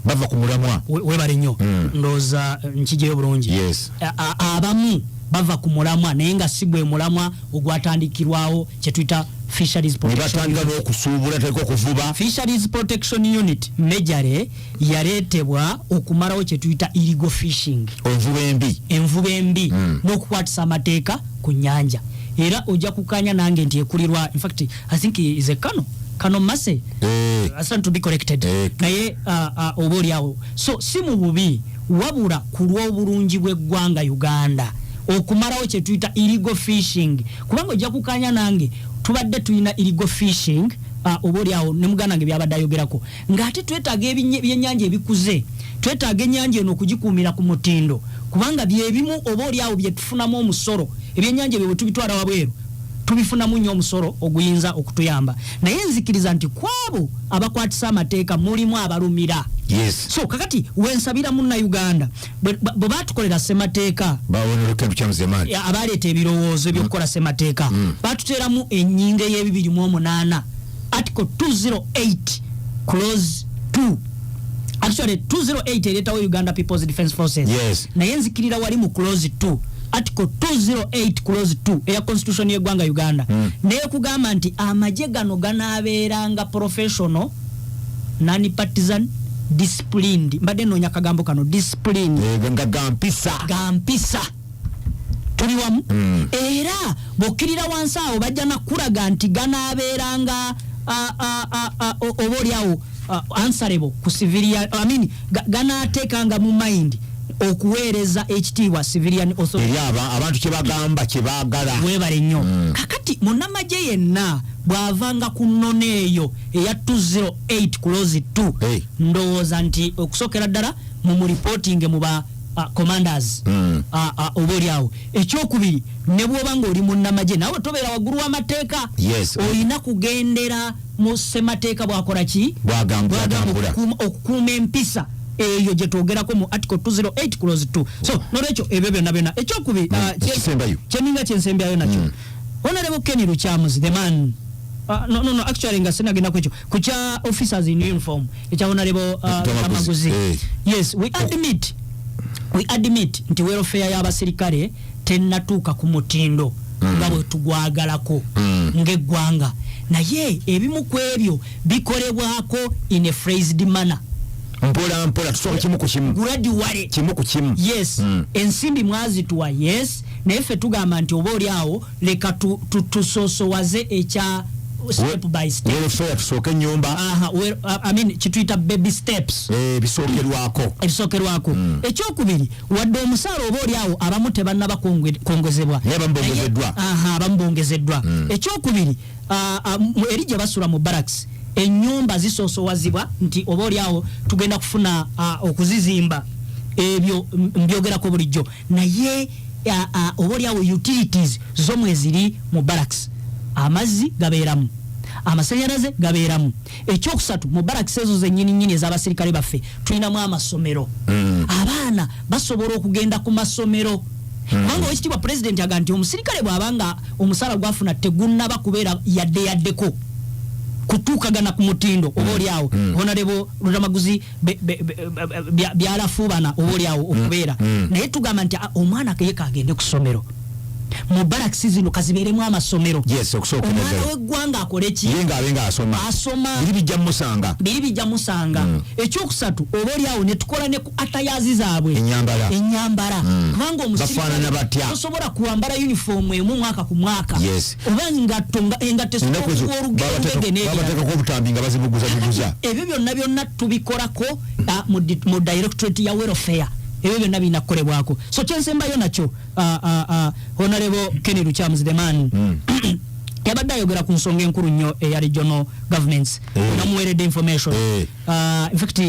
Bava ku mulamwa. Webale nnyo. Ndowooza nkijeyo bulungi. Yes. Abamu bava ku mulamwa, naye nga si gwe mulamwa ogwatandikirwawo kyetuyita fisheries Ne protection. batandika n'okusuubula, tariko okuvuba. Fisheries Protection Unit majorly yaleetebwa okumalawo kyetuyita illegal fishing, envuba embi, envuba embi, n'okukwatisa amateeka ku nyanja. Era ojja kukanya nange nti ekulirwa, in fact I think is a kano kano mase I stand to be corrected. Naye oba oli awo, so si mu bubi, wabula ku lw'obulungi bw'eggwanga Uganda, okumalawo kye tuyita illegal fishing. Kubanga ojja kukanya nange, tubadde tulina illegal fishing, oba oli awo ne muganda wange byabadde ayogerako, ng'ate twetaaga ebyennyanja ebikuze, twetaaga ennyanja eno okugikuumira ku mutindo, kubanga byebimu oba oli awo byetufunamu omusolo. Ebyennyanja ebyo bwe tubitwala wabweru, tubifunamu nnyo omusolo oguyinza okutuyamba. Naye nzikiriza nti kwabo abakwatisa amateeka mulimu abalumira. So kakati wensabira Munnayuganda, bwe batukolera ssemateeka, abaleeta ebirowoozo ebyokukola ssemateeka, batuteeramu ennyingo ey'ebibiri mu omunaana, article 208 clause 2. Actually 208 ereetawo Uganda People's Defence Forces. Naye nzikirira wali mu clause 2, article 208 clause 2 eya constitution y'eggwanga Uganda, nekugamba nti amagye gano ganaabeeranga professional, non-partisan, disciplined. Mbadde noonya akagambo kano, disciplined. Nga gampisa. Gampisa. Tuli wamu? Era bw'okkirira wansi awo, bajja nakulaga nti ganaabeeranga oba oliawo answerable ku civilian, I mean, ganaateekanga mu mind okuweereza ekitiibwa civilian authority. Eri abantu kyebagamba kyebaagala. Weebale nnyo. Kakati munnamagye yenna bw'avanga ku nnono eyo eya 208 clause 2, ndowooza nti okusookera ddala mumuripootinge mu ba commanders. Oba oliawo ekyokubiri, ne bw'oba ng'oli munnamagye, nawe tobeera waggulu w'amateeka. Olina kugendera mu ssemateeka bwakola ki? Bwagamba. Bwagamba. Bwagambula. Okukuuma empisa eyo gye twogerako mu article 208 clause 2. So nolwekyo ebyo byonna byonna. Ekyokubiri, Ekisembayo. Kyeninga kyensembyayo nakyo, Honorable Ken Lukyamuzi, the man, no, actually nga sinagenda kwekyo, ku kya officers in uniform ekya Honorable Tamaguzi. Tamaguzi. Yes, we admit nti welfare y'abasirikale tennatuuka ku mutindo nga bwe tugwagalako ng'eggwanga, naye ebimu ku ebyo bikolebwako in a phased manner. Mpola mpola, tusooka kimu ku kimu. Gradually. Kimu ku kimu. Yes. Ensimbi mwazituwa, yes, naye ffe tugamba nti oba oli awo leka tusosowaze ekya step by step. Welfare, tusooke ennyumba. Aha, well, I mean, kituyita baby steps. Ebisookerwako. Ebisookerwako. Ekyokubiri, wadde omusaala oba oli awo abamu tebannaba kwongezebwa, Naye abamu bongezeddwa. Aha, abamu bongezeddwa. Ekyokubiri, eri gye basula mu barracks, ennyumba zisoosowazibwa nti oba oli awo tugenda kufuna okuzizimba. Ebyo mbyogerako bulijjo, naye oba oli awo utilities zo mweziri mu barracks, amazzi gabeeramu, amasanyalaze gabeeramu. Ekyokusatu, mu barracks ezo zennyini nnyini ez'abasirikale baffe tulinamu amasomero. Abaana basobola okugenda ku masomero, kubanga owekitiibwa Pulezidenti aga nti omusirikale bw'abanga omusaala gwafuna tegunnaba kubeera yadde yaddeko kutuukagana ku mutindo, oba oli awo Honorable Lutamaguzi byalafuubana oba oli awo okubeera, naye tugamba nti omwana keye kagende ku ssomero. Mu barracks zino kazibeeremu amasomero. Yes, okusookera Omwana ddala. w'eggwanga akole ki? Ye ng'abe ng'asoma. Asoma. Biri bijja mumusanga. Biri bijja musanga. Ekyokusatu, oba oli awo ne tukola ne ku attires zaabwe. Ennyambala. Ennyambala, kubanga Bafaanana batya? tosobola kuwambala uniform emu mwaka ku mwaka. Oba engatto engatto esobola Ennaku ezo okuwa olugendo n'ebirala. babateekako obutambi nga bazibuguza buguza. Ebyo byonna byonna tubikolako mu directorate ya welfare. Ebyo byonna birina kukolebwako. So kyensembayo nakyo, Honorable Ken Lukyamuzi, the man, yabadde ayogera ku nsonga enkulu nnyo eya regional governments. Namuweredde information. In fact,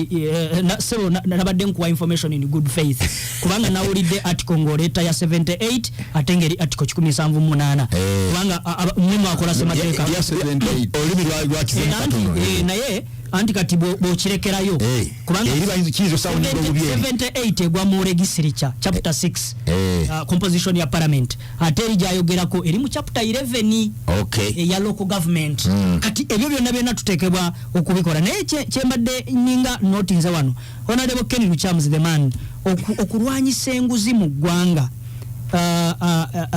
sebo, nabadde nkuwa information in good faith, kubanga nawulidde article ng'oleeta ya 78, ate ngeri article 178. Kubanga mmwe mwakola semateeka. Ya 78. Olulimi lwakizemu katono. Naye anti kati bw'okirekerayo, kubanga Eri kiyinza osawunira obubi eri. 78 egwa mu legislature, chapter 6, composition ya parliament, ate eri gyayogerako eri mu chapter 11 eya local government. Kati ebyo byonna byonna tuteekebwa okubikola. Naye kyembadde nyinga notinze wano, Honorable Ken Lukyamuzi, the man, okulwanyisa enguzi mu ggwanga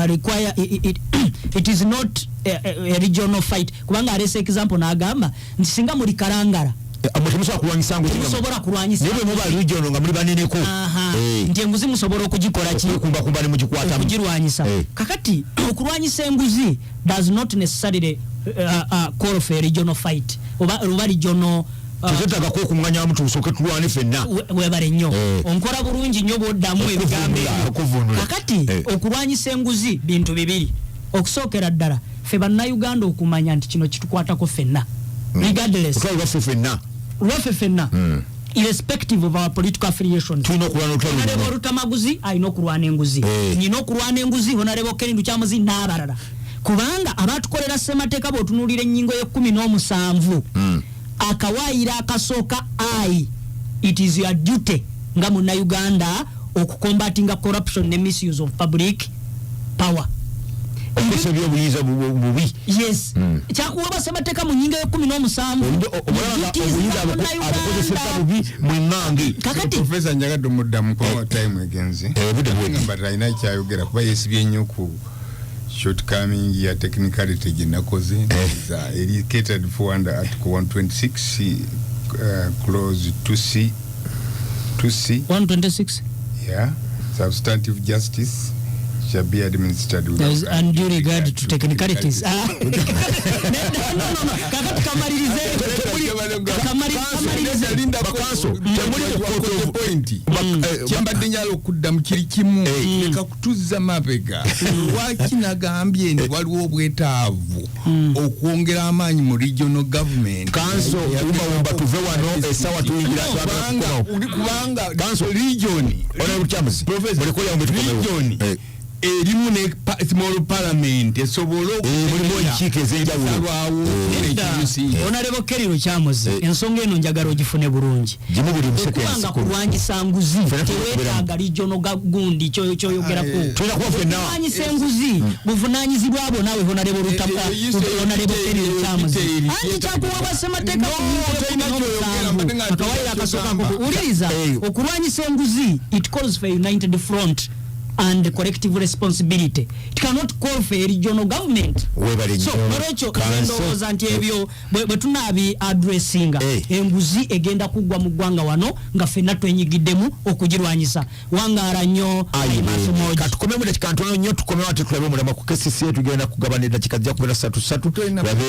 require it is not a regional fight, kubanga alese example n'agamba nti singa muli Kalangala Mwe temusobola kulwanyisa nguzi. Temusobola kulwanyisa. Naye bwe muba regional nga muli baneneko. Nti enguzi musobola okugikola ki? Okumbakumba ne mugikwatamu. Okugirwanyisa. Kakati okulwanyisa enguzi does not necessarily call for a regional fight oba regional Tetwetaaga kwekunganya wamu tusooke tulwane ffenna. Webale nnyo. Onkola bulungi nnyo bw'oddamu ebigambo ebyo. Okuvvuunula. Kakati okulwanyisa enguzi bintu bibiri. Okusookera ddala ffe bannayuganda okumanya nti kino kitukwatako ffenna. Regardless. Olutalo lwaffe ffenna. Lwaffe ffenna. Irrespective of our political affiliations. Tulina okulwana olutalo luno. Honorable Lutamaguzi alina okulwana enguzi. Nina okulwana enguzi, Honorable Ken Lukyamuzi n'abalala. Kubanga abatukolera ssemateeka bw'otunuulira ennyingo y'ekkumi n'omusanvu. Akawaayiro akasooka I, it is your duty nga munnayuganda okucombatinga corruption ne misuse of public power. Okukozesa ebyobuyinza bubi. Yes. Kyakuweebwa ssemateeka mu nnyingo y'ekkumi n'omusanvu. Omulaba nga Duties obuyinza za munnayuganda. abukozesezza bubi mweŋŋange. Kakati Professor, njagadde omuddamu kuba time egenze. Obudde buwedde. Ngamba talina kyayogera kuba yeesibye nnyo ku shortcoming ya technicality gye nakoze. Eri catered for under article 126, clause 2C, 2C. 126. Yeah, substantive justice shall be administered without There is undue regard to technicalities. No. Kakati kamalirize. Kamalirize. Bakanso, temuli mu court of Point. Kyembadde njala okuddamu kiri kimu. Leka kutuzza mabega. Lwaki nagambye nti waliwo obwetaavu okwongera amaanyi mu regional government? Kanso, wumbawumba tuve wano, essaawa tuyingira, twagala kukomawo. Kubanga Kanso, region, Honorable Lukyamuzi, Professor, mulekole awo tukomewo. region erimu ne small parliament esobole Mulimu enkiiko ez'enjawulo. okusalwawo ekirusi. Honorable Kelly Lukyamuzi, ensonga eno njagala ogifune bulungi. Gimu buli museke Okubanga ensikulu. kulwanyisa nguzi, Ffenna tulina teweetaaga regional gundi kyoyogerako. Tulina kuba ffenna. Okulwanyisa enguzi buvunaanyizibwa bwo naawe Honorable Honorable Kelly Lukyamuzi. Anti kyakuweebwa ssemateeka No, mu nnyingo tolina y'ekkumi ky'oyogera, n'omusanvu. mbadde nga Akawaayiro akasooka ky'ogamba. wuliriza, okulwanyisa enguzi, it calls for a united front and collective responsibility. It cannot call for a regional government. Webale So, nnyo. nolwekyo Kanso. ndowooza nti ebyo bwe tunaabi addressinga, enguzi egenda kuggwa mu ggwanga wano nga ffenna twenyigiddemu okugirwanyisa. Wangaala nnyo, Ayi, ayi maaso moogi. Katukomemu dakika ntono nnyo, tukomewo ate tulabe omulamwa ku KCCA. Tugenda kugabana eddakiika zijja kubeera ssatu ssatu. Tulina Tulabe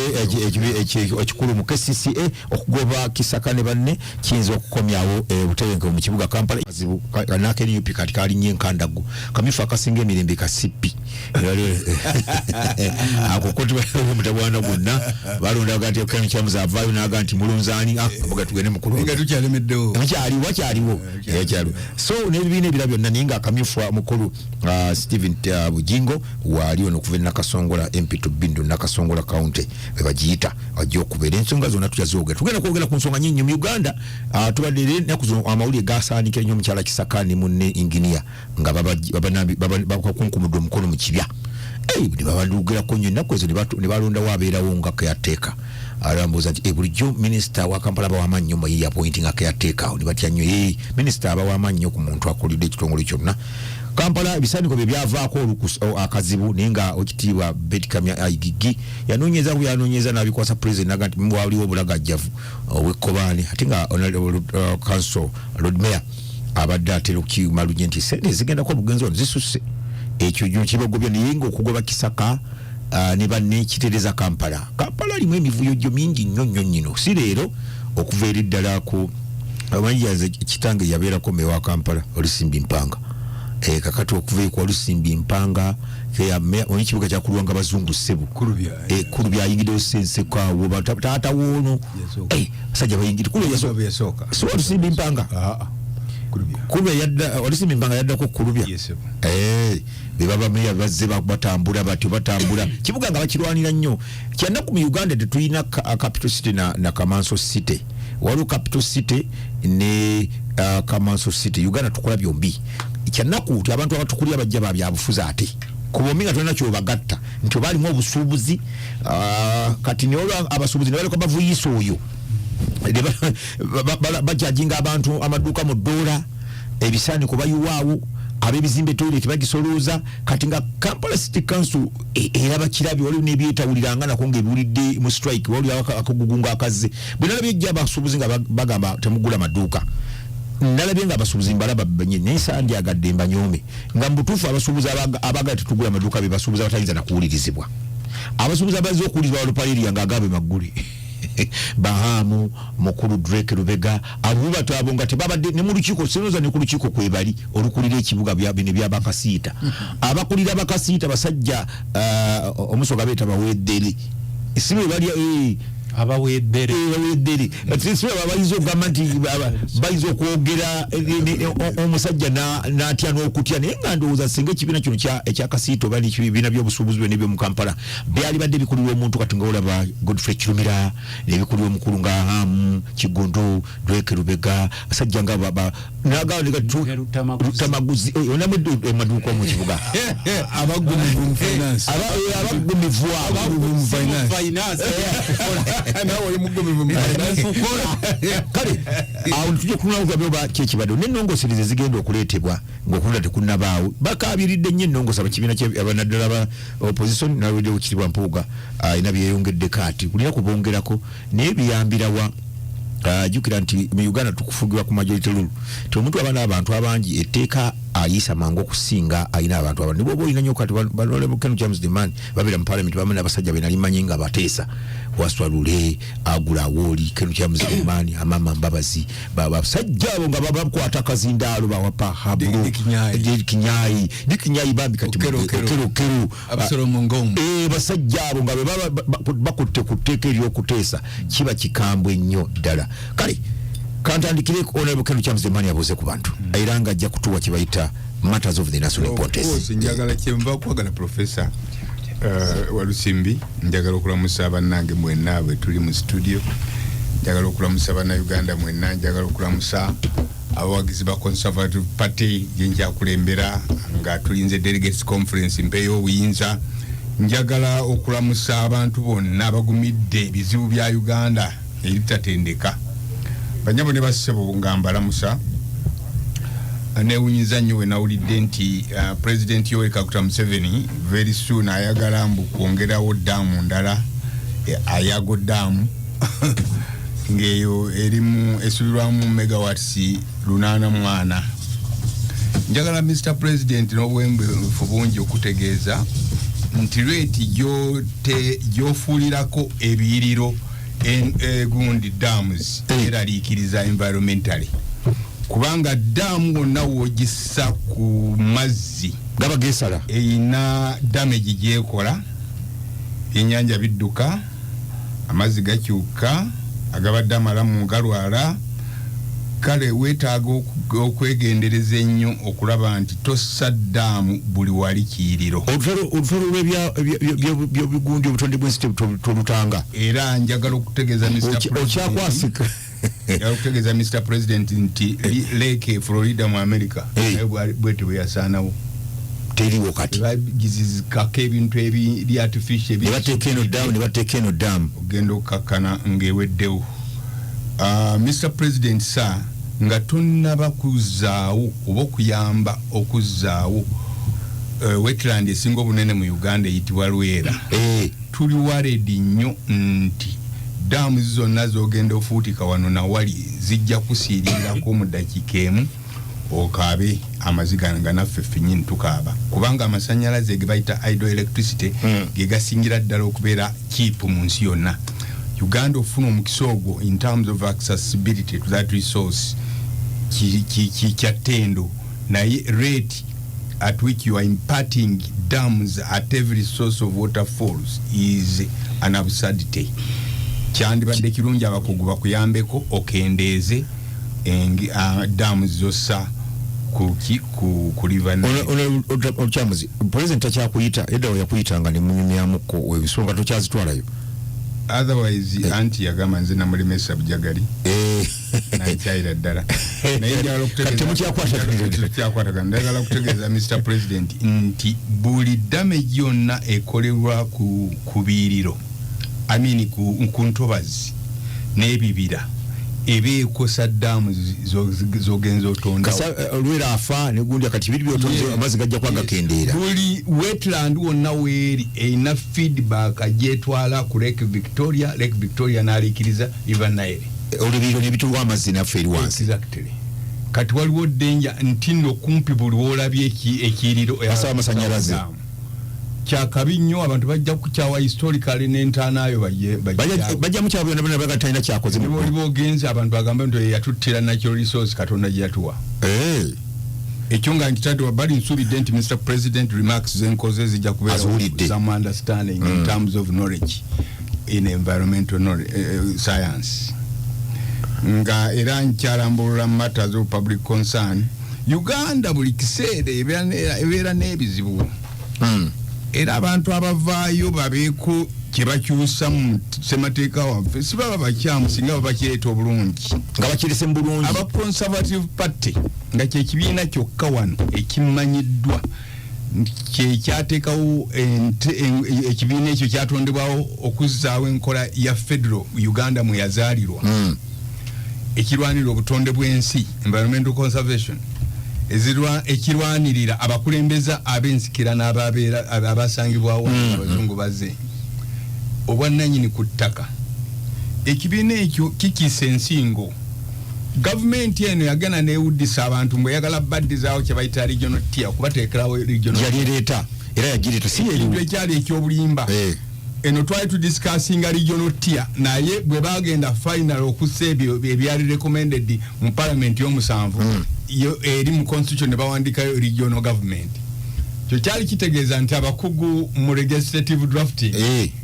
ekikulu mu KCCA, okugoba Kisaka ne banne kiyinza okukomyawo obutebenkevu mu kibuga Kampala. Kazibu, n'aka NUP kati kalinnye enkandaggo. Kamyufu akasinga emirembe ka CP. Ako ko tubaire mutabwana gwonna balondaga nti Ken Lukyamuzi avaayo n'aga nti mulonzaani, abaga tugende mu kulonda. Nga tukyalemeddewo. Wakyaliwo, wakyaliwo. Wakyaliwo. So n'ebibiina ebirala byonna, naye nga akamyufu mukulu, Stephen Bujingo waali ono okuva e Nakasongola, MP to Bindu, Nakasongola County bwe bagiyita, ajja okubeera. Ensonga zonna tujja zoogera. Tugenda kwogera ku nsonga nnyingi mu Uganda. Tubadde leero ennaku zino amawulire gasaanikira nnyo omukyala Kisaka ne munne engineer nga bakunkumudde omukono mu kibya. Ne babalugerako nnyo ennaku ezo, ne balondawo abeerawo nga caretaker. Alambuuza nti, bulijjo minisita wa Kampala aba w'amaanyi nnyo, ye appointing a caretaker awo, ne batya nnyo. Minisita aba w'amaanyi nnyo ku muntu akulidde ekitongole kyonna. Kampala ebisaaniko bye byavaako akazibu, naye nga Oweekitiibwa Beti Kamya Aigigi yanoonyeza ku byanoonyeza n'abikwasa president, n'agamba nti waliwo obulagajjavu obw'ekkobaane, ate nga Honorable, Council Lord Mayor abadde atera okukimalunye nti sente ezigendako obugenzi wano zisusse. Ekyo kyo kibagobya, naye ng'okugoba Kisaka, ne banne kitereza Kampala. Kampala alimu emivuyo gyo mingi nnyo nnyo nnyino, si leero, okuva eri ddala ku amanyiyaze kitange yabeerako meya wa Kampala Olusimbi Mpanga. Kakati okuva eri ku Olusimbi Mpanga, omanyi ekibuga kyakulwanga bazungu ssebo. Kulubya. Kulubya ayingiddewo Ssenseko awo, taata woono. Yasooka. Basajja bayingidde. Kulubya yasooka. Kulubya yasooka. Si Olusimbi Mpanga? Ah, ah. Kulubya. Kulubya yadda, Olusimbi Mpanga yaddako Kulubya. Yes, sir. Be baba meya bazze batambula batyo, batambula. Kibuga nga bakirwanira nnyo. Kyannaku mu Uganda tetulina capital city na Kamanso City. Waliwo capital city ne Kamanso City. Uganda tukola byombi. Kyannaku nti abantu abatukulira bajja ba byabufuzi ate. Ku bombi nga tolina ky'obagatta nti oba alimu obusuubuzi, kati ne olwa abasuubuzi ne baleka bavuyisa oyo. Ne bajajinga abantu amaduuka mu ddoola, ebisaaniko bayiwaawo. Ab'ebizimbe toilet bagisolooza. Kati nga Kampala City Council era bakirabye, waliwo n'ebyetawuliranga nako ng'ebiwulidde mu strike, waliwo akagugu ng'akazze. Bwe nalabye ejja abasuubuzi nga bagamba temugula maduuka, nalabye nga abasuubuzi mbalaba banye, naye sandyagadde mbanyoome, nga mu butuufu abasuubuzi abaagala tetugula maduuka be basuubuzi abatayinza nakuwulirizibwa. Abasuubuzi abazze okuwulirizibwa Balupaleria nga agaabwe maggule, Bahamu mukulu Drake Lubega, abo bato abo nga tebabadde ne mu lukiiko, sinoza ne ku lukiiko kwebali olukulira ekibuga bino ebyabakasiita. Abakulira bakasiita basajja, omusoga beeta baweddere, si be bali abaweddere. Baweddere si be bayinza okugamba nti bayinza okwogera, omusajja n'atya n'okutya. Naye nga ndowooza singa ekibiina kino ekyakasiita oba ekibiina by'obusuubuzi byonna eby'omu Kampala byali badde bikulirwa omuntu kati nga olaba Godfrey Kirumira, nebikulirwa omukulu nga Hamu Kigundu, Drake Lubega, basajja nga Lutamaguzi, onamu emaduuka mu kibuga. Abagumivu mu finance. Abagumivu abo. Mu finance. Nawe oli mugumivu mu finance. Kale awo tujja kutunula oba kyekibadde n'ennongoosereza ezigenda okuleetebwa ng'okulonda tekunnabaawo. Bakaabiridde nnyo ennongoosa abakibiina naddala aba opposition nalwedde Kitibwa Mpuuga alina byeyongeddeko ati kulina kubongerako, naye biyambirawa? Jjukira nti mu Uganda tukufugibwa ku majority rule, ti omuntu aba n'abantu abangi etteeka ayisa mangu okusinga alina abantu abantu. Niboba olina nnyo kati Honorable Ken James the man babeera mu parliament bamu n'abasajja be nali manyi nga bateesa, Waswa Lule, Agula Awooli, Ken James the man, Amama Mbabazi, basajja abo nga bakwata akazindaalo, bawapa Habulu, Dick Nyayi. Dick Nyayi, Dick Nyayi bambi kati Okero, Okero. Okero, Okero. Absalom Ngong. Basajja abo nga bwe baba bakutte ku tteeka ery'okuteesa kiba kikambwe nnyo ddala. Kale kantandikire Honorable Ken James the man abuuze ku bantu, era nga ajja kutuwa kye bayita matters of the national Of importance. course, njagala kyenva kwagala Professor Walusimbi, njagala okulamusa bannange mwenna bwe tuli mu studio, njagala okulamusa bannayuganda mwenna, njagala okulamusa abawagizi ba Conservative Party gye nkyakulembera nga tulinze delegates conference mpeeyo obuyinza. Njagala okulamusa abantu bonna abagumidde ebizibu bya Uganda ebitatendeka. Banyabo ne bassebo, nga mbalamusa, newunyiza nnyo we nawulidde nti President Yoweri Kaguta Museveni very soon ayagala mbu kwongerawo daamu ndala, Ayago daamu, ng'eyo erimu esubirwamu megawatts 84. Njagala Mr President n'obwembefu bungi okutegeeza nti rate gy'ofuulirako ebiyiriro gundi dams eraliikiriza environmentally, kubanga daamu wonna wogissa ku mazzi gaba gesala, eyina damage gyekola. Ebyenyanja bidduka, amazzi gakyuka, agabadde amalamu galwala. Kale weetaaga okwegendereza ennyo okulaba nti tossa ddaamu buli wali kiyiriro. Olutalo lw'ebyobigundi obutonde bw'ensi tolutanga. Era njagala okutegeeza Mr. President, Okyakwasika. Njagala okutegeeza Mr President nti Lake Florida mu America naye bwete bwe yasaanawo. Teriwo kati. Bagizizikako ebintu ebiri artificial. Ne bateeka eno daamu, ne bateeka eno daamu. Ogenda okukakkana ng'eweddewo. Mr President sir, nga tonnaba kuzzaawo oba okuyamba okuzzaawo wetland esinga obunene mu Uganda eyitibwa Lwera, tuli worried nnyo nti daamu zonna zogenda ofuutika wano nawali zijja kusiirirako mu ddakiika emu okaabe amaziga nga naffe ffennyini tukaaba, kubanga amasanyalaze ge bayita hydroelectricity ge gasingira ddala okubeera cheap mu nsi yonna. Uganda ofuna omukisa ogwo in terms of accessibility to that resource kya ttendo, naye rate at which you are imparting dams at every source of waterfalls is an absurdity. Kyandibadde kirungi abakugu bakuyambeko okendeeze dams zossa ku river Nile. Olukyamuzi president takyakuyita, edda we yakuyitanga ne munyumyamuko ensonga, tokyazitwalayo? Otherwise anti yagamba nze namulemesa bujagali, nankyayira ddala, naye njagala Kati temukyakwatagana. Tukyakwatagana. Njagala okutegeeza Mr President nti buli damage yonna ekolerwa ku biyiriro, I mean ku ntobazi n'ebibira. Eba ekosa ddaamu zogenza otondawo. Olwera afa negundi kati biri byotonze, amazzi gajja kuba gakendeera. Buli wetland wonna weeri erina feedback gyetwala ku Lake Victoria, Lake Victoria n'aliikiriza River Nile. Olubiro nebituwa amazzi naffe eri wansi. Exactly. Kati waliwo danger nti nno kumpi buli woolabye ekiyiriro Basaba amasannyalaze. Kyakabi nnyo, abantu bajja kukyawa historically n'entaanaayo bajje. Bajja mukyabo byonna byonna baga talina kyakoze mu Oliba ogenze, abantu bagambe nti oyo yatuttira natural resource Katonda gye yatuwa. Ekyo nga nkitadde wabbali, nsuubidde nti Mr President remarks zenkoze zijja kubeera Aziwulidde. some understanding in terms of knowledge in environmental knowledge, science. Nga era nkyalambulula matters of public concern, Uganda buli kiseera ebeera n'ebizibu. Era abantu abavaayo babeeko kye bakyusa mu ssemateeka waffe si baba bakyamu singa baba bakireeta obulungi. Nga bakirese mu bulungi. Aba Conservative Party, nga kyekibiina kyokka wano ekimanyiddwa nti kyekyateekawo ekibiina ekyo kyatondebwawo okuzzaawo enkola ya federal Uganda mwe yazaalirwa, ekirwanirira obutonde bw'ensi, environmental conservation, ekirwanirira abakulembeza ab'ensikirano ababeera abasangibwawo abazungu bazze obwannanyini ku ttaka. Ekibiina ekyo kikiisa ensingo. Gavumenti eno yagenda newuddisa abantu mbwe eyagala baddizaawo kye bayita regional tier, kubateekerawo regional Yali ereeta era yagireeta si ekintu yeriwo. Ekyali ekyobulimba. Eno twali tudiscussinga regional tier, naye bwe bagenda final okussa ebyo ebyali recommended mu parliament y'omusanvu, yo eri mu constitution ne bawandikayo regional government. Kyo kyali kitegeeza nti abakugu mu legislative drafting,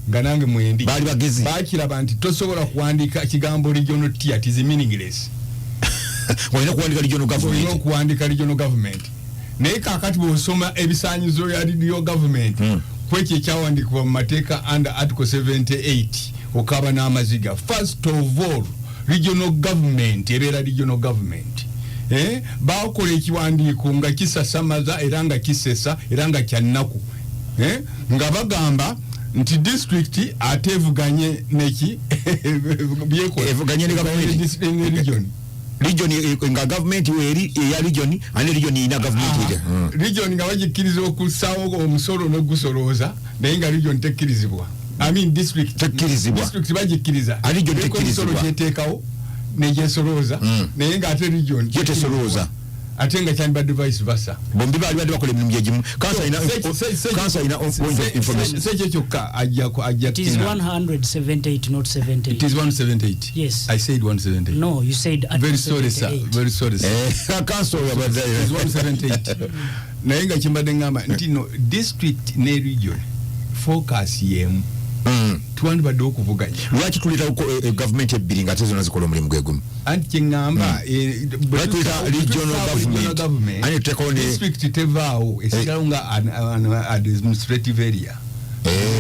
nga nange mwendi, Baali bagezi. bakiraba nti tosobola kuwandiika kigambo regional tier, it is meaningless. Olina kuwandika regional Olina government. okuwandika regional government. Naye kakati bwosoma ebisanyizo bya regional government kwekyo ekyawandiikibwa mu mateeka under article 78, okaba n'amaziga. First of all, regional government ebeera regional government. Bakola ekiwandiiko nga kisasamaza era nga kisesa era nga kyannaku, Nga bagamba nti district ate evuganye neki? Byekola. Evuganye ne government. Ne region. Region, nga government weeri eya region ane region erina government eri. Region nga bagikkiriza okussaawo omusolo n'ogusolooza, naye nga region tekkirizibwa, I mean district. Tekkirizibwa. District bagikkiriza. Ah, region Eriko emisolo tekkirizibwa. gyeteekawo negyesolooza, naye ng'ate region Yo tesolooza. Ate nga kyandibadde vice versa. Bombi baali badde bakola emirimu gyegimu. Kansa alina point of information. Sekyo kyokka ajja It is 178, not 78. It is 178. Yes. I said 178. No, you said article Very sorry, sir. 78. Very sorry, sir. Kansa oyo abadde It is 178, naye nga kyembadde ngamba nti no district ne region focus yemu. Twandibadde okuvuganya. Lwaki tuleetawo gavumenti ebbiri nga ate zonna zikola omulimu gwe gumu? Anti kyeŋŋamba, bwe Lwaki tuleeta regional regional government? Ani tuteekawo district tevaawo, esigalawo nga an administrative area.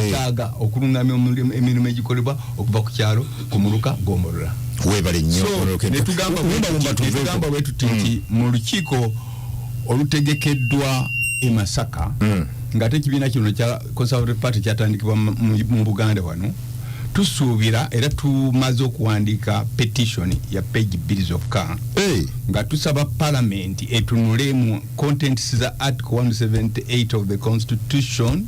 Etaaga okulungamya emirimu egikolebwa okuva ku kyalo, ku muluka, gombolola. Weebale nnyo. So netugamba Wumba, wumba, tuveeko. netugamba bwe tuti nti mu lukiiko olutegekeddwa e Masaka, ng'ate ekibiina kino kya Conservative Party kyatandikibwa mu Buganda wano, tusuubira era tumaze okuwandiika petition ya page 2 zokka, nga tusaba parliament etunule mu contents za article 178 of the constitution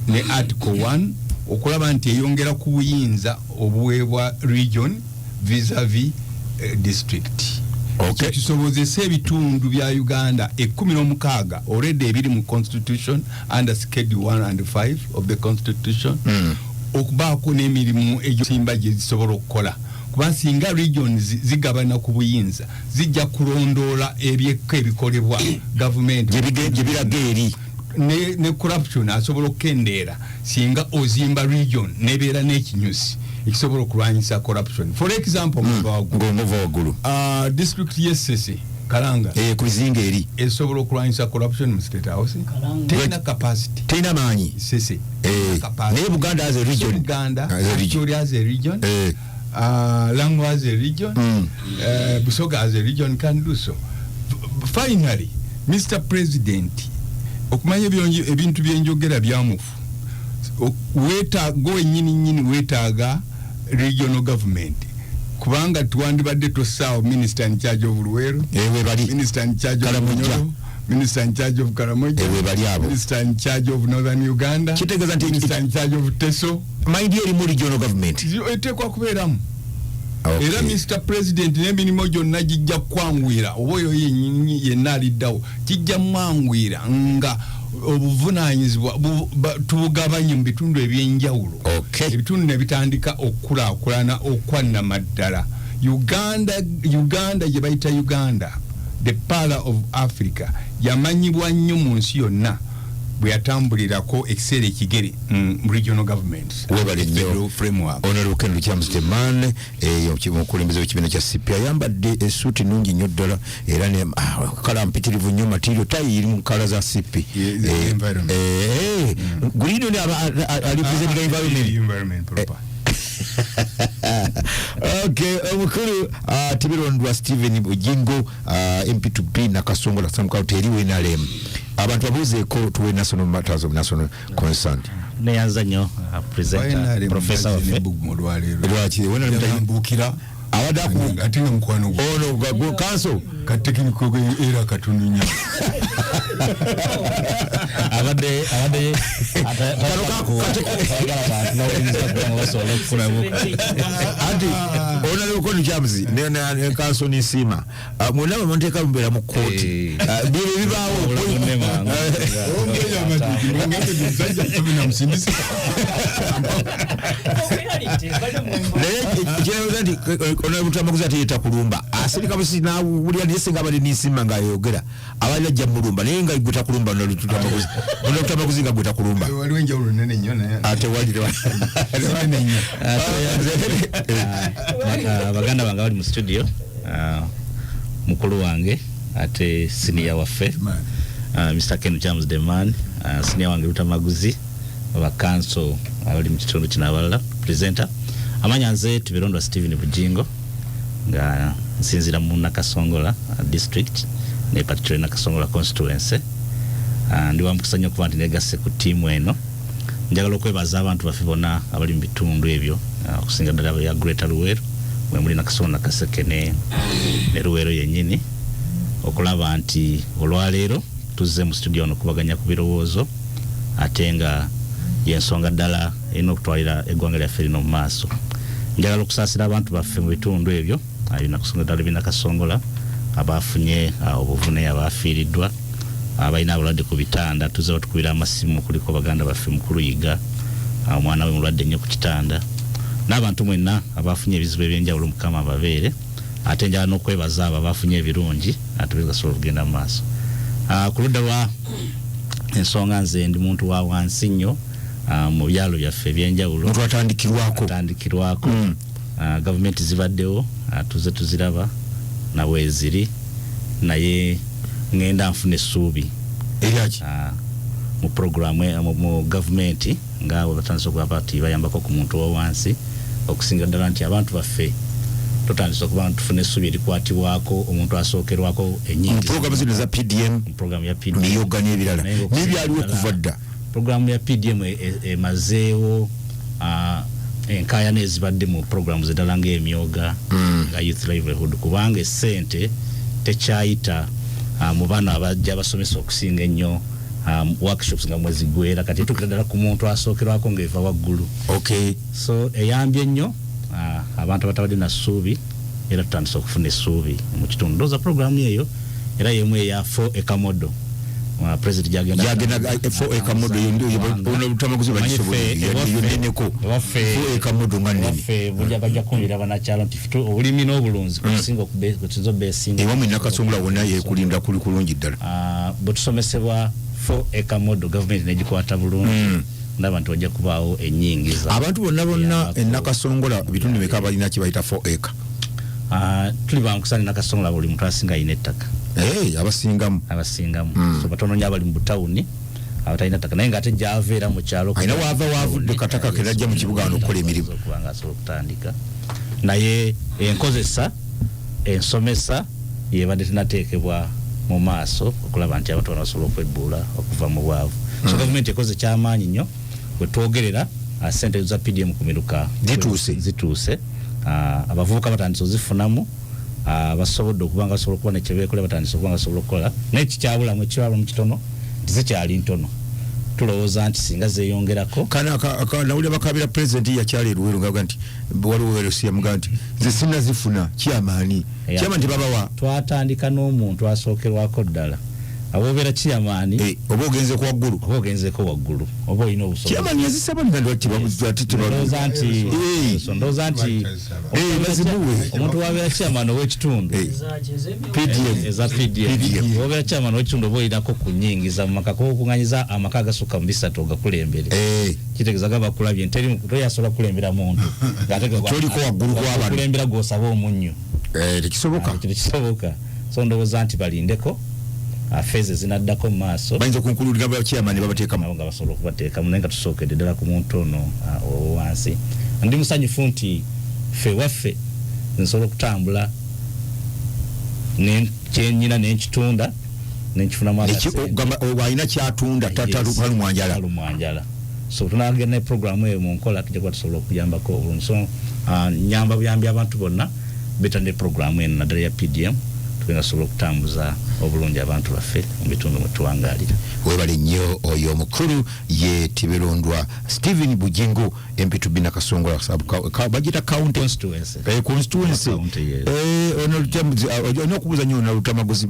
ne article 1 okulaba nti eyongera ku buyinza obuweebwa region vis-a-vis district. Kisobozese ebitundu bya Uganda 16 already ebiri mu constitution under schedule 1 and 5 of the constitution okubaako n'emirimu egyosimba gye zisobola okukola, kuba singa regions zigabana ku buyinza, zijja kulondoola ebyekka ebikolebwa gavumenti Gye biraga eri. Ne corruption asobola okukendeera singa ozimba region nebeera n'ekinyusi ekisobola okulwanyisa corruption. For example, omuva waggulu, Ng'omuva waggulu, district y'Essese Kalanga ku bizinga eri esobola okulwanyisa corruption mu State House? Kalanga. Terina capacity. Terina maanyi. Sese. Naye Buganda as a region. Buganda As a region. actually as a region, Lango as a region, Busoga as a region can do so. Finally, Mr President, okumanya ebintu byenjogera byamufu, weetaaga wennyini nnyini weetaaga regional government. Kubanga twandibadde tosaawo minister in charge of Luweero, Ewe bali. minister in charge of Karamoja. Bunyoro, minister in charge of Karamoja, Ewe bali abo. minister in charge of Northern Uganda, Kitegeeza nti minister in charge of Teso. Mind erimu regional government. Eteekwa kubeeramu. Okay. Era Mr President, n'emirimu gyonna gijja kwanguyira, oba oyo yennyini yenna aliddawo kijja mwanguyira nga obuvunaanyizibwa tubugabanye mu bitundu ebyenjawulo. Ebitundu ne bitandika okukulaakulana okwannamaddala. Uganda, Uganda gye bayita Uganda, the pearl of Africa, yamanyibwa nnyo mu nsi yonna bwe yatambulirako ekiseera ekigere mu regional governments. Webale nnyo. Federal framework. Honorable Ken Lukyamuzi Teman, omukulembeze w'ekibiina kya CP, ayambadde essuuti nnungi nnyo ddala, era ne colour mpitirivu nnyo, material tayi eri mu colour za CP. Yeah, the environment. Green ne ali representing environment. Environment proper. Okay, omukulu Tibirondwa Stephen Bujingo, MP2B Nakasongola County, eri NRM. Abantu babuuzeeko, tuwe national matters of national concern. Neyanza nnyo presenter, professor waffe. Lwaki NRM Yambuukira. Abadde ate nga mukwano gwe. Ono gwa council. Ka technical era katono nnyo. Abadde Kano ayagala bantu n'obuyinza kubanga basobola okufunamu. Anti honorable Ken Lukyamuzi ne council Nsiima, mwonna bwe muteeka mubeera mu kkooti. Bino bibaawo. Obulamu mangu. Omusajja namusindise. Naye ekirowooza nti honorable Lutamaguzi ate yeta kulumba, asirika busi nawulira, naye singa abadde Nsiima ng'ayogera abali ajja mulumba, naye nga gwe takulumba. Honorable Lutamaguzi, honorable Lutamaguzi nga gwe takulumba. Waliwo enjawulo nene nnyo, naye ate wali nene nnyo. Baganda bange abali mu studio, mukulu wange ate senior waffe, Mr Ken James the man, senior wange Lutamaguzi, abakanso abali mu kitundu kino, abalala, presenter. Amanya nze Tibirondwa Stephen Bujingo, nga nsinzira mu Nakasongola district ne particularly Nakasongola constituency. Ndi wamukisa nnyo okuba nti negasse ku ttiimu eno. Njagala okwebaza abantu baffe bonna abali mu bitundu ebyo, okusinga ddala ya Greater Luweero, mwe muli Nakasongola, Nakaseke ne Luweero yennyini, okulaba nti olwaleero tuzze mu studio ono okubaganya ku birowoozo, ate nga yensonga ddala erina okutwalira eggwanga lyaffe lino mu maaso. Njagala okusaasira abantu baffe mu bitundu ebyo binakusonga ddala binakasongola, abafunye obuvune, abafiiriddwa, abalina abalwadde ku bitanda. Tuzze batukubira amasimu, kuliko baganda baffe mukulu Yiga, omwana we mulwadde nnyo ku kitanda, n'abantu mwenna abafunye ebizibu ebyenjawulo. Mukama ababeere. Ate njagala n'okwebaza abo abafunye ebirungi, ate gasobola okugenda mu maaso. Ku ludda lwa ensonga, nze ndi muntu wa wansi nnyo mu byalo byaffe ebyenjawulo. Muntu atandikirwako. Atandikirwako. Gavumenti zibaddewo, tuze tuziraba naweeziri, naye ŋŋenda nfuna essuubi. Eryaki? Mu programu mu gavumenti nga bwe batandise okugamba nti bayambako ku muntu wa wansi, okusinga ddala nti abantu baffe tutandise okuba nti tufuna essuubi erikwatibwako omuntu asookerwako mu enyingiza. Programu zino eza PDM. Mu programu ya PDM. Miyoga n'ebirala. Naye ng'okusinga n'ebyaliwo ddala kuva dda. Programu ya PDM emazeewo enkaayana ezibadde mu programu eddala ng'emyoga, nga youth livelihood, kubanga essente tekyayita mu bano abajja basomesa okusinga ennyo, workshops nga mwezigwera. Kati etuukira ddala ku muntu asookerwako ng'eva waggulu. So eyambye nnyo abantu abatabadde na ssuubi, era tutandise okufuna essuubi mu kitundu. Ndowooza programu eyo era yemu eya four acre model, president gyagenda. Gyagenda four acre model ono Lutamaguzi bagisobola, yo nneneko. Four acre model nga nnene. Ewaffe bujja bajja kuwulira banakyalo nti obulimi n'obulunzi kusinga kusinza obeesinga. Ewamwe Nakasongola wonna yekulinda kuli kulungi ddala. Bwe tusomesebwa four acre model, gavumenti negikwata bulungi, ndaba nti wajja kubaawo ennyingiza. Abantu bonna bonna Eyambako. Enakasongola bitundu meka balina kye bayita 4 acre? Tuli bankusani Nakasongola buli muntu asinga alina ettaka. Eh, abasingamu. Abasingamu. So batono nnyo abali mu butawuni abatalina ttaka, naye ng'ate gyava era mu kyalo. Alina waava, waavudde kataka ke najja mu kibuga wano okukola emirimu. Okuba nga asobola okutandika, naye enkozesa ensomesa yebadde tenateekebwa mu maaso okulaba nti abantu bano basobola okwebbuula okuva mu bwavu. So gavumenti ekoze kyamaanyi nnyo. Bwe twogerera, sente za PDM ku miruka Zituuse. Zituuse. Abavubuka batandise ozifunamu, basobodde okuba nga basobola okuba nekyebekola, batandise okuba nga basobola okukola, naye kikyabulamu, ekikyabulamu kitono nti zikyali ntono. Tulowooza nti singa zeyongerako. Kana nawulira bakabira president yakyala eruweru ngaga nti waliwo werusi yamugaa nti nze sinazifuna. Kyamaani kyama nti babawa. Twatandika n'omuntu asookerwako ddala, abobeera chairman. Oba ogenzeko waggulu. Oba ogenzeko waggulu, oba olina obusobozi. Chairman yazisaba nti ndowooza nti so ndowooza nti bazimuwe. Omuntu wabeera chairman ow'ekitundu. PDM. Eza PDM, obeera chairman ow'ekitundu, oba olinako kunyingiza mu maka, kuba okuŋŋanyiza amaka agasukka mu 3 ogakulembere, kitegeeza ga bakulabye nti teri toyasobola kukulembera muntu ng'ate Toliko waggulu kw'abano. Kulembera gw'osaba omunnyo. Tekisoboka. Ah, tekisoboka. So ndowooza nti balindeko phase ezinaddako mu maaso. Bayinza okunkululira ba chairman babateekamu. Nabo nga basobola okubateekamu, naye nga tusookedde ddala ku muntu ono owowansi. Ndi musanyufu nti ffe waffe nsobola okutambula kyenyina nenkitunda nenkifunamu akasente. Alina kyatunda talumwanjala. Talumwanjala. So tunagenda ne programu eyo mu nkola, tujja kuba tusobola okuyambako obulungi. So nyamba buyambi abantu bonna betandde programu eno, naddala ya PDM, tugenda tusobola okutambuza obulungi abantu baffe mu bitundu mwe tuwangaalira. Webale nnyo. Oyo omukulu ye Tibirondwa Stephen Bujingo, MP2 Nakasongola bagita county. Constituency. Constituency. County, yes. Ono olina okubuuza nnyo ono Lutamaguzi.